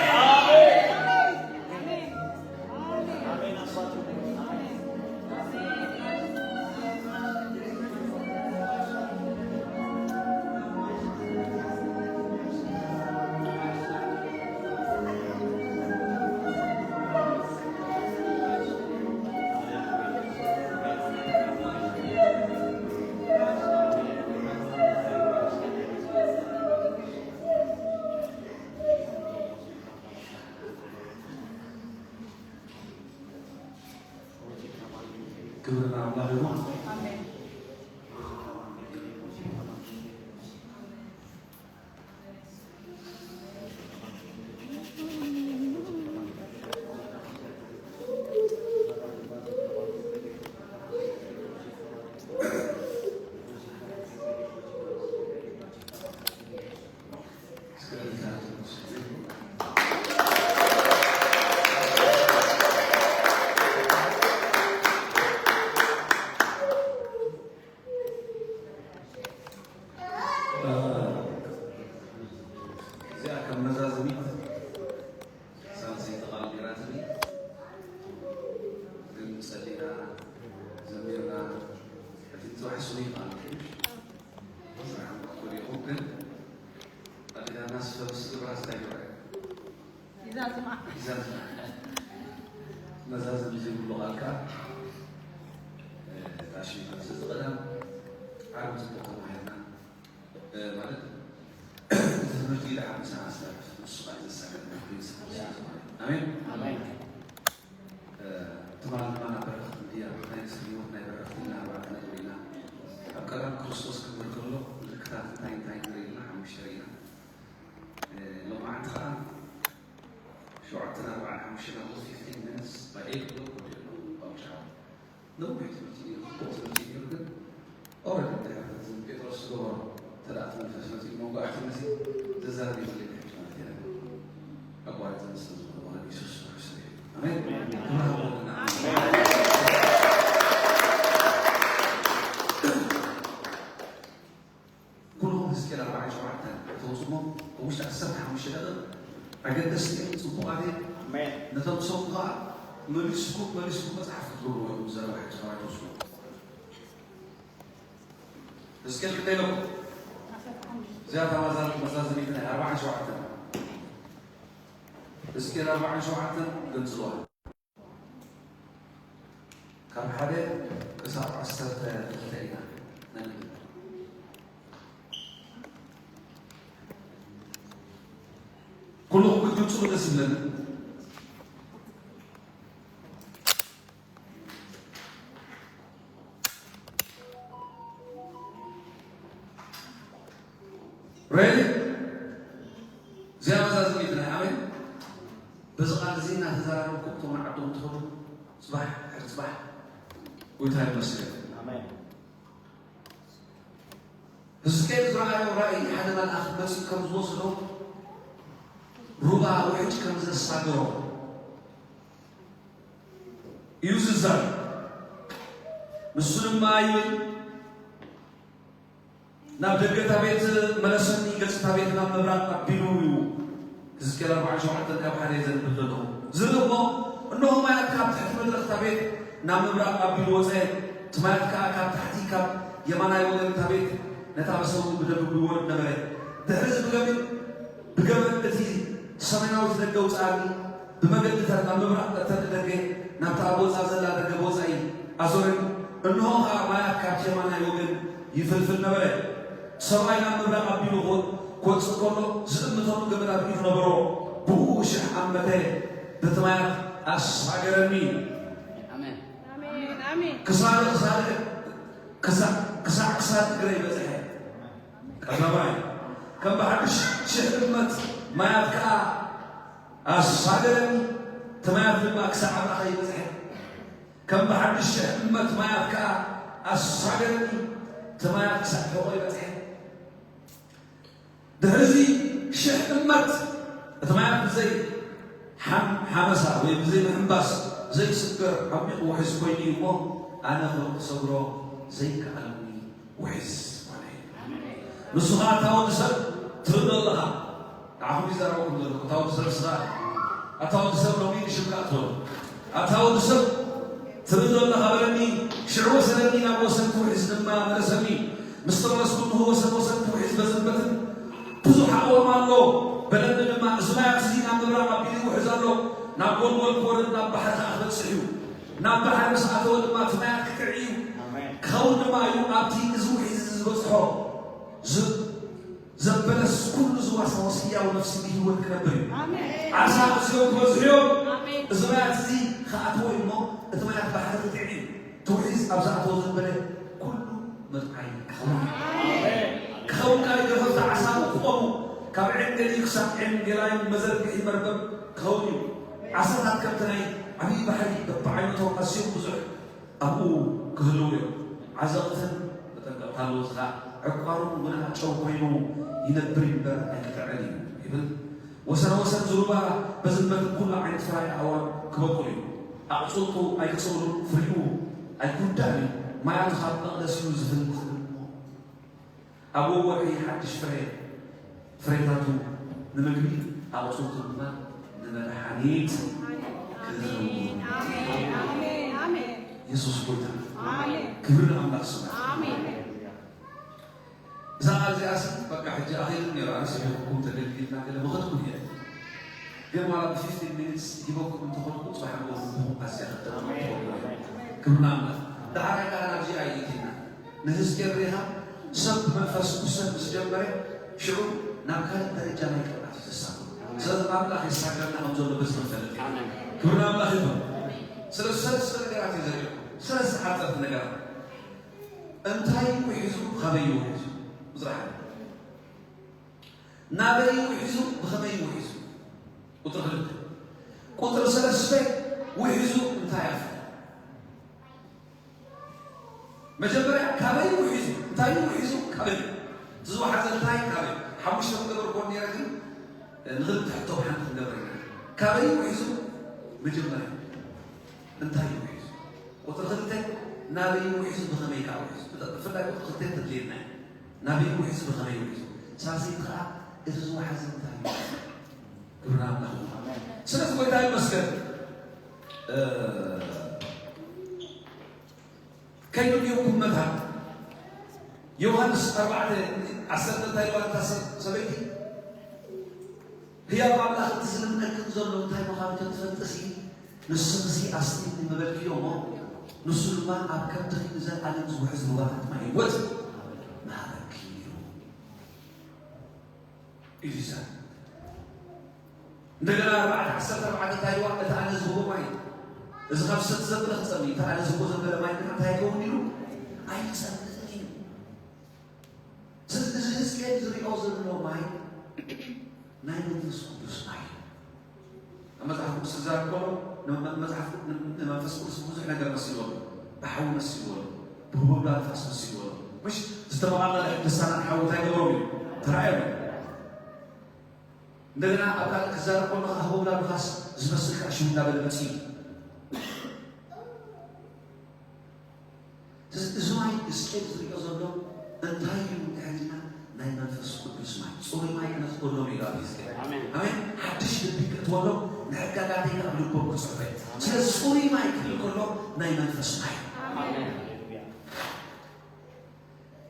ክብሪ ንኣምላኽ ይኹን። እዚኣ ከም መዛዘሚት ሳልሰይቲ ቃል ነይራትኒ፣ ግን ጸሊና ዘሚርና፣ እቲ ጽባሕ ስሙይ ቃል ስራሕ ክትኮን ኢኹም፣ ግን ኣዴታትና ስፈ ምስ ግብራ እንታይ ይረኣዩ? ይዛዝማ። ይዛዝማ። መዛዘሚ ዘይብሉ ቃልካ፣ እ፣ ታሽም ኣብዚ ዝቐዳም ዓርቢ ጽቡቕ ተማሂርና፣ እ፣ ማለት ትምህርቲ ደሓን ምሳና ዝሰርሕ ንሱ ቃል ዘሳግድ ንኽሪስ ኣሜን። ኣሜን። ትማሊ ድማ ናብ በረኽቲ ሚድያ ናይ ንስቲ ህይወት ናይ በረኽቲ ኢና ኣርባዕተ ነጥቢ ኢና ኣብ ቀዳም ክርስቶስ ክብር ከሎ ምልክታት እንታይ እንታይ ንርኢ ኢልና ሓሙሽተ ርኢና። እ፣ ሎማዓንቲ ከዓ ሸውዓተን ኣርባዓን ሓሙሽተን ኣብ ፊፍቲን ሚኒትስ by eight o'clock ወዲኡ ኣሎ ባብቻ። ነዊሕ ትምህርቲ እዩ፣ ጽቡቕ ትምህርቲ እዩ። ግን ኦረዲ እንታይ ሓፈት ዝም ጴጥሮስ ዝገበሮ ተደኣ እቲ መንፈስ መጺኡ መንጎ ኣሕቲ መጺኡ ዘዛርብ የብለይ ሕጂ ማለት እዩ። ኣቋሪጸ ንስለ ዝኾነ ወለድ የሱስ ክርስቶስ እዩ። ኣሜን። ክብሪ ሃቦ ለና። ኩልኹም ህዝቅኤል ኣርባዓን ሸውዓተን ተውፅሞ፣ ኣብ ውሽጢ ዓሰርተ ሓሙሽተ ደቂቕ ኣገደስቲ እዮም፣ ፅቡቓት እዮም። ኣሜን። ነቶም ትሰምዑ ከዓ መሊስኩም መሊስኩም መፅሓፍ ክትገብርዎ እዮም። ዘረባ ሕጂ ካባይ ትወስድዎ። ህዝቅኤል ክንደይ ኣለኩም? እዚኣ ተመዛዘ-፣ መዛዘሚት ናይ ኣርባዓን ሸውዓተን። ህዝቅኤል ኣርባዓን ሸውዓተን ገንጽልዋ። ካብ ሓደ ክሳብ ዓሰርተ ክልተ ኢና ነንብብ። ኩልኹም ክትግንጽሉ ደስ ይብለኒ። ሬዲ? እዚኣ መዛዘሚትና። ኣሜን። በዚ ቃል እዚ እናተዘራረብኩም እቶም ንዓዶም ትኸዱ፣ ጽባሕ ድሕሪ ጽባሕ ጎይታ ይመስገን። ኣሜን። ህዝቅኤል ዝረኣዮ ራእይ፣ ሓደ መልኣኽ መጺኡ ከም ዝወስዶ፣ ሩባ ውሕጅ ከም ዘሳገሮ እዩ ዝዛረብ። ንሱ ድማ ይብል፣ ናብ ደገ እታ ቤት መለሰኒ፣ ገጽ እታ ቤት ናብ ምብራቕ ኣቢሉ እዩ። ህዝቅኤል ኣርባዓን ሸውዓተን ካብ ሓደ እየ ዘንብብ ዘለኹ። ዝብል እሞ፣ እንሆ ማያት ካብ ትሕቲ መድረኽ እታ ቤት ናብ ምብራቕ ኣቢሉ ወጸ። እቲ ማያት ከኣ ካብ ታሕቲ ካብ የማናይ ወገን እታ ቤት ነታ መሰቡ ብደቡብ ይወርድ ነበረ። ድሕሪ እዚ ብገመድ ብገመድ እቲ ሰሜናዊ ደገ ኣውጽኣኒ። ብመገዲ እተን ናብ ምብራቕ እተን ደገ ናብታ ኣብ ወጻእ ዘላ ደገ ብወጻኢ ኣዞረኒ። እንሆ ኸኣ ማያት ካብቲ የማናይ ወገን ይፍልፍል ነበረ። ሰብኣይ ናብ ምብራቕ ኣቢሉ ክወ- ክወጽእ ከሎ ዝእምተሉ ገመድ ኣብ ኢዱ ነበሮ። ብኡ ሽሕ ዓመተ በቲ ማያት ኣሳገረኒ። ኣሜን። ኣሜን፣ ኣሜን። ክሳደ ክሳደ ክሳ- ክሳዕ ክሳድ እግረይ በጽሐ። ቀዳማይ ከም ብሓድሽ ሽሕ እመት ማያት ከኣ ኣሳገረኒ። እቲ ማያት ድማ ክሳዕ ኣምላኸይ በጽሐ። ከም ብሓድሽ ሽሕ እመት ማያት ከኣ ኣሳገረኒ። እቲ ማያት ክሳዕ ሕቖይ በጽሐ። ድሕሪ እዚ ሽሕ እመት እቲ ማያት ብዘይ ሓም- ሓመሳ ወይ ብዘይ ምሕንባስ ዘይስገር ዓሚቕ ውሕዝ ኮይኑ እዩ እሞ፣ ኣነ ክሰግሮ ዘይከኣለኒ ውሒዝ ኮነ። ንሱ ኸዓ፣ ኣታ ወዲ ሰብ ትርኢ ዶ ኣለኻ? ንዓኹም ይዛረበኩም ዘለኹ። ኣታ ወዲ ሰብ ስኻ፣ ኣታ ወዲ ሰብ ሎሚ ንሽምካ ትበሉ። ኣታ ወዲ ሰብ ትርኢ ዶ ኣለኻ በለኒ። ሽዑ ወሰደኒ፣ ናብ ወሰንቲ ውሒዝ ድማ መለሰኒ። ምስ ተመለስኩ እንሆ ወሰን ወሰንቲ ውሒዝ በዘበትን ብዙሕ ኣእዋም ኣሎ በለኒ ድማ። እዚ ማያት እዚ ናብ ምብራቕ ኣቢሉ ይውሕዝ ኣሎ፣ ናብ ጎልጎል ክወርድ ናብ ባሕሪ ኸዓ ክበጽሕ እዩ። ናብ ባሕሪ ምስ ኣተወ ድማ እቲ ማያት ክጥዒ እዩ። ኣሜን። ክኸውን ድማ እዩ ኣብቲ እዚ ውሒዝ እዚ ዝበጽሖ ዝ- ዘበለስ ኩሉ ዝዋሳወስ ህያው ነፍሲ ብህይወት ክነብር እዩ። ኣሜን። ዓሳ እዚኦም ክበዝሑ እዮም። ኣሜን። እዚ ማያት እዚ ክኣትዎ እዩ እሞ እቲ ማያት ባሕሪ ክጥዒ እዩ። እቲ ውሒዝ ኣብ ዝኣተወ ዘበለ ኩሉ መጥዓይ ክኸውን እዩ። ኣሜን። ክኸውን ከኣ ገፈፍቲ ዓሳ ክቆሙ ካብ ዔን ገሊል ክሳብ ዔን ገላይም መዘርግሒ መርበብ ክኸውን እዩ። ዓሳታት ከምቲ ናይ ዓብዪ ባሕሪ በብዓይነቶም ኣዝዮም ብዙሕ ኣብኡ ክህልዉ እዮም። ዓዘቕትን መጠንቀቕታ ኣለዎ። እዚ ኸኣ ዕቋሩ እውን ጨው ኮይኑ ይነብር እምበር ኣይክጥዕን እዩ ይብል። ወሰን ወሰን ዝሩባ በዝንበትን ኩሉ ዓይነት ፍራይ ኣእዋም ክበቁል እዩ። ኣቕጽልቱ ኣይክጽብሉን ፍሪኡ ኣይክውዳእን እዩ። ማያቱ ካብ መቕደስ እዩ ዝፍልፍል እሞ፣ ኣብ ወርሒ ሓድሽ ፍረ፣ ፍሬታቱ ንምግቢ፣ ኣቕጽልቱ ድማ ንመድሓኒት ክኸውን። ኣሜን፣ ኣሜን፣ ኣሜን። የሱስ ጎይታ። ኣሜን። ክብሪ ንኣምላኽ ስሙ። ኣሜን። እዛ ቃል እዚኣስ በቃ ሕጂ ኣኺሉ ነይሩ፣ ኣነስ ሂበኩም ተገልጊልና ገለ ምኸድኩ እየ። ግን ዋላ ብ ፊፍቲን ሚኒትስ ሂበኩም እንተኸድኩ፣ ጽባሕ ንጎሆ ኣዝያ ክትጠቕመኩም ትኸውን። ክብሪ ንኣምላኽ። ደሓር ከኣ ናብዚኣ እዩ እቲና። ንህዝቅኤል ርኢኻ፣ ሰብ ብመንፈስ ክውሰድ ምስ ጀመረ፣ ሽዑ ናብ ካልእ ደረጃ ናይ ቅብኣት እዩ ዘሳግሮ። ስለዚ ኣምላኽ የሳግረና ከም ዘሎ በዚ ክንፈልጥ ኢና። ኣሜን። ክብሪ ንኣምላኽ ይኹን። ስለዚ ሰለስተ ነገራት እዩ ዘርእየኩም። ሰለስተ ሓጸርቲ ነገራት። እንታይ እዩ ውሒዙ? ካበይ እዩ ውሒዙ? ቁጽሪ ሓደ። ናበይ እዩ ውሒዙ? ብኸመይ እዩ ውሒዙ? ቁጽሪ ክልተ። ቁጽሪ ሰለስተ፣ ውሒዙ እንታይ ኣፍሪ? መጀመርያ ካበይ ውሒዙ? እንታይ ውሒዙ? ካበይ? እቲ ዝወሓዘ እንታይ? ካበይ? ሓሙሽተ ክገብር እኮ ነይረ፣ ግን ንኽልተ ሕቶ ብሓንቲ ክንገብር ኢና። ካበይ ውሒዙ? መጀመርያ እንታይ ውሒዙ? ቁጽሪ ክልተ፣ ናበይ ውሒዙ? ብኸመይ ከዓ ውሒዙ? ብፍላይ ቁጽሪ ክልተ ተድልየና እዩ። ናበይ ውሒዙ? ብኸመይ ውሒዙ? ሳልሰይቲ ከዓ እቲ ዝወሓዘ እንታይ እዩ? ክብሪ ንኣምላኽ ይኹን። ስለዚ ጎይታ ይመስገን። እ፣ ከይዱ ድዮም ኩነታት ዮሃንስ ኣርባዕተ ዓሰርተ እንታይ ኢልዋ እታ ሰ-፣ ሰበይቲ? ህያው ኣምላኽ እቲ ዝልምነክን ዘሎ እንታይ ምዃኑ ተትፈልጥሲ፣ ንስኽሲ ኣስጢምኒ ምበልክዮ እሞ፣ ንሱ ድማ ኣብ ከብድኺ ንዘለኣለም ዝውሕዝ ሩባታት ማይ ህይወት ምሃበኪ ነይሩ። ኢሉ ይዛረብ። እንደገና ኣርባዕተ ዓሰርተ ኣርባዕተ እንታይ ኢልዋ? እቲ ኣነ ዝህቦ ማይ፣ እዚ ካብ ዝሰቲ ዘበለ ክጸምእ እዩ፣ እቲ ኣነ ዝህቦ ዘበለ ማይ ግና እንታይ ኣይከውን ኢሉ? ኣይጸምእን እዩ። ስለዚ እዚ ህዝቅኤል ዝሪኦ ዘሎ ማይ ናይ መንፈስ ቅዱስ ማይ እዩ። ኣብ መጽሓፍ ቅዱስ ክዛረብ ከሎ ንመ- መጽሓፍ ን- ንመንፈስ ቅዱስ ብዙሕ ነገር መሲልዎ ኣሎ። ብሓዊ መሲልዎ ኣሎ። ብህቦብላ ንፋስ መሲልዎ ኣሎ። ምሽ ዝተመቓቐለ ልሳናት ሓዊ እንታይ ገበሮም እዩ? ተራእዮም እዩ። እንደገና ኣብ ካልእ ክዛረብ ከሎ ከዓ ህቦብላ ንፋስ ዝመስል ከዓ ሽው እናበለ መፅኡ እዩ። እዚ ማይ እስኬል ዝሪኦ ዘሎ እንታይ እዩ? እንድሕር ኢልና ናይ መንፈስ ቅዱስ ማይ፣ ጽሩይ ማይ ክነኽበሎም ኢሉ ኣብ ህዝቅኤል። ኣሜን። ኣሜን። ሓድሽ ልቢ ክእትወሎም፣ ንሕጋጋተይ ካብ ልቦም ክጽሕፈ። ስለዚ ጽሩይ ማይ ክብል ከሎ ናይ መንፈስ ማይ። ኣሜን።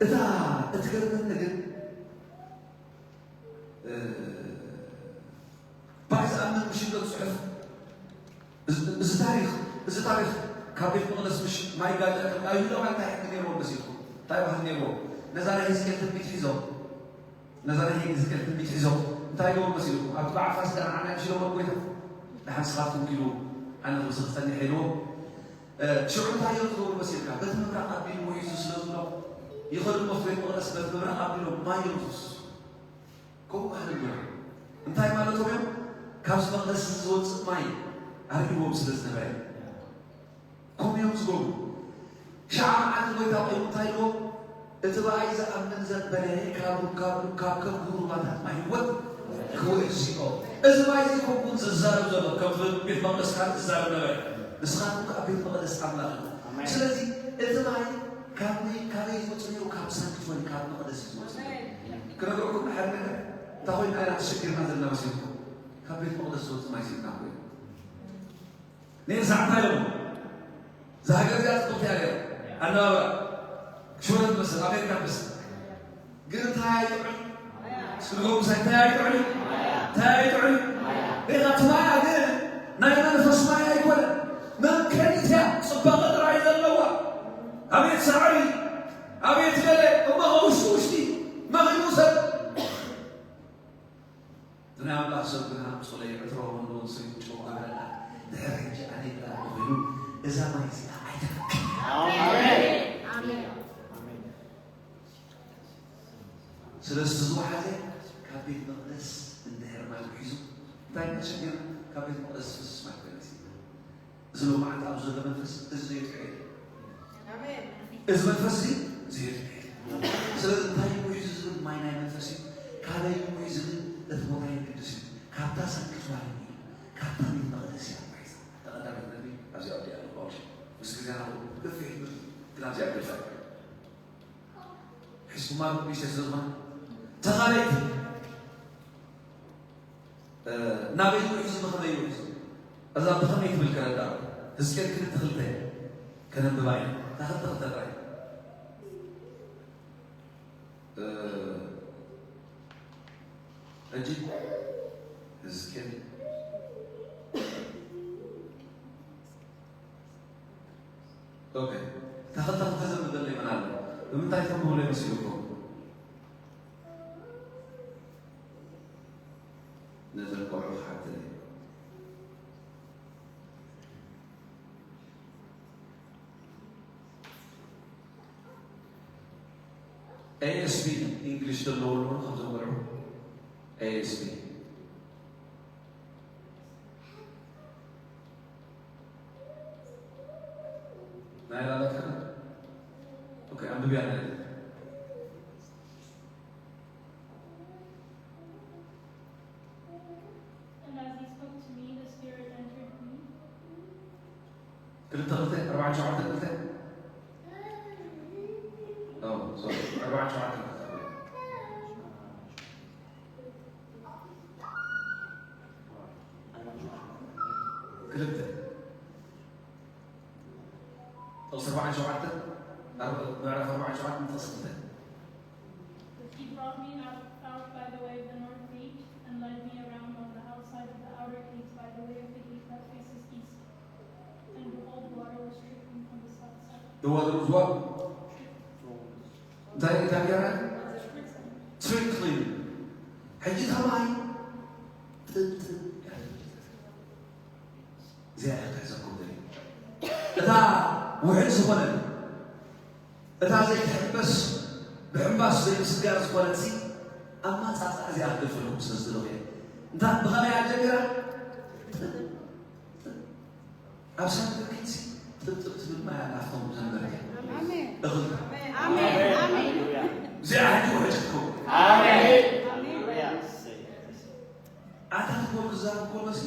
እታ እትገርመኒ ግን፣ እ፣ ባይ ዝኣምን ምሽንዶ ጽሑፍ፣ እዚ እዚ ታሪኽ፣ እዚ ታሪኽ ካብ ቤት መቕደስ ምሽ ማይ ጋገ ከም ኣይሁዳውያን እንታይ ሕጊ ነይርዎም መሲልኩም? እንታይ ባህሊ ነይርዎም? ነዛ ናይ ህዝቅኤል ትንቢት ሒዞም፣ ነዛ ናይ ህዝቅኤል ትንቢት ሒዞም እንታይ ይገብሩ መሲልኩም? ኣብቲ በዓል ፋሲካ ንዓና ምሽ ኢሎም ጎይታ፣ ደሓን ንስኻትኩም ኪዱ፣ ኣነ ክምስኽ ጸኒሐ ኢልዎም። እ፣ ሽዑ እንታይ እዮም ዝገብሩ መሲልካ? በቲ ምብራቕ ኣቢሉ ውሒዙ ስለ ዝብሎም፣ ይኸዱ እሞ ቤት መቕደስ በቲ ምብራቕ ኣቢሎም ማይ እዮም ዝፍስሱ። ከምኡ ባህሊ ነበረ። እንታይ ማለቶም እዮም? ካብዚ መቕደስ እዚ ዝወፅእ ማይ ኣርእይዎም ስለ ዝነበረ። ከምኡ እዮም ዝገብሩ። ሸዓ መዓልቲ ጎይታ ኮይኑ እንታይ ኢልዎም? እቲ ብኣይ ዝኣምን ዘበለ ካብ ካብ ካብ ከብዱ ሩባታት ማይ ህይወት ክውሕዝ እዩ። እዚ ማይ እዚ ከምኡ ዝዛረብ ዘሎ ከም ቤት መቕደስ ካብ ዝዛረብ ነበረ። ንስኻትኩም ከኣ ቤት መቕደስ ኣምላኽ ኢኹም። ኣሜን። ስለዚ እቲ ማይ ካበይ ካበይ ዝወፅእ ነይሩ? ካብ ሳንክቹዋሪ ካብ መቕደስ እዩ ዝወፅእ ነይሩ። ክነግረኩም ድሓር ነገር እንታይ ኮይኑ ኢና ተሸጊርና ዘለና መሲልኩም? ካብ ቤት መቕደስ ዝወፅእ ማይ ሲኢንና ኮይኑ ነዚ ሰዓት እንታይ ኢሎም? እዛ ሃገር እዚኣ ጽብቕቲ እያ ነይራ። ኣነባብራ ሽወደን ትመስል፣ ኣሜሪካ ትመስል። ግን እንታይ ኣይጥዑም? እስኪ ንገሩ ምሳይ፣ እንታይ ኣይጥዑም? እንታይ ኣይጥዑም? ሪኻ እቲ ማያ ግን ናይ መንፈስ ማያ ኣይኮነን። መንከኒት እያ፣ ጽባቐ ጥራይ ዘለዋ። ኣቤት ሳዕሪ፣ ኣቤት ገለ፣ እሞ ውሽጢ ውሽጢ መኺኑ ሰብ። እቲ ናይ ኣምላኽ ሰብ ግና ጾለይ ዕትሮ መንጎ ስሪት ጨው ገበረላ። ድሕሪ ሕጂ ኣነ ይብላ ኮይኑ እዛ ማይ እዚኣ ኣይተፈቅድ። ኣሜን። ኣሜን። ስለዚ ዝወሓዘ ካብ ቤት መቕደስ እንድሕር ማይ ውሒዙ እንታይ እናተሸገረ ካብ ቤት መቕደስ ዝፈስስ ማይ ኮይነ እዚ ሎማዓንቲ ኣብ ዘሎ መንፈስ እዚ ዘየጥዕዮ የለን። ኣሜን። እዚ መንፈስ እዚ ዘየጥዕዮ የለን። ስለዚ እንታይ እዩ ውሒዙ ዝብል ማይ ናይ መንፈስ እዩ። ካበይ እዩ ውሒዙ ዝብል እቲ ቦታ የገድስ እዩ። ካብታ ሳንክቹዋሪ እዩ። ካብታ ቤት መቕደስ እያ ውሒዛ። ተቐዳሚት ነቢ ኣብዚኣ ወዲኣ ኣሎ ጳውሎስ። ምስ ግዜና ክፍሕ ይብል ግን ኣብዚኣ ገዛ እዩ። ሒዝኩማ ዶ ሚስቴር ስለ ዝኾነ ተኻረይቲ፣ እ፣ ናበይ ውሒዙ ብኸመይ ውሒዙ? እዛ ብኸመይ ትብል ከረዳ ህዝቅኤል ክልተ ክልተ ከነንብባ ኢና። እታ ክልተ ክልተ ጥራይ። እ፣ ሕጂ ህዝቅኤል ኦኬ። ተኸተልቲ ዘንብበለይ መን ኣሎ? ብምንታይ ተንብብለይ መሲልኩም? ነዘን ቆልዑ ክሓተለይ። ኤ ኤስ ቢ ኢንግሊሽ ዘለዎ ኣሎ፣ ካብዞም ቆልዑ? ኤ ኤስ ቢ። ናይ ላላካ? ኦኬ፣ ኣንብብያ ናይ And as he spoke to me, the Spirit entered me. ክልተ ክልተ፣ ኣርባዕተ ሸውዓተ ክልተ። ኦ፣ ሶሪ፣ ኣርባዕተ ሸውዓተ ክልተ። ክልተ። ጥቕሲ ኣርባዓን ሸውዓተን፣ ኣርባ-፣ ምዕራፍ ኣርባዓን ሸውዓተን ጥቕሲ ክልተ። He brought me out, out by the way of the north gate and led me around on the outside of the outer gate by the way of the gate that faces east. And behold, water was trickling from the south side. The water was what? እንታይ እንታይ ገይራ? Trickling. ሕጂ ተማይ ጥጥ እዚኣ እያ ክትሕዘኩም ደልየ። እታ ውሕድ ዝኾነት፣ እታ ዘይትሕበስ፣ ብሕምባስ ዘይምስጋር ዝኾነት ሲ፣ ኣማጻጽኣ እዚኣ ክገልጸልኩም ስለ ዝደለኹ እየ። እንታ ብኸመይ እያ ጀሚራ? ኣብ ሳንዱቕ ኪንሲ ጥብጥብ ትብል ማይ ኣላ ኣብቶም ዘንበርካ። ኣሜን። እኽልካ። ኣሜን። ኣሜን። እዚኣ ሕጂ ውሕጅ ክትከውን። ኣሜን። ኣሜን። ኣታ ትቦ ክዛረብ ከሎሲ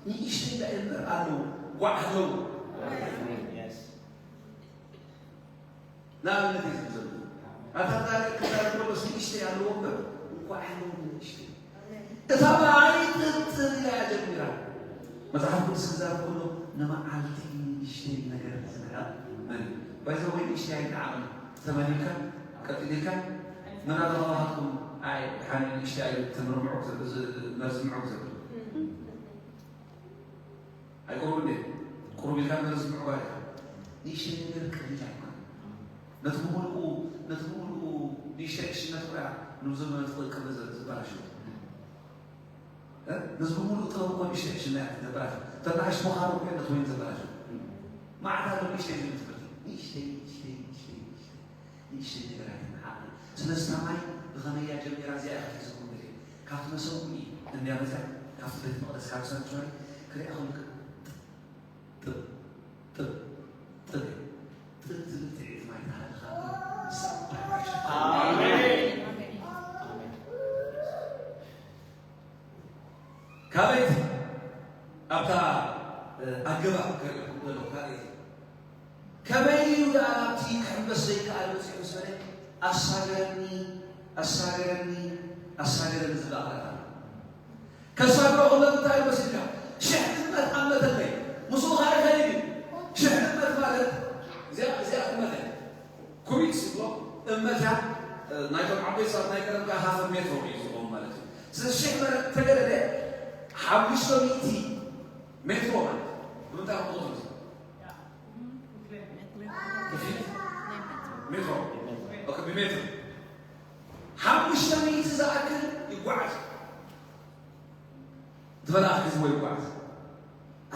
ንእሽተይ ዳኣ እምበር ኣለዉ። ጓዕ ኣለዉ። ንኣብነት እዩ ዝብል ዘሎ። ኣታ ዛሬ ክዛረብ ከሎስ ንእሽተይ ኣለዎ እምበር እንኳዕ ኣለዎ ንእሽተይ። እታ ማይ ጥጥር ኢላ እያ ጀሚራ። መጽሓፍ ቅዱስ ክዛረብ ከሎ ንመዓልቲ ንእሽተይ ነገር ዝንዕቕ መን እዩ? ባይዘ ወይ ንእሽተይ ኣይንዓቕን። ተመሊካ ቀጢልካ መን ኣሎ ካባኻትኩም ኣይ ሓኒ ንእሽተይ ኣዩ ተምርምዑ ዘብል መርዝምዑ ዘብል ኣይቆርብ እንዴ? ቁሩብ ኢልካ መርዝ ምዕባይ ኢኻ። ንእሽተይ ነገር ቀሊል ኣይኮነን። ነቲ ብምሉኡ ነቲ ብምሉኡ ንእሽተይ ዕሽነት ኮይና ንብዙ መመት ቅብሪ ዘበላሽው ነዚ ብምሉኡ ጥበብ እኮ ንእሽተይ ዕሽና እያ ዘበላሽው። ተናእሽ ምዃኑ እኮ ነቲ ወይን ዘበላሽው። ማዕት ኣሎ ንእሽተይ ዝብል ትምህርቲ ንእሽተይ ንእሽተይ ንእሽተይ ንእሽተይ ንእሽተይ ነገር ኣይትንዓቕ። ስለዚ እታ ማይ ብኸመይ እያ ጀሚራ እዚኣ ኢኻ ሒዝኩም ደልየ ካብቲ መሰውኢ እንድያ መፅያ ካብቲ ቤት መቕደስ ካብ ሳንክቹዋሪ ክሪኣ ከለኹ ጥብ ጥብ ጥብ ጥብ ዝብል ትዕቢት ማይ ተሃለኻ ንሳ ባሕሪ ኣሜን። ካልኣይቲ ኣብታ ኣገባብ ከርእየኩም ዘለኹ ካልኣይቲ ከመይ እዩ ደኣ ናብቲ ክሕምበስ ዘይከኣል በፂሑ ምስ በለ ኣሳገረኒ ኣሳገረኒ ኣሳገረኒ ዝብላ ቃላት ኣሎ። ከሳግሮ ከሎ እንታይ እዩ መሲልካ? ሽሕ ጥመት ኣመተለይ ምስኡ ከዓ ይኸይድ እዩ። ሽሕ ጥመት ማለት እዚኣ እዚኣ ጥመት እያ። ኩቢት ዝብሎ እመት እያ። ናይቶም ዓበይቲ ሰባት ናይ ቀደም ከዓ ሃፍ ሜትሮ እዩ ዝኸውን ማለት እዩ። ስለዚ ሽሕ ማለት ተገደደ ሓሙሽተ ሚእቲ ሜትሮ ማለት ብምንታይ ክቑፅር ብፊት ሜትሮ ኦኬ፣ ብሜትር ሓሙሽተ ሚእቲ ዝኣክል ይጓዓዝ። እቲ መልኣኽ ሒዝዎ ይጓዓዝ።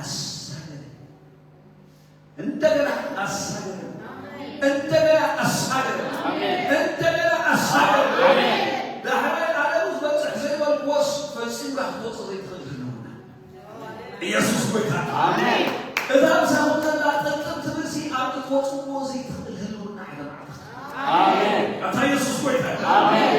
ኣሳገረ። እንደገና ኣሳገረ። እንደገና ኣሳገረ። እንደገና ኣሳገረ። ዳሕራይ ኣደቡ ዝበፅሕ ዘይበልክዎስ ፈፂምካ ክትወፅእ ዘይትኽእል ህልውና። ኢየሱስ ጎይታ። ኣሜን። እታ ምሳኹም ዘላ ጥጥም ትብልሲ ኣብ ክትወፅዎ ዘይትኽእል ህልውና ሓደ መዓልቲ። ኣሜን። ኣታ ኢየሱስ ጎይታ። ኣሜን።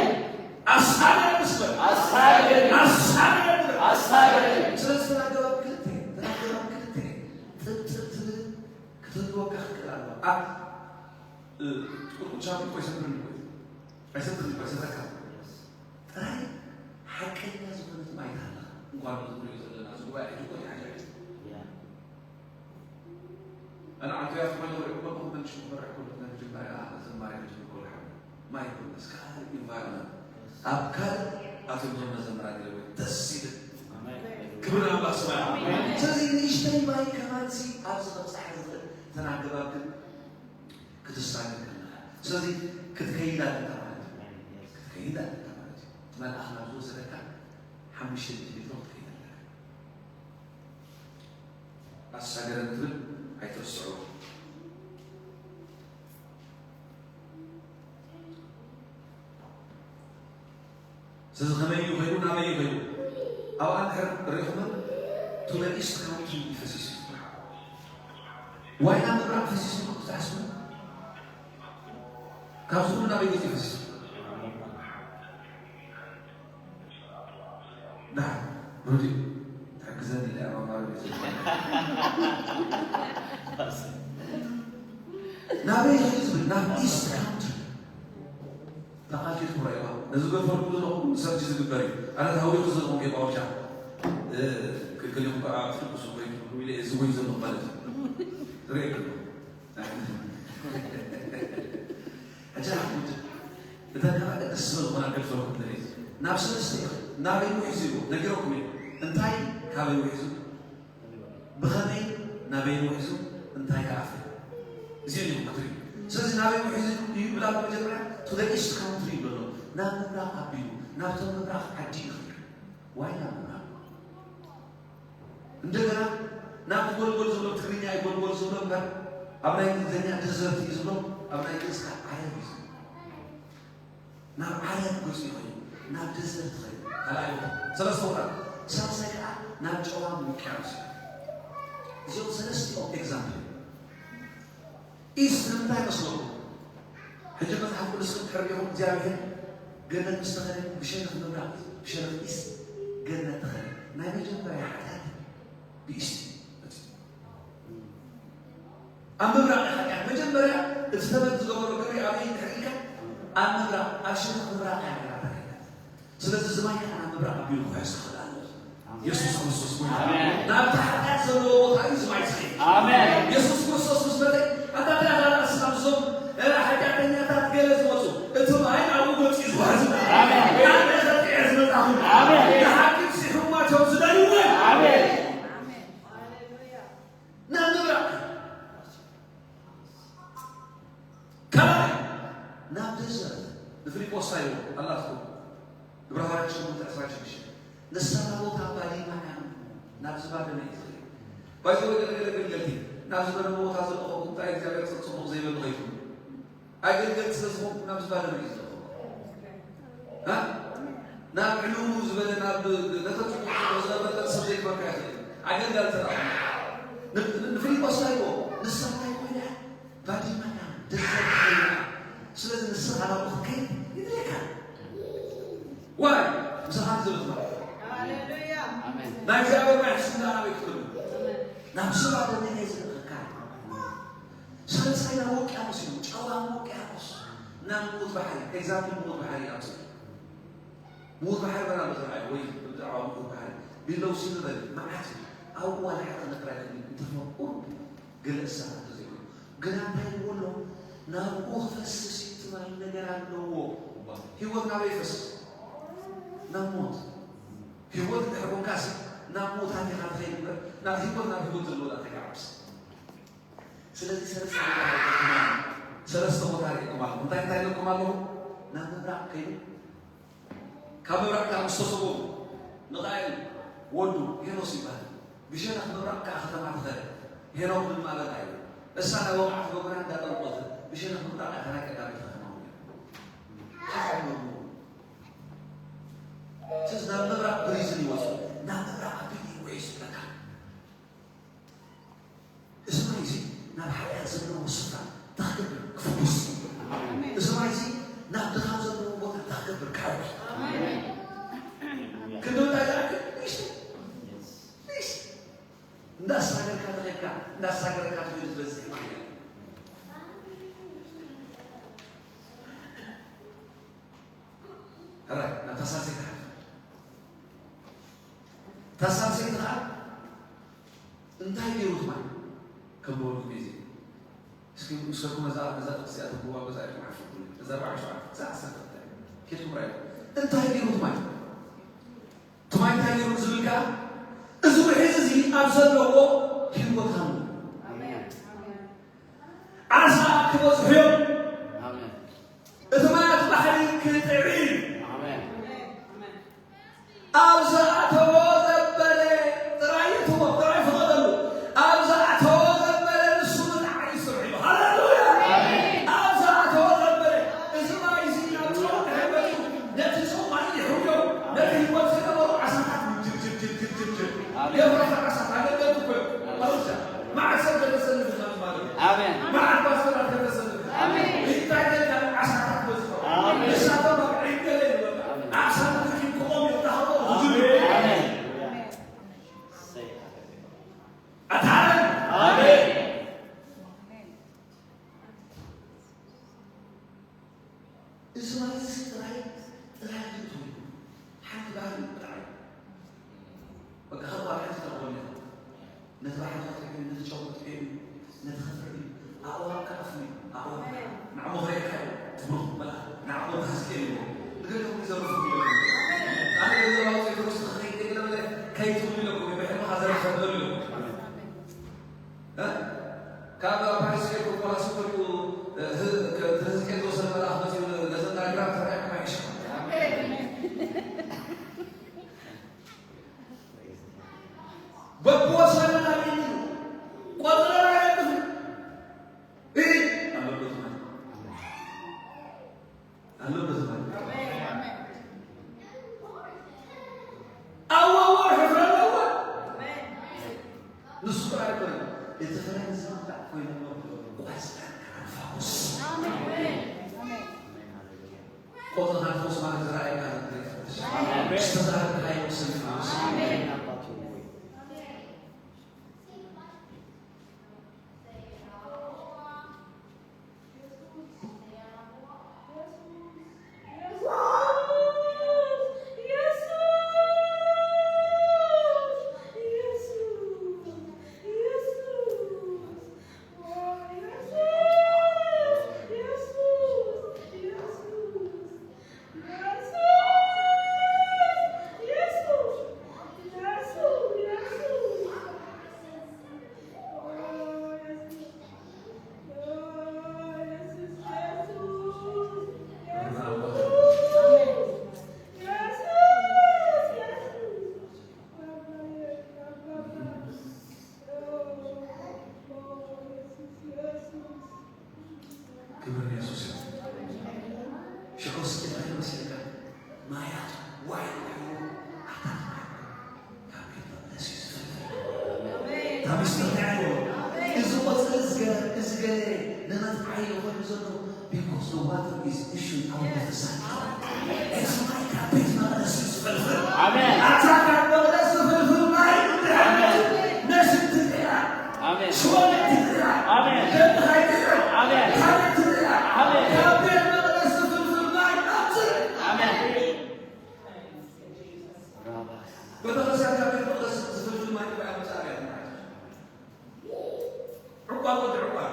ኣሳገደ ምስ በል። ኣሳገደ። ኣሳገደ። ኣሳገደ። ስለዚ ተናገባብ ክልተ፣ ተናገባብ ክልተ። ጥጥም ትብል ክትህልወካ ክትክእል ኣለዋ። ኣብ፣ እ፣ ቁርቁቻ እኮ ይሰብርኒ እኮ። ኣይሰብርኒ እኮ፣ ኣይሰብረካ። ጥራይ ሓቀኛ ዝኾነት ማይ ትሃልኻ። እንኳን እዚ ንሪኦ ዘለና፣ እዚ ጉባኤ ሕጂ እኮ ይሓይሽ። ኣነ ዓንቶያ ዝኾነ ወርሒ እኮ ብመንሽ ክመርሕ ከሎ፣ ናይ መጀመርያ ዘማሪ ክጅምር ከሎ፣ ሓ-፣ ማይ ይኮን፣ እስከ ካልእ ኢንቫይሮንመንት፣ ኣብ ካልእ ኣቶም ዞም መዘምራን ኢለ ወይ ደስ ይብል። ክብር ኣምላኽ ስማይ። ስለዚ ንእሽተይ ማይ ከማንሲ ኣብዚ ከብጽሓ ዝኽእል ተናገባብ ግን ክትሳገር ከለኻ። ስለዚ ክትከይድ ኣለካ ማለት እዩ። ክትከይድ ኣለካ ማለት እዩ። እቲ መልኣኽ ናብ ዝወሰደካ ሓሙሽተ ሚእቲ ሜትሮ ክትከይድ ኣለካ። ኣሳገረን ትብል ኣይትርስዕዎ። ስለዚ ከመይ እዩ ከይዱ? ናበይ እዩ ከይዱ? ኣብኣ እንድሕር ርኢኹምን፣ to the east country እዩ ፈሲሱ። ዋይ ናብ ምብራቕ ፈሲሱ ክትሓስቡ? ካብዚ ኩሉ ናበይ ገይሩ እዩ ፈሲሱ? ደሓን፣ ሮዲ፣ ትሕግዘኒ ኢለ እያ ማማ ሮዲ። ናበይ ከይዱ ዝብል? ናብ ኢስት ካውንትሪ። እታ ቃል ኪዳን ትረኣይዋ። ነዚ ገፈርኩ ዘለኹ ኩሉ ሰርች ዝግበር እዩ። ኣነ ታዊኹ ዘለኹ ጌባውቻ፣ እ፣ ክልክልኩም ከዓ ትልቅሱ ኮይኑ ኢለ እዚ ወይ ዘለኹ ማለት እዩ። ትርእየኩም። ሕጂ ንሓንቲ እተን ደኣ ደስ ዝኾና ገድፈኩም ትርኢ። ናብ ሰለስተ ኢኹም። ናበይ ውሒዙ ኢሉ ነጊረኩም እዩ። እንታይ ካበይ ውሒዙ? ብኸመይ ናበይ ውሒዙ? እንታይ ከኣፈ? እዚኦም እዮም ክትርኢ። ስለዚ ናበይ ውሒዙ እዩ ይብል ኣሎ መጀመርያ? To the east country ይብሎ ኣሎ። ናብ ምብራቕ ኣቢሉ፣ ናብቶም ምብራቕ ዓዲ እዩ ክብል። ዋይ ናብ ምብራቕ? እንደገና ናብ ጎልጎል ዝብሎ ትግርኛ እዩ ጎልጎል ዝብሎ እምበር ኣብ ናይ እንግሊዝኛ ደዘርት እዩ ዝብሎ ኣብ ናይ ግእዝ ከዓ ዓረብ እዩ ዝብሎ። ናብ ዓረብ ገፁ ይኸይድ። ናብ ደዘርት ኸይዱ፣ ካልኣይ ቦታ። ሰለስተ ቦታ። ሳልሳይ ከዓ ናብ ጨዋም ውቅያኖስ እዩ። እዚኦም ሰለስቲኦም ኤግዛምፕል እዮም። ኢስ ንምንታይ መስለኩም? ሕጂ መጽሓፍ ቅዱስ ክትሕር ዲኹም እግዚኣብሔር ገነት ምስ ተኸለ ብሸነኽ ምብራቕ እዩ። ብሸነኽ ኢስ ገነት ተኸለ። ናይ መጀመርያ ሓጢኣት ብኢስ እዩ። ኣብ ምብራቕ ሓጢኣት መጀመርያ እቲ ተመን ዝገበሮ ግብሪ ኣበይ እንድሕር ኢልካ ኣብ ምብራቕ ኣብ ሸነኽ ምብራቕ እያ ነይራ ተኸለ። ስለዚ እዚ ማይ ከዓ ናብ ምብራቕ ኣቢሉ ክውሕዝ ክኽእል ኣለዎ። የሱስ ክርስቶስ ጎይታ። ኣሜን። ናብቲ ሓጢኣት ዘለዎ ቦታ እዩ እዚ ማይ ዝኸይድ። ኣሜን። የሱስ ክርስቶስ ምስ መጠ ኣታ እንታይ ካልኣስ ኣብዞም ሓጢኣተኛታት ገለ ዝመፁ እቲ ማይ ኣብኡ ገፁ እዩ ዝውሕዝ። ኣሜን። ኣነ ዘጥዕር ዝመጣኹ ኣሜን። ንሓኪም ሲሑማቸው ዝደልዎ ኣሜን። ናብ ምብራቕ ካልኣይ ናብ ደዘርት ንፊልጶስ እንታይ ይብሎ? ኣላትኩም ግብረ ሃዋርያት ሸሞንተ ዕስራን ሽዱሽተን ንሳታ ቦታ ባዲማ እያ። ናብዚ ባደመ እዩ ዝኸይድ። ባይዘወ ገለገለ ኣገልገልቲ ናብዚ በደመ ቦታ ዝለእኹ እንታይ እግዚኣብሔር ጽ- ጽቡቕ ዘይበሉ ከይትብሉ ኣገልገልቲ ስለ ዝኾንኩም ናብዚ ባደመ እዩ ዝለእኹ። እ? ናብ ዕልው ዝበለ ናብ ነተን ጽቡቕ ዝነበረ ሰብ ዘይግበርካ ይኽእል። ኣገልጋሊ ተረኣ ንፊልጶስ እንታይ ይብሎ ንሳ እንታይ ኮይና ባዲማ እያ ደዘርት ኮይና። ስለዚ ንስኻ ናብኡ ክትከይድ ይድልየካ። ዋይ ምሳኻ ዝብል ማለት ሃሌሉያ። ኣሜን። ናይ እግዚኣብሔር ናይ ሕስና ናበይ ክትብል ናብ ስባ ደመና ዝልእኸካ። ሳልሳይ ናብ ውቅያኖስ እዩ። ጨዋም ውቅያኖስ ናብ ምዉት ባሕሪ ኤግዛምፕል ምዉት ባሕሪ ይኣምፅእ። ምዉት ባሕሪ በላ ምዝርኣይ ወይ ብዛዕባ ምዉት ባሕሪ ቢለው ሲልቨር መዓት እዩ። ኣብ እዋን ሓቂ ነጥራይ እንተፈቁር ገለ እሳት እንተዘይኮይኑ ግና እንታይ ይብሎ ናብኡ ክፈስስ እዩ ትማል ነገር ኣለዎ። ህይወት ናበይ ይፈስስ? ናብ ሞት። ህይወት እንድሕር ኮንካሲ ናብ ሞት ኣቲኻ ትኸይድ እምበር ናብ ህይወት ናብ ህይወት ዘለዎ ዳ ተጋብስ። ስለዚ ሰለስተ ቦታ ርኢኹም ኣለኹም። ሰለስተ ቦታ ርኢኹም ኣለኹም። እንታይ እንታይ ኢለኩም ኣለኹ? ናብ ምብራቕ ከይዱ ካብ ምብራቕ ከዓ ምስ ተሰጎሙ ንቃየል ወዱ ሄኖስ ይበሃል። ብሸነኽ ምብራቕ ከዓ ከተማ ተኸለ። ሄኖክ ድማ በላ እዩ። እሳ ናይ ወቕዓ ትገብራ እንዳጠንቆት ብሸነኽ ምብራቕ እያ ናይ ቀዳመይቲ ከተማ ውያ። ሓሳብ ይገብሩ። ስለዚ ናብ ምብራቕ ብሪዝን ይወፁ። ናብ ምብራቕ ኣቢሉ ይወይ ዝብለካ። እዚ ማይ እዚ ናብ ሓጢኣት ዘለዎ ስፍራ እንታይ ክገብር? ክፍውስ። ኣሜን። እዚ ማይ እዚ ናብ ድኻም ዘለዎ ቦታ እንታይ ክገብር? ክሕውስ። ኣሜን። ክንዲ እንታይ ዝኣክል? ንእሽተይ። ንእሽተይ። እንዳሳገርካ ትኸድካ፣ እንዳሳገርካ ትኸይድ ዝበዝሕ ማይ እዩ። ሕራይ፣ ናብታ ሳልሰይቲ ሓልፍ። እታ ሳልሰይቲ ኸዓ እንታይ ገይሩ ትማል? ከም በበልኩም ግዜ። እስኪ ምሰኩም እዛ፣ እዛ ጥቕሲ እያ ተንብዋ፣ በዛ ኢኹም ሓፍርኩ። እዛ ኣርባዕተ ሸውዓተ፣ እዛ ዓሰርተ ክልተ። ኬድኩም ራእዩ። እንታይ ገይሩ ትማል? ትማል እንታይ ገይሩ ዝብል ከኣ፣ እዚ ውሒዝ እዚ ኣብ ዘለዎ ህይወት ሃሉ። ኣሜን። ዓሳ ክበዝሑ እዮም። ኣሜን። እቲ ማያት ባሕሪ ክጥዕም እዩ። ኣሜን። ኣብ ዝኣተዎ ዘበለ ጥራይ ይእትዎ፣ ጥራይ ፍቐደሉ። ኣብ ዝኣተዎ ዘበለ ንሱ ምጥዓም ይስርሑ እዩ። ሃሌሉያ! ኣሜን። ኣብ ዝኣተዎ ዘበለ፣ እዚ ማይ እዚ ናብ ጨው ድሕሪ መጺኡ፣ ነቲ ጨው ማይ ይሕውዮ፣ ነቲ ህይወት ዝነበሩ ዓሳታት ጅብ፣ ጅብ፣ ጅብ፣ ጅብ፣ ጅብ፣ ጅብ። ኣሜን። የፍረሰ ዓሳት ኣገልገልቲ እኮ እዮም። ኣሜን። መዓት ሰብ ከተሰልፍ ማለት እዩ። ኣሜን። መዓት ፓስተራት ከተሰልፍ። ኣሜን። እንታይ ጌርካ ዓሳታት በዝሖ። ኣሜን። ንሳቶም ኣብ ዕንገለ ይበሉ። ኣሜን። ዓሳታት ኪም ክቖም ይብታኸቦ። ኣሜን። ኣሜን። ኣታ ኣሜን። ኣሜን። እዚ ማለት እዚ ጥራይ፣ ጥራይ ኣይትውሰዱ። ሓንቲ ባህሪ ጥራይ። በቃ፣ ካብ ባህሪ ሓንቲ ተኾነ። ነቲ ባሕሪ ክትሕዩ፣ ነቲ ጨው ክትሕዩ፣ ነቲ ከፍሪ፣ ኣእዋም ከኣፍኒ፣ ኣእዋም ንዓሞ ክርእየካ እዩ፣ ትብሎ መልኣኽ፣ ንዓሞ ተሓዝኪ እዩ፣ ንገለ እውን ይዘርፉ እዮም። ኣነ ገንዘብ ኣውፅኤ ተወስዶ ክኸይድ እየ ገለ በለ፣ ከይትብሉ ኢለኩም፣ ብሕልምኻ ዘረፍ ከትበሉ ኢለኩም። እ? ካብ ፓሪስ ኬድኩም ኮላ ስትሪኡ፣ እ፣ ህ-፣ ከ-፣ ህዝቅኤል ዝወሰደ መልኣኽ መጺኡ ነ-፣ ነዘን ኣግራብ ተራእየኩም ኣይሕሸኩም። በብወሰንና ኢሉ ቆጽለና የብሉ። ዝተዛረብካዮ ስልፊ ክብር ንየሱስ ይኹን። ሽዑ እስኪ እንታይ መሲልካ? ማያት ዋይን ኮይኑ ኣታት ማይ ካብ ቤት መቕደስ እዩ ዝፈልፈል። እታ ሚስጥር እንታይ ኣለዎ? እዚ ቆጽሊ እዚ ገለ፣ እዚ ገለ ንመጥዓይ እዩ ኮይኑ ዘሎ። Because the water is issuing out of the side. እዚ ማይ ካብ ቤት መቕደስ እዩ ዝፈልፍል። ኣሜን። ኣታ ካብ መቕደስ ዝፈልፍል ማይ እንድሕር ነሲ ትጥዕያ። ኣሜን። ሽወለ ትጥዕያ። ኣሜን። ደምኻ ይጥዕዮ። ኣሜን። ካልእ ትጥዕያ። ኣሜን። ካብ ቤት መቕደስ ዝፍልፍል ማይ ኣምጽእ። ኣሜን። ቤተክርስትያን ካብ ቤት መቕደስ ዝፍልፍል ማይ እኮ ኣምጽእ ኣብያተ ዕቋር ወዲ ዕቋር።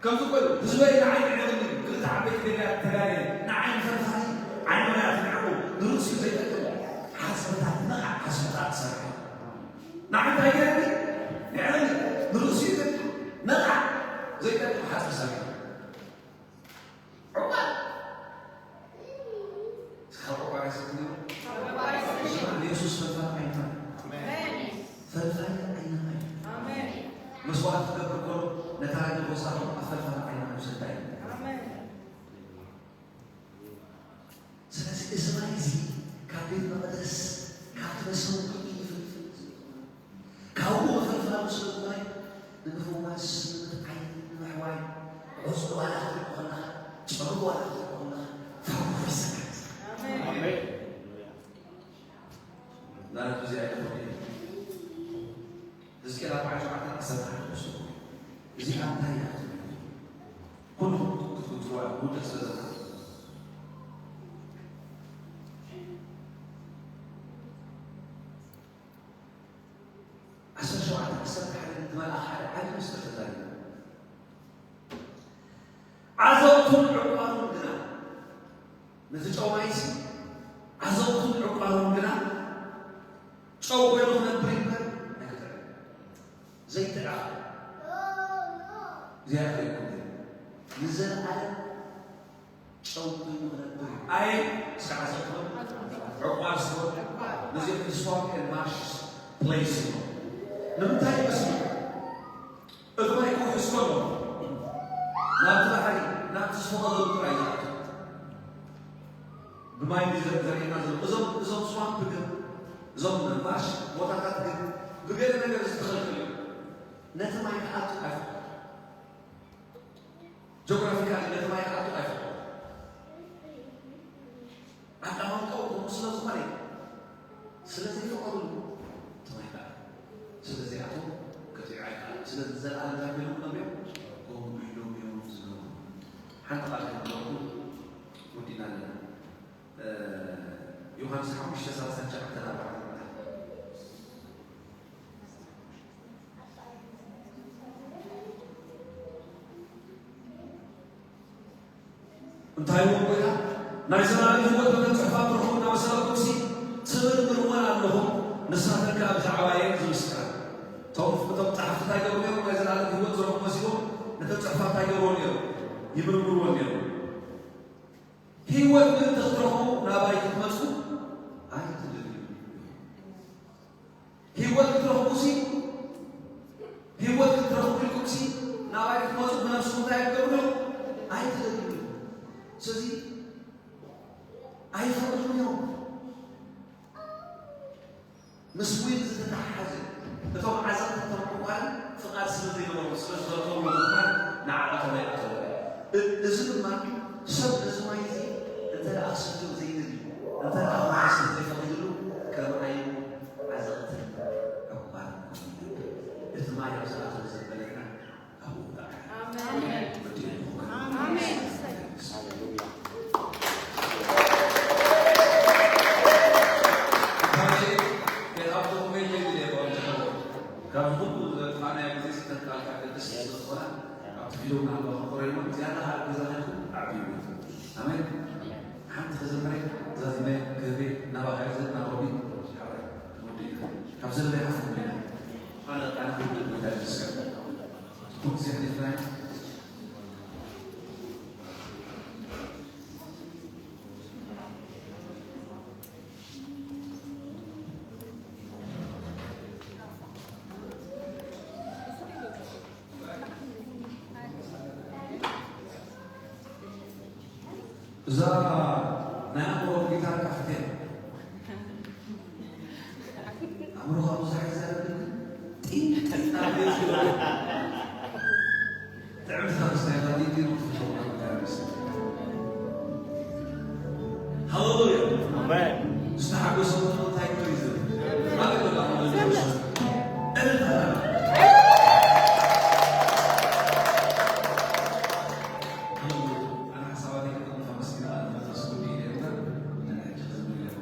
ከምዚ ኮይኑ ህዝበይ ንዓይ ንዕቕኒ ክልተ ዓበይቲ ገዳያት ተጋደለ። ንዓይ ንፈርፋሪ ዓይኖና ትንዕቑ ንርእሱ ዘይጠቅም ሓጽብታት ነቓዕ ሓጽብታት ትሰርሑ። ንዓይ እንታይ ገይረኒ? ንዕቕኒ ንርእሱ ይጠቅም ነቓዕ ዘይጠቅም ሓጽቢ ሰርሑ። ዕቋር። ካብ ዕቋር ኣይሰትንዮ። ንየሱስ ፈልፋሊ ዓይንና። ፈልፋሊ ዓይንና እዩ። መስዋዕቲ ክገብር ከሎ ነታ ረድእ ወሳኹ ኣብ ፈልፋሊ ዓይንና ይውሰዳ እዩ። ስለዚ እዚ ማይ እዚ ካብ ቤት መቕደስ ካብቲ መሰውኢ ይፈልፍል። ካብኡ መፈልፈሊ ስለ ዝኾነ ንምፍዋስ፣ ንምጥዓይ፣ ንምሕዋይ፣ ዕጹ ዋላ ክትሪኦ ከለኻ፣ ጨርጉ ዋላ ክትሪኦ ከለኻ፣ ፈዊሰካ። ኣሜን። ማለት እዚኣ ይኾነ። ህዝቅኤል ኣርባዕተ ሸውዓተ ዓሰርተ ሓደ ወስድዎ። እዚኣ እንታይ እያ ክትብሉ? ኩልኹም ክትፍትዋ ጉዳይ ስለ ዘላ። ዓሰርተ ሸውዓተ ዓሰርተ ሓደ እቲ መልኣኽ ሓደ ዓቢ ምስጢር ተዛሪቡ። ዓዘቕቱን ዕቋሩን ግና፣ ነቲ ጨው ማይሲ ዓዘቕቱን ዕቋሩን ግና ጨው ኮይኑ ክነብር ይግበር ኣይክጥዕም። ዘይጥዕም እግዚኣብሔር ይኩን። ንዘለኣለም ጨው ኮይኑ ክነብር እዩ። ኣየ እስከ ዓዘቕቲ በሉ። ዕቋር እስከ በሉ። ነዚኦም ስዋምፕ ኤንድ ማርሽ ፕሌስ እዩ። ንምንታይ ይመስሉ? እቲ ማይ ክውሕዝ ከሎ ናብቲ ባሕሪ፣ ናብቲ ዝፈቐደሉ ጥራይ ዝኣቱ። ብማይ እንዲ ዘ-፣ ዘርእየና ዘሎ። እዞም፣ እዞም ስዋምፕ ግን፣ እዞም ማርሽ ቦታታት ግን ብገለ ነገር ዝተኸልከሉ እዮም። ነቲ ማይ ክኣቱ ኣይፈቕዱን። ጆግራፊካሊ ነቲ ማይ ክኣቱ ኣይፈቕዱን። ኣቀማምጣኡ ከምኡ ስለ ዝኾነ፣ ስለ ዘይፈቐዱሉ፣ እቲ ማይ ክኣቱ ስለ ዘይኣትዎ ክጥዕም ኣይከኣለን። ስለዚ ንዘለኣለም እንታይ ኮይኖም ክነብሩ እዮም? ከምኡ ኢሎም እዮም ዝነብሩ። ሓንቲ ቃል ከንብበልኩም ወዲእና ኣለና። እ፣ ዮሃንስ ሓሙሽተ ሰላሳ ትሽዓተ ናብ ኣርባዕተ። እንታይ እውን ኮይና፣ ናይ ዘላለም ህይወት በተን ጽሑፋት ትረኽቡ እናመሰለኩምሲ ትምርምርወን ኣለኹም፣ ንሳተን ከኣ ብዛዕባየን ዝምስክራ። እቶም፣ እቶም ጸሓፍቲ እንታይ ገብሩ ነይሮም? ናይ ዘላለም ህይወት ዝረኽቡ መሲልዎም ነተን ጽሑፋት እንታይ ገብርዎ ነይሮም? ይምርምርወን ነይሮም። ህይወት ምእንቲ ክትረኽቡ ናባይ ክትመጹ ኣይትደልዩ። ህይወት ክትረኽቡሲ፣ ህይወት ክትረኽቡ ኢልኩምሲ ናባይ ክትመጹ ብነፍስኹም እንታይ ኣይትገብሩ? ኣይትደልዩ። ስለዚ ኣይፈቕዱን እዮም። ምስ ዊል ዝተተሓሓዘ እቶም ዓዘቕቲ እቶም ዕቋርን ፍቓድ ስለ ዘይነበሮም ስለ ዝዘርተዎ ምዃን ንዓኣቶም ኣይኣተዎ። እ-፣ እዚ ድማ ሰብ ነዚ ማይ እዚ እንተ ደኣ ክሰትዮ ዘይደሊ፣ እንተ ደኣ ክሰትዮ ዘይፈቕድ ዝያዳ ኣብ ገዛ ኸይድኩም ኣዕብዩ። ኣሜን። ሓንቲ ክዝምረ ዛዚመ ክህቤ ናባኻ ይዘ ናብ ሮቢ ሓራይ ወዲእካ ካብ ዘለይ ሓፍ ሚና ፋለጥ ኣነ ክብል ጎይታ ይመስገን። ቱክሲ ዲፍራይ እዛ ናይ ኣእምሮ ጊታር ካፍቴ ኣእምሮኻ ብዙሕ ይዛረብ ጢንጢ ጥዕምቲ ክርስትያናት ጢንጢ ነው ክትፈጥሩ። ሃሌሉያ። ኣሜን። ዝተሓጎሰ እንታይ ክርኢ ዝብል? ኣሜን። በቃ፣ ሃሌሉያ። እልልታ። ሃሌሉያ። ኣነ ሓሳባተይ ክጠቕም ከመስግን ኣነ መንፈስ ቅዱስ እዩ ነይሩ።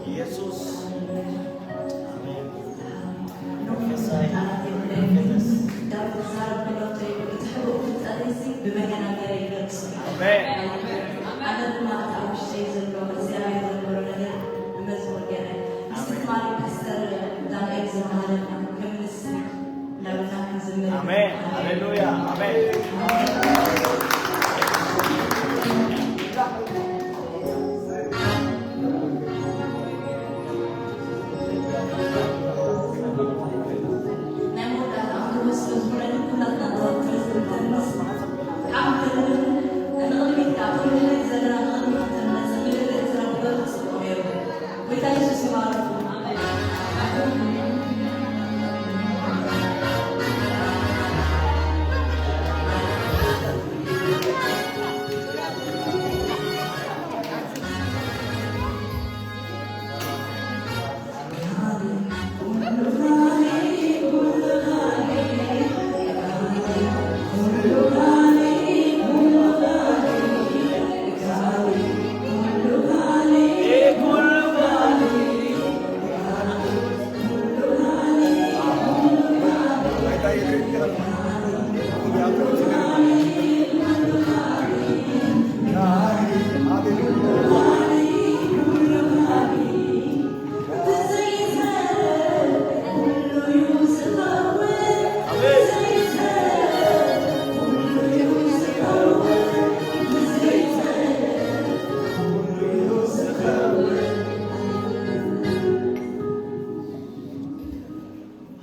ኢየሱስ። ኣሜን። መንፈሳይ፣ መንፈስ። ዳዊት ክዛረብ ከሎ እንታይ ይብል? እቲ ሕቡእ ፍልጠተይሲ ብመገናገሪ ይገልጹ። ኣሜን። ኣነ ድማ እቲ ኣብ ውሽጠይ ዘሎ እግዚኣብሔር ዘንበሮ ነገር ብመዝሙር ገይረ። ምስቲ ትማሊ ፓስተር ዳንኤል ዝበሃለና ከም ንስ እንዳበልና ክንዝምር። ኣሜን። ሃሌሉያ። ኣሜን። ናይ መወዳእታ ኣምልኾ ስለ ዝኾነ ኩላትና ንወከል ዝምተንስ ሓምተን ንቕድሚት ካብ ክንድሕሪት ዘለና ንቕድሚት ተመጽእ ምልእቲ ዝረብር ጽቡቕ ነይሩ። ጎይታ የሱስ ይባርኩም።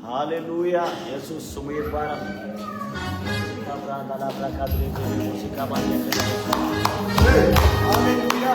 ሃሌሉያ፣ ኢየሱስ ስሙ ይባረክ። ሙዚቃ ብራንዳ ላብራካ ድሬ ሙዚቃ ማለት ሃሌሉያ።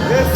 ደስ